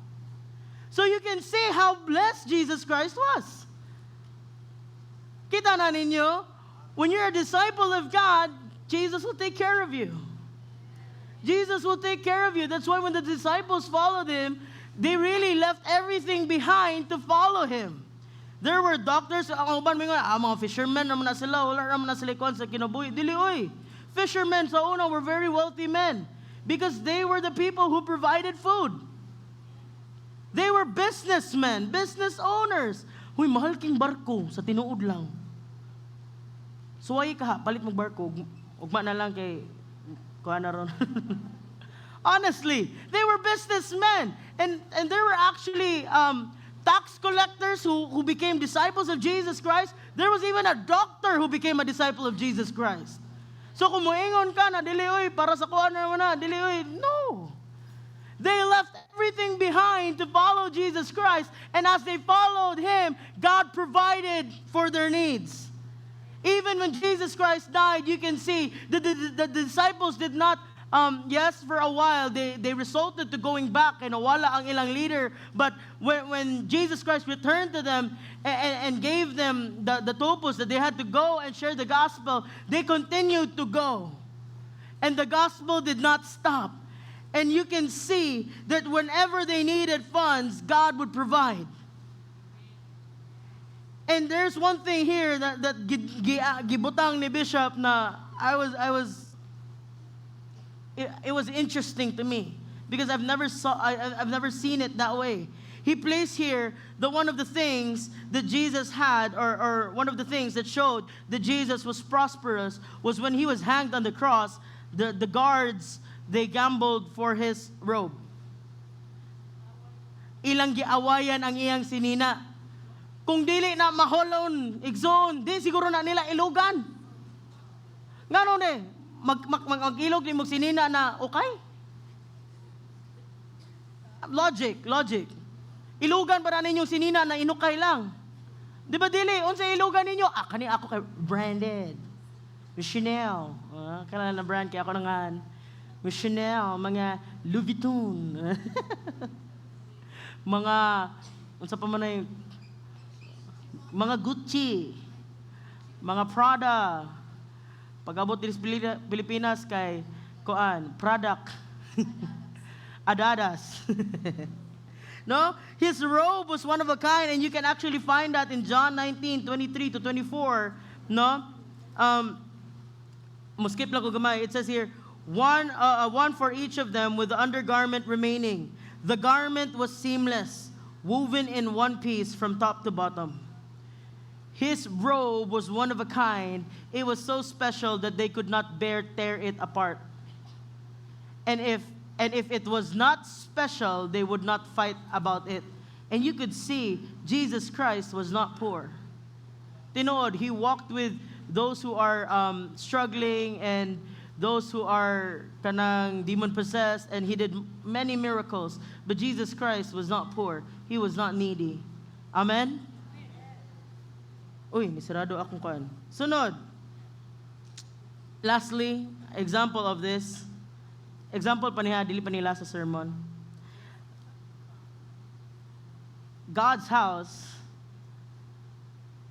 So you can see how blessed Jesus Christ was. Kita na ninyo, when you're a disciple of God, Jesus will take care of you. Jesus will take care of you. That's why when the disciples followed him, they really left everything behind to follow him. There were doctors, ang uban moingon, mga fishermen naman na sila, wala naman na sila kuan sa kinabuhi. Dili oy. Fishermen sa una were very wealthy men because they were the people who provided food. They were businessmen, business owners. Huy, mahal king barko sa tinuod lang. Suway ka ha, palit mo barko, ugma na lang kay kuha na ron. Honestly, they were businessmen. And there were actually tax collectors who became disciples of Jesus Christ. There was even a doctor who became a disciple of Jesus Christ. So kung moingon ka na, dili oy, para sa kuan na naman na, dili oy, no. They left everything behind to follow Jesus Christ. And as they followed him, God provided for their needs. Even when Jesus Christ died, you can see the disciples did not, yes, for a while, they resulted to going back and nawala ang ilang leader. But when Jesus Christ returned to them and gave them the topos that they had to go and share the gospel, they continued to go. And the gospel did not stop. And you can see that whenever they needed funds, God would provide. And there's one thing here that gibutang ni Bishop na it was interesting to me because I've never seen it that way. He placed here the one of the things that Jesus had, or one of the things that showed that Jesus was prosperous, was when he was hanged on the cross, the guards, they gambled for his robe. Ilang giawayan ang iyang sinina. Kung dili na maholon, igsoon, di siguro na nila ilugan. Ngano ne? Mag-ilog ni mong sinina na okay? Logic, logic. Ilugan ba na ninyong sinina na inukay lang? Di ba dili? Unsa ilugan ninyo? Ah, kani ako kay branded. Miss Chanel. Ah, kanang na brand kay ako nangan. Miss Chanel, mga Louis Vuitton. Mga unsa pa man ay mga Gucci, mga Prada. Pag-abot diri sa Pilipinas kay kuan, product. Adidas. No? His robe was one of a kind, and you can actually find that in John 19, 23 to 24. No? Muskip lang ko gamay. It says here, one for each of them with the undergarment remaining. The garment was seamless, woven in one piece from top to bottom. His robe was one of a kind. It was so special that they could not bear tear it apart. And if it was not special, they would not fight about it. And you could see Jesus Christ was not poor. Tinuod, he walked with those who are struggling and those who are kanang demon possessed, and he did many miracles. But Jesus Christ was not poor. He was not needy. Amen? Uy, nisarado akong kuan. Sunod. Lastly, example of this. Example pa niya, dili pa nila sa sermon. God's house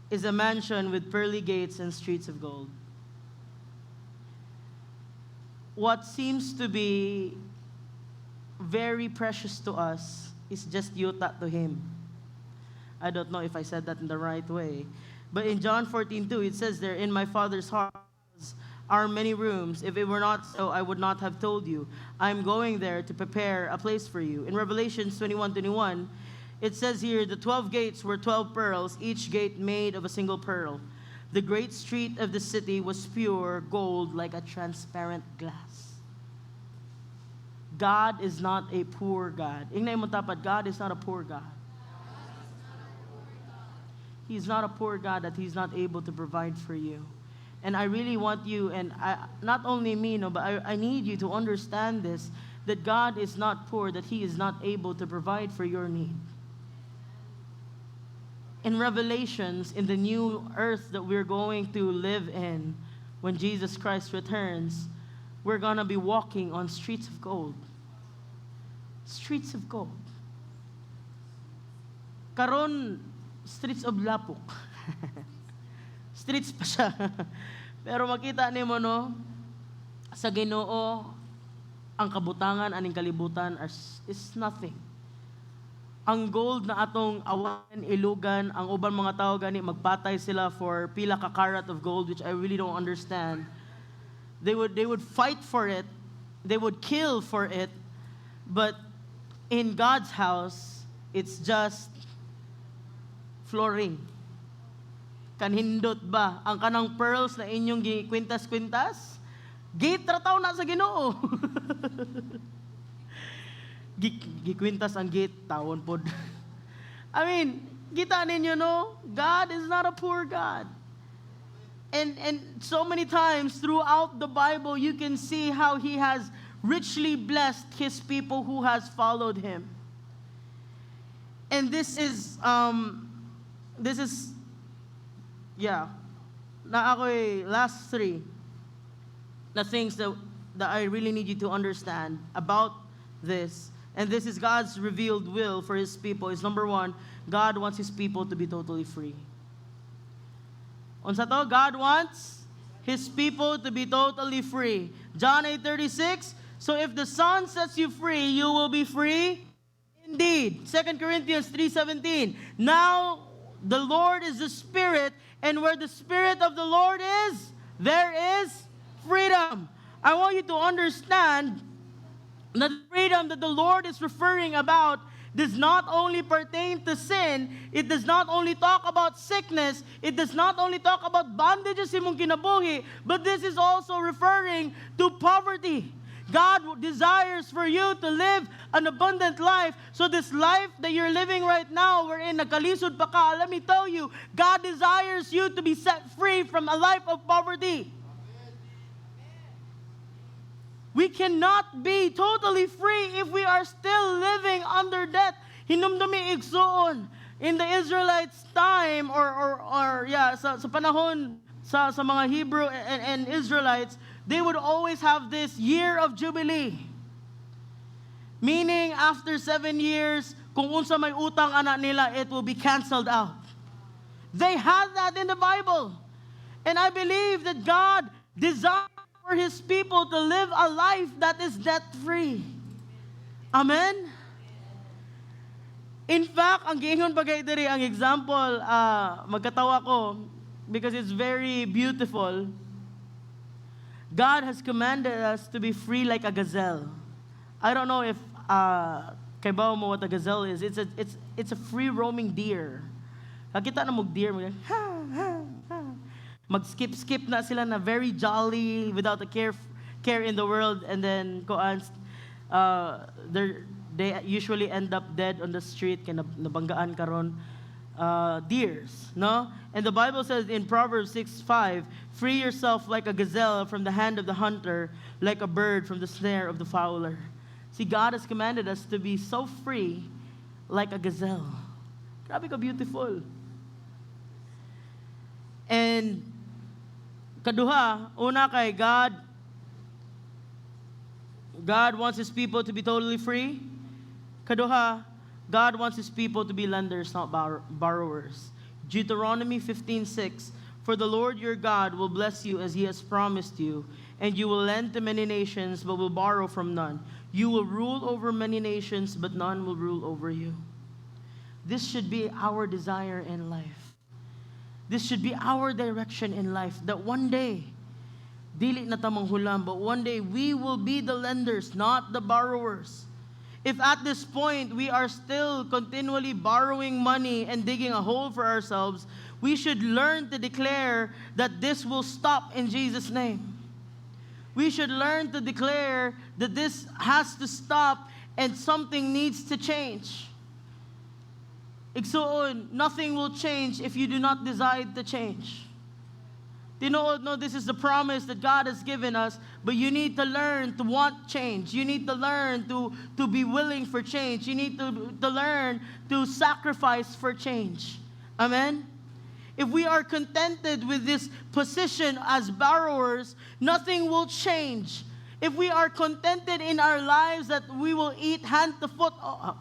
is a mansion with pearly gates and streets of gold. What seems to be very precious to us is just yuta to him. I don't know if I said that in the right way. But in John 14:2, it says there, "In my Father's house are many rooms. If it were not so, I would not have told you. I'm going there to prepare a place for you." In Revelations 21:21, it says here, "The 12 gates were 12 pearls, each gate made of a single pearl. The great street of the city was pure gold like a transparent glass." God is not a poor God. Ingna mo tapad, God is not a poor God. He's not a poor God that He's not able to provide for you. And I really want you, and I, not only me, no, but I need you to understand this, that God is not poor, that He is not able to provide for your need. In Revelations, in the new earth that we're going to live in when Jesus Christ returns, we're going to be walking on streets of gold. Streets of gold. Karon, streets of lapok. Streets pa siya. Pero makita nimo, no, sa Ginoo ang kabutangan aning kalibutan is nothing. Ang gold na atong awan ilugan, ang uban mga tao gani magpatay sila for pila ka carat of gold, which I really don't understand. They would fight for it, they would kill for it, but in God's house, it's just flooring. Kanindot ba ang kanang pearls na inyong gikwintas-kwintas? Gate ra taw na sa Ginoo. Gikwintas ang gate, tawon pod. I mean, kita ninyo, no? God is not a poor God. And so many times throughout the Bible, you can see how He has richly blessed His people who has followed Him. And this is, yeah, naa ko'y last three the things that I really need you to understand about this. And this is God's revealed will for His people is number one, God wants His people to be totally free. Unsa to? God wants His people to be totally free. John 8:36. So if the Son sets you free, you will be free indeed. 2 Corinthians 3:17. Now the Lord is the Spirit, and where the Spirit of the Lord is, there is freedom. I want you to understand that the freedom that the Lord is referring about does not only pertain to sin, it does not only talk about sickness, it does not only talk about bondages imong kinabuhi, but this is also referring to poverty. God desires for you to live an abundant life. So this life that you're living right now, wherein nagkalisod pa ka, let me tell you, God desires you to be set free from a life of poverty. We cannot be totally free if we are still living under debt. Hinumdumi, igsuon. In the Israelites' time, or yeah, sa panahon sa mga Hebrew and Israelites, they would always have this year of Jubilee. Meaning, after 7 years, kung unsa may utang ana nila, it will be canceled out. They had that in the Bible. And I believe that God desired for His people to live a life that is debt-free. Amen? In fact, ang giingon pa kay diri, ang example, magkatawa ko, because it's very beautiful. God has commanded us to be free like a gazelle. I don't know if kaybaw mo what a gazelle is. It's a free roaming deer. Kakita na mo deer, mag, ha, ha, ha. Mag-skip-skip na sila na very jolly without a care in the world, and then koan, they usually end up dead on the street kay nabanggaan karon deers, no? And the Bible says in Proverbs 6:5, "Free yourself like a gazelle from the hand of the hunter, like a bird from the snare of the fowler." See, God has commanded us to be so free like a gazelle. Grabe ka beautiful. And kaduha, una kay God wants His people to be totally free. Kaduha, God wants His people to be lenders, not borrowers. Deuteronomy 15:6. For the Lord your God will bless you as He has promised you, and you will lend to many nations, but will borrow from none. You will rule over many nations, but none will rule over you. This should be our desire in life. This should be our direction in life, that one day, dili na ta manghulam, but one day we will be the lenders, not the borrowers. If at this point we are still continually borrowing money and digging a hole for ourselves, we should learn to declare that this will stop in Jesus' name. We should learn to declare that this has to stop and something needs to change. Igsuon, nothing will change if you do not decide to change. Tinuod, no, this is the promise that God has given us, but you need to learn to want change. You need to learn to be willing for change. You need to learn to sacrifice for change. Amen? If we are contented with this position as borrowers, nothing will change. If we are contented in our lives that we will eat hand to foot, oh,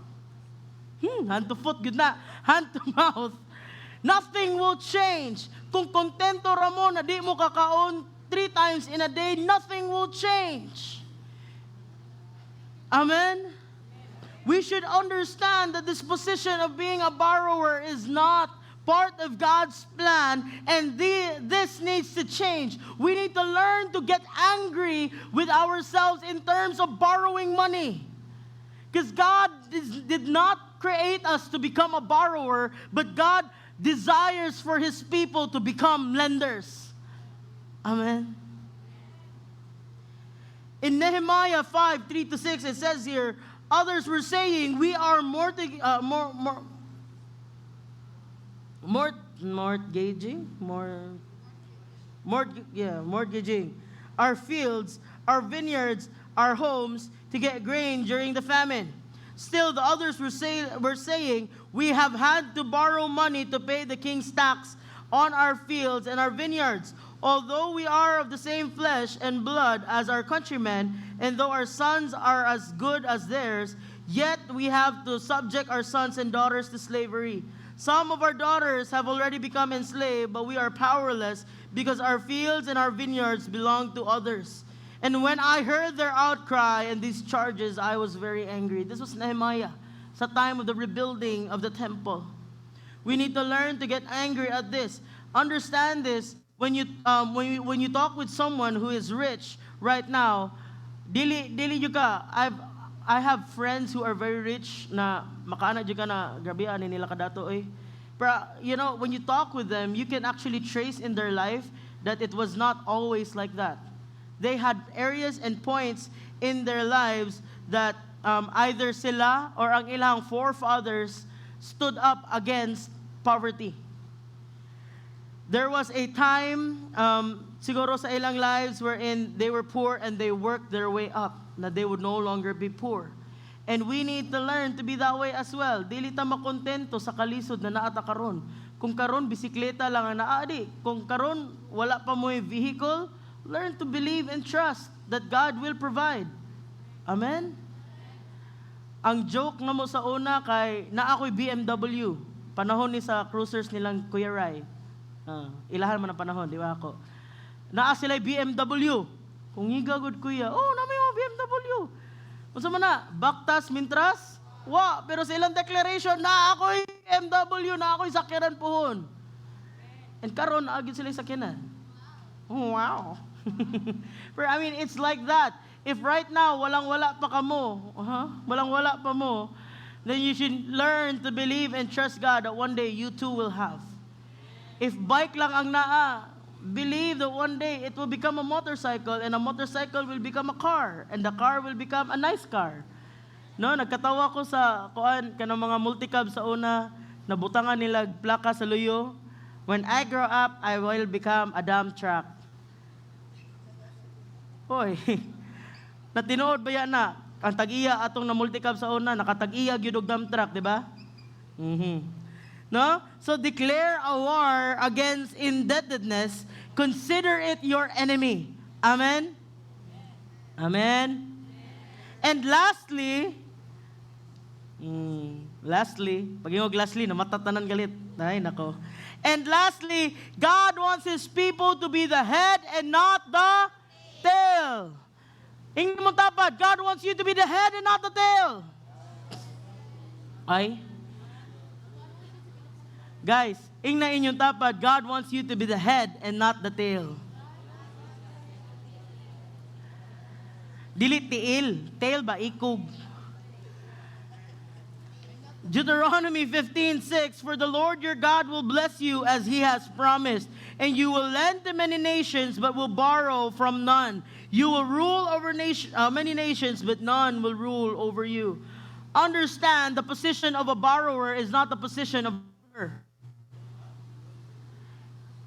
hand to foot, good na, hand to mouth, nothing will change. Kung kontento ra mo na di mo kakaon three times in a day, nothing will change. Amen? We should understand that this position of being a borrower is not part of God's plan, and this needs to change. We need to learn to get angry with ourselves in terms of borrowing money. Because God did not create us to become a borrower, but God desires for His people to become lenders. Amen. In Nehemiah 5:3-6, it says here, others were saying, we are mortgaging, more, yeah, mortgaging our fields, our vineyards, our homes to get grain during the famine." Still, the others were saying, "We have had to borrow money to pay the king's tax on our fields and our vineyards. Although we are of the same flesh and blood as our countrymen, and though our sons are as good as theirs, yet we have to subject our sons and daughters to slavery. Some of our daughters have already become enslaved, but we are powerless because our fields and our vineyards belong to others." And when I heard their outcry and these charges, I was very angry. This was Nehemiah sa time of the rebuilding of the temple. We need to learn to get angry at this. Understand this: when you talk with someone who is rich right now, dili dili jud ka I have friends who are very rich na makaana jud ka na grabe ani nila kadato eh. Pero when you talk with them, you can actually trace in their life that it was not always like that. They had areas and points in their lives that either sila or ang ilang forefathers stood up against poverty. There was a time, siguro sa ilang lives, wherein they were poor and they worked their way up, na they would no longer be poor. And we need to learn to be that way as well. Dili ta makontento sa kalisod na naa ta karon. Kung karon bisikleta lang ang naa di, kung karon wala pa mo'y vehicle, learn to believe and trust that God will provide. Amen? Ang joke namo sa una kay naa ko'y BMW. Panahon ni sa cruisers nilang Kuya Rai. Ah, ilahan man ang panahon, di ba ako? Naa sila BMW. Kung higa gud kuya, oh, naa may mga BMW. Unsa man na? Baktas mintras? Wa, pero sa ilang declaration, naa ako'y BMW, naa ako'y sakyanan puhon. And karon naa gyud sila sakyanan. Wow. But I mean, it's like that. If right now, walang-wala pa kamo, walang-wala pa mo, then you should learn to believe and trust God that one day you too will have. If bike lang ang naa, believe that one day it will become a motorcycle and a motorcycle will become a car and the car will become a nice car. No, nagkatawa ko sa kuan kanang mga multicab sa una, nabutangan nila plaka sa luyo. "When I grow up, I will become a dump truck." Hoy. Natinuod ba yan na? Ang tag-iya atong na multicab sa una, nakatag-iya gyud og dump truck, di ba? No? So declare a war against indebtedness. Consider it your enemy. Amen? Amen? And lastly, lastly, pag ingog lastly, namatatanan galit. Ay, nako. And lastly, God wants His people to be the head and not the tail. Ingnan mo tapad, God wants you to be the head and not the tail. Ay. Guys, ingna inyong tapad, God wants you to be the head and not the tail. Dili tiil, tail ba ikog. Deuteronomy 15:6, "For the Lord your God will bless you as he has promised, and you will lend to many nations but will borrow from none. You will rule over many nations, but none will rule over you." Understand, the position of a borrower is not the position of a lender.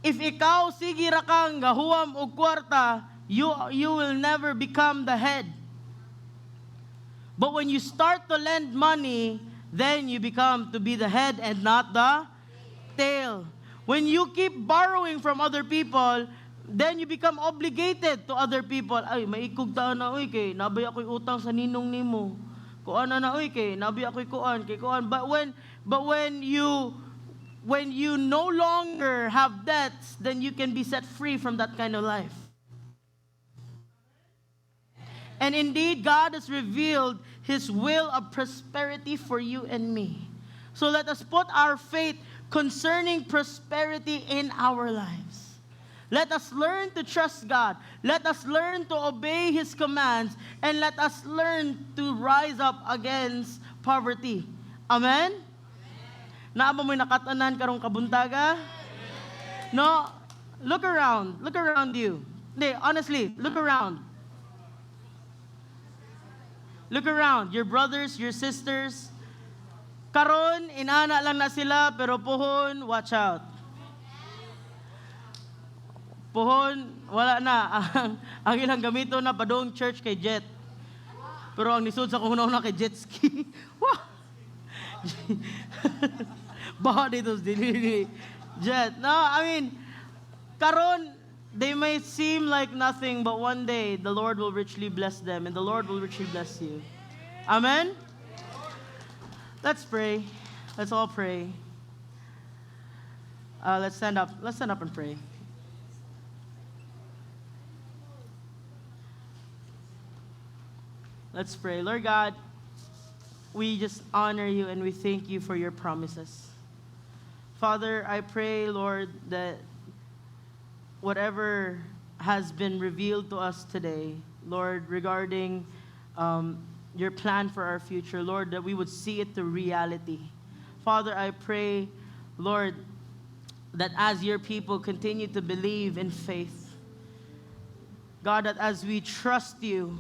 If ikaw sige ra kang gahuwam og kwarta, you will never become the head. But when you start to lend money, then you become to be the head and not the tail. When you keep borrowing from other people, then you become obligated to other people. "Ay, maikog ta na oy kay naa bay ako'y utang sa ninong nimo. Kuan na na oy kay naa bay ako'y kuan kay kuan." But when you no longer have debts, then you can be set free from that kind of life. And indeed, God has revealed His will of prosperity for you and me. So let us put our faith concerning prosperity in our lives. Let us learn to trust God. Let us learn to obey His commands. And let us learn to rise up against poverty. Amen? Naa ba mo'y nakat-anan karong kabuntaga? No? Look around. Look around you. Hindi, honestly, look around. Look around. Your brothers, your sisters. Karon, inana lang na sila, pero puhon, watch out. Puhon, wala na. Ang ilang gamito na padung church kay jet. Pero ang nisod sa akong huna kay jet ski. Wah! Baha dito sa dili jet. No, I mean, karon they may seem like nothing, but one day the Lord will richly bless them and the Lord will richly bless you. Amen? Let's pray. Let's all pray. Let's stand up. Let's stand up and pray. Let's pray. Lord God, we just honor you and we thank you for your promises. Father, I pray, Lord, that whatever has been revealed to us today, Lord, regarding your plan for our future, Lord, that we would see it to reality. Father, I pray, Lord, that as your people continue to believe in faith, God, that as we trust you,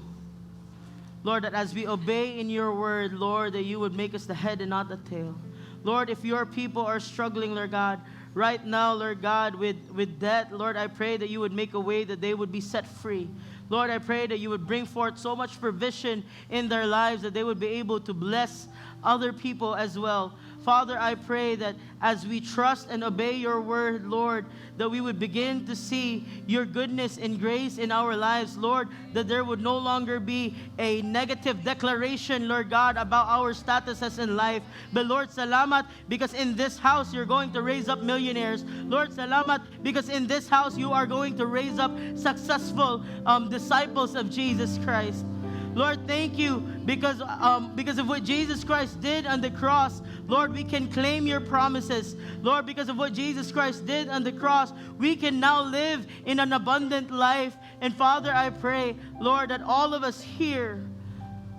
Lord, that as we obey in your word, Lord, that you would make us the head and not the tail. Lord, if your people are struggling, Lord God, right now, Lord God, with debt, Lord, I pray that you would make a way that they would be set free. Lord, I pray that you would bring forth so much provision in their lives that they would be able to bless other people as well. Father, I pray that as we trust and obey your word, Lord, that we would begin to see your goodness and grace in our lives, Lord, that there would no longer be a negative declaration, Lord God, about our statuses in life. But Lord, salamat, because in this house you're going to raise up millionaires. Lord, salamat, because in this house you are going to raise up successful disciples of Jesus Christ. Lord, thank you because of what Jesus Christ did on the cross. Lord, we can claim your promises. Lord, because of what Jesus Christ did on the cross, we can now live in an abundant life. And Father, I pray, Lord, that all of us here,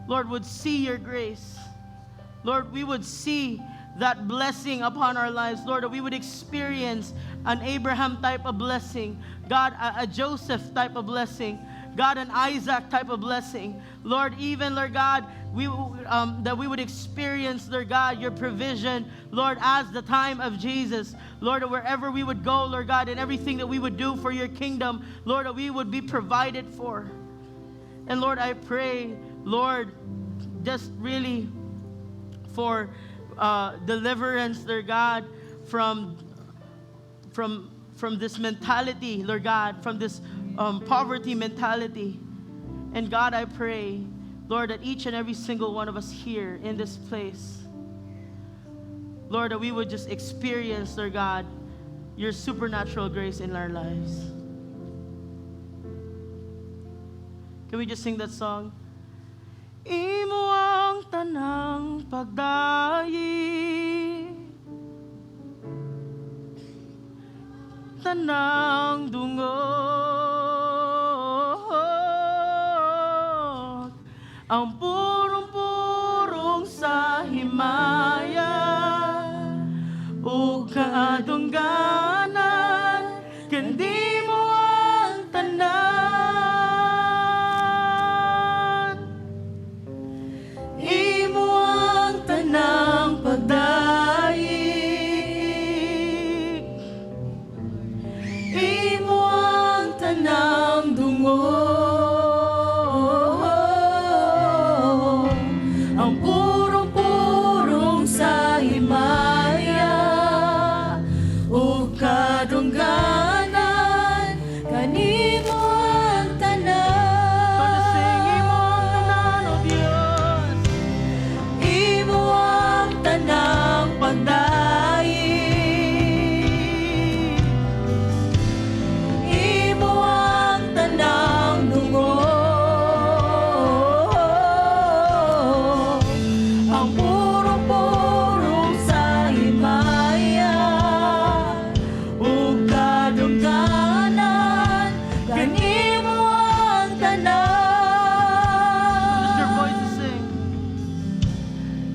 Lord, would see your grace. Lord, we would see that blessing upon our lives. Lord, that we would experience an Abraham type of blessing. God, a Joseph type of blessing. God, an Isaac type of blessing. Lord, even, Lord God, we that we would experience, Lord God, your provision, Lord, as the time of Jesus. Lord, wherever we would go, Lord God, and everything that we would do for your kingdom, Lord, that we would be provided for. And Lord, I pray, Lord, just really for deliverance, Lord God, from this mentality, Lord God, from this poverty mentality. And God, I pray, Lord, that each and every single one of us here in this place, Lord, that we would just experience, Lord God, your supernatural grace in our lives. Can we just sing that song? Imo ang tanang pagdayi, tanang dungog, ang purong-purong sa himaya ug kadungganan, kandi mo ang tanan. Imo ang tanang pagdayig, imo ang tanang dungog, ang purong-purong sa himaya ug kadungganan, kanimo ang tanan. Imo ang tanan, O Dios. Imo ang tanang pagdayig, imo ang tanang dungog, ang purong-purong sa himaya ug kadungganan, kanimo ang tanan. Just your voices sing.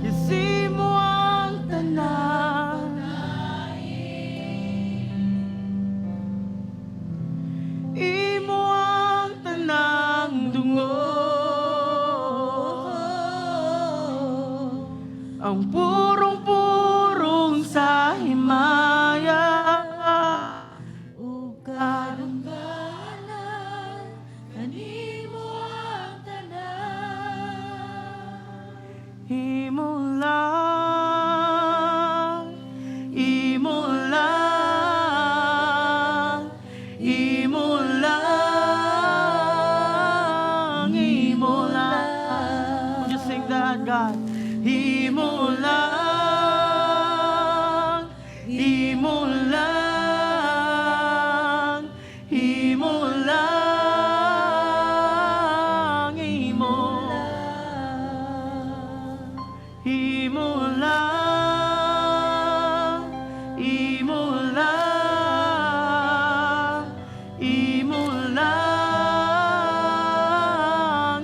Yes, mo ang tanan. Imo ang tanang dungog, ang purong-purong sa himaya ug kadungganan, kanimo ang tanan. Imo lang, Imo lang, Imo lang, Imo Imo lang, Imo lang, Imo lang,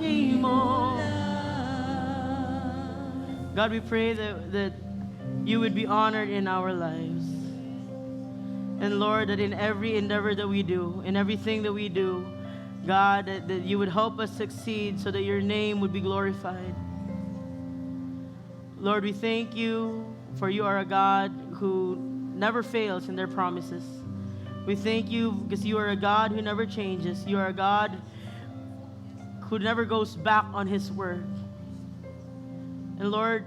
Imo. God, we pray that you would be honored in our lives. And Lord, that in every endeavor that we do, in everything that we do, God, that you would help us succeed so that your name would be glorified. Lord, we thank you, for you are a God who never fails in their promises. We thank you because you are a God who never changes. You are a God who never goes back on his word. And Lord,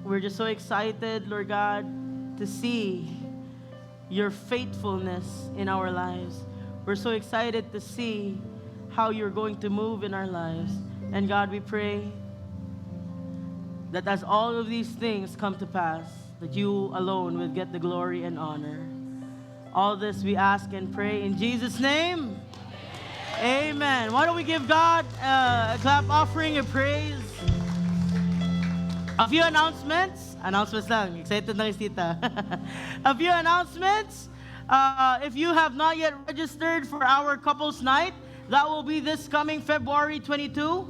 we're just so excited, Lord God, to see your faithfulness in our lives. We're so excited to see how you're going to move in our lives. And God, we pray that as all of these things come to pass, that you alone will get the glory and honor. All this we ask and pray in Jesus' name. Amen. Why don't we give God a clap offering of praise? A few announcements. Announcements lang. Excited na si Tita. A few announcements. If you have not yet registered for our couples night, that will be this coming February 22.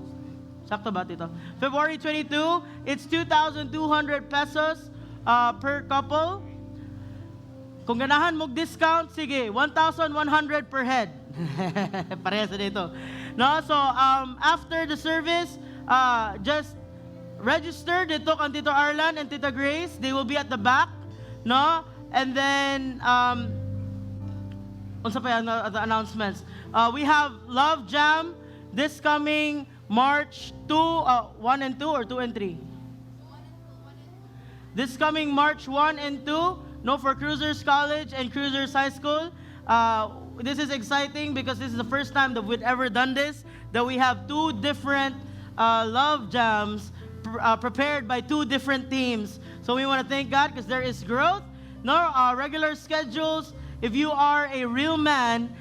Sakto ba, Tito? February 22. It's 2,200 pesos per couple. Kung ganahan mo discount, sige, 1,100 per head. Parehas na dito. No, so after the service, just register dito kang Tito Arlan and Tita Grace. They will be at the back, no? And then unsa pa yung the announcements? We have Love Jam this coming March 2, 1 and 2 or 2 and 3? This coming March 1 and 2, no, for Cruisers College and Cruisers High School. This is exciting because this is the first time that we've ever done this, that we have two different love jams prepared by two different teams. So we want to thank God because there is growth. No, regular schedules. If you are a real man,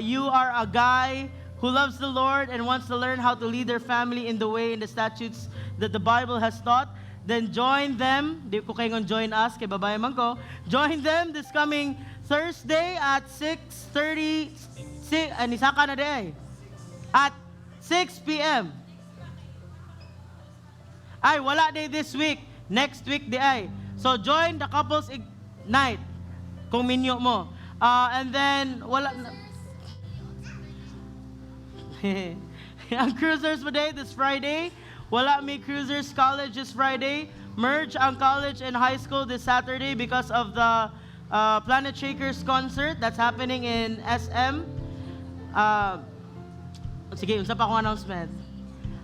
you are a guy who loves the Lord and wants to learn how to lead their family in the way and the statutes that the Bible has taught, then join them. Di ko kayo join us, kay babae man ko. Join them this coming Thursday at 6:30, nisaka na diay. At 6 p.m. Ay, wala diay this week. Next week diay. So join the couples night kung minyo mo. And then, wala na. Ang Cruisers Day this Friday. Wala mi Cruisers College this Friday. Merge ang college and high school this Saturday because of the Planet Shakers concert that's happening in SM. Sige, unsa pa akong announcement?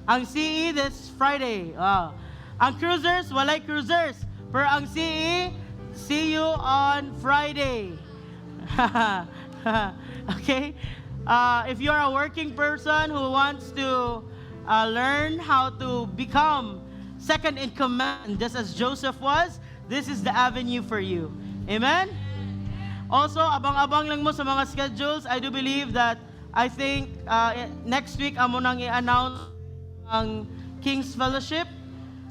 Ang CE this Friday. Wow. Ang Cruisers, walay Cruisers. Pero ang CE, see you on Friday. Okay? If you're a working person who wants to learn how to become second in command, just as Joseph was, this is the avenue for you. Amen? Also, abang-abang lang mo sa mga schedules. I do believe that, I think, next week, amo nang i-announce ang King's Fellowship.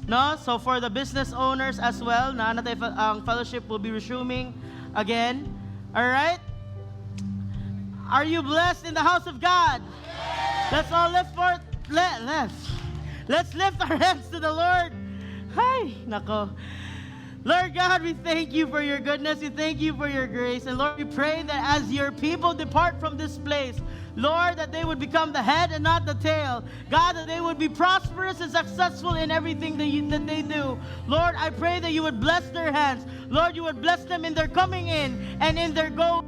No? So for the business owners as well, na natay ang fellowship will be resuming again. All right? Are you blessed in the house of God? Let's all lift forth, let's lift our hands to the Lord. Hi, nako. Lord God, we thank you for your goodness. We thank you for your grace. And Lord, we pray that as your people depart from this place, Lord, that they would become the head and not the tail. God, that they would be prosperous and successful in everything that they do. Lord, I pray that you would bless their hands. Lord, you would bless them in their coming in and in their going.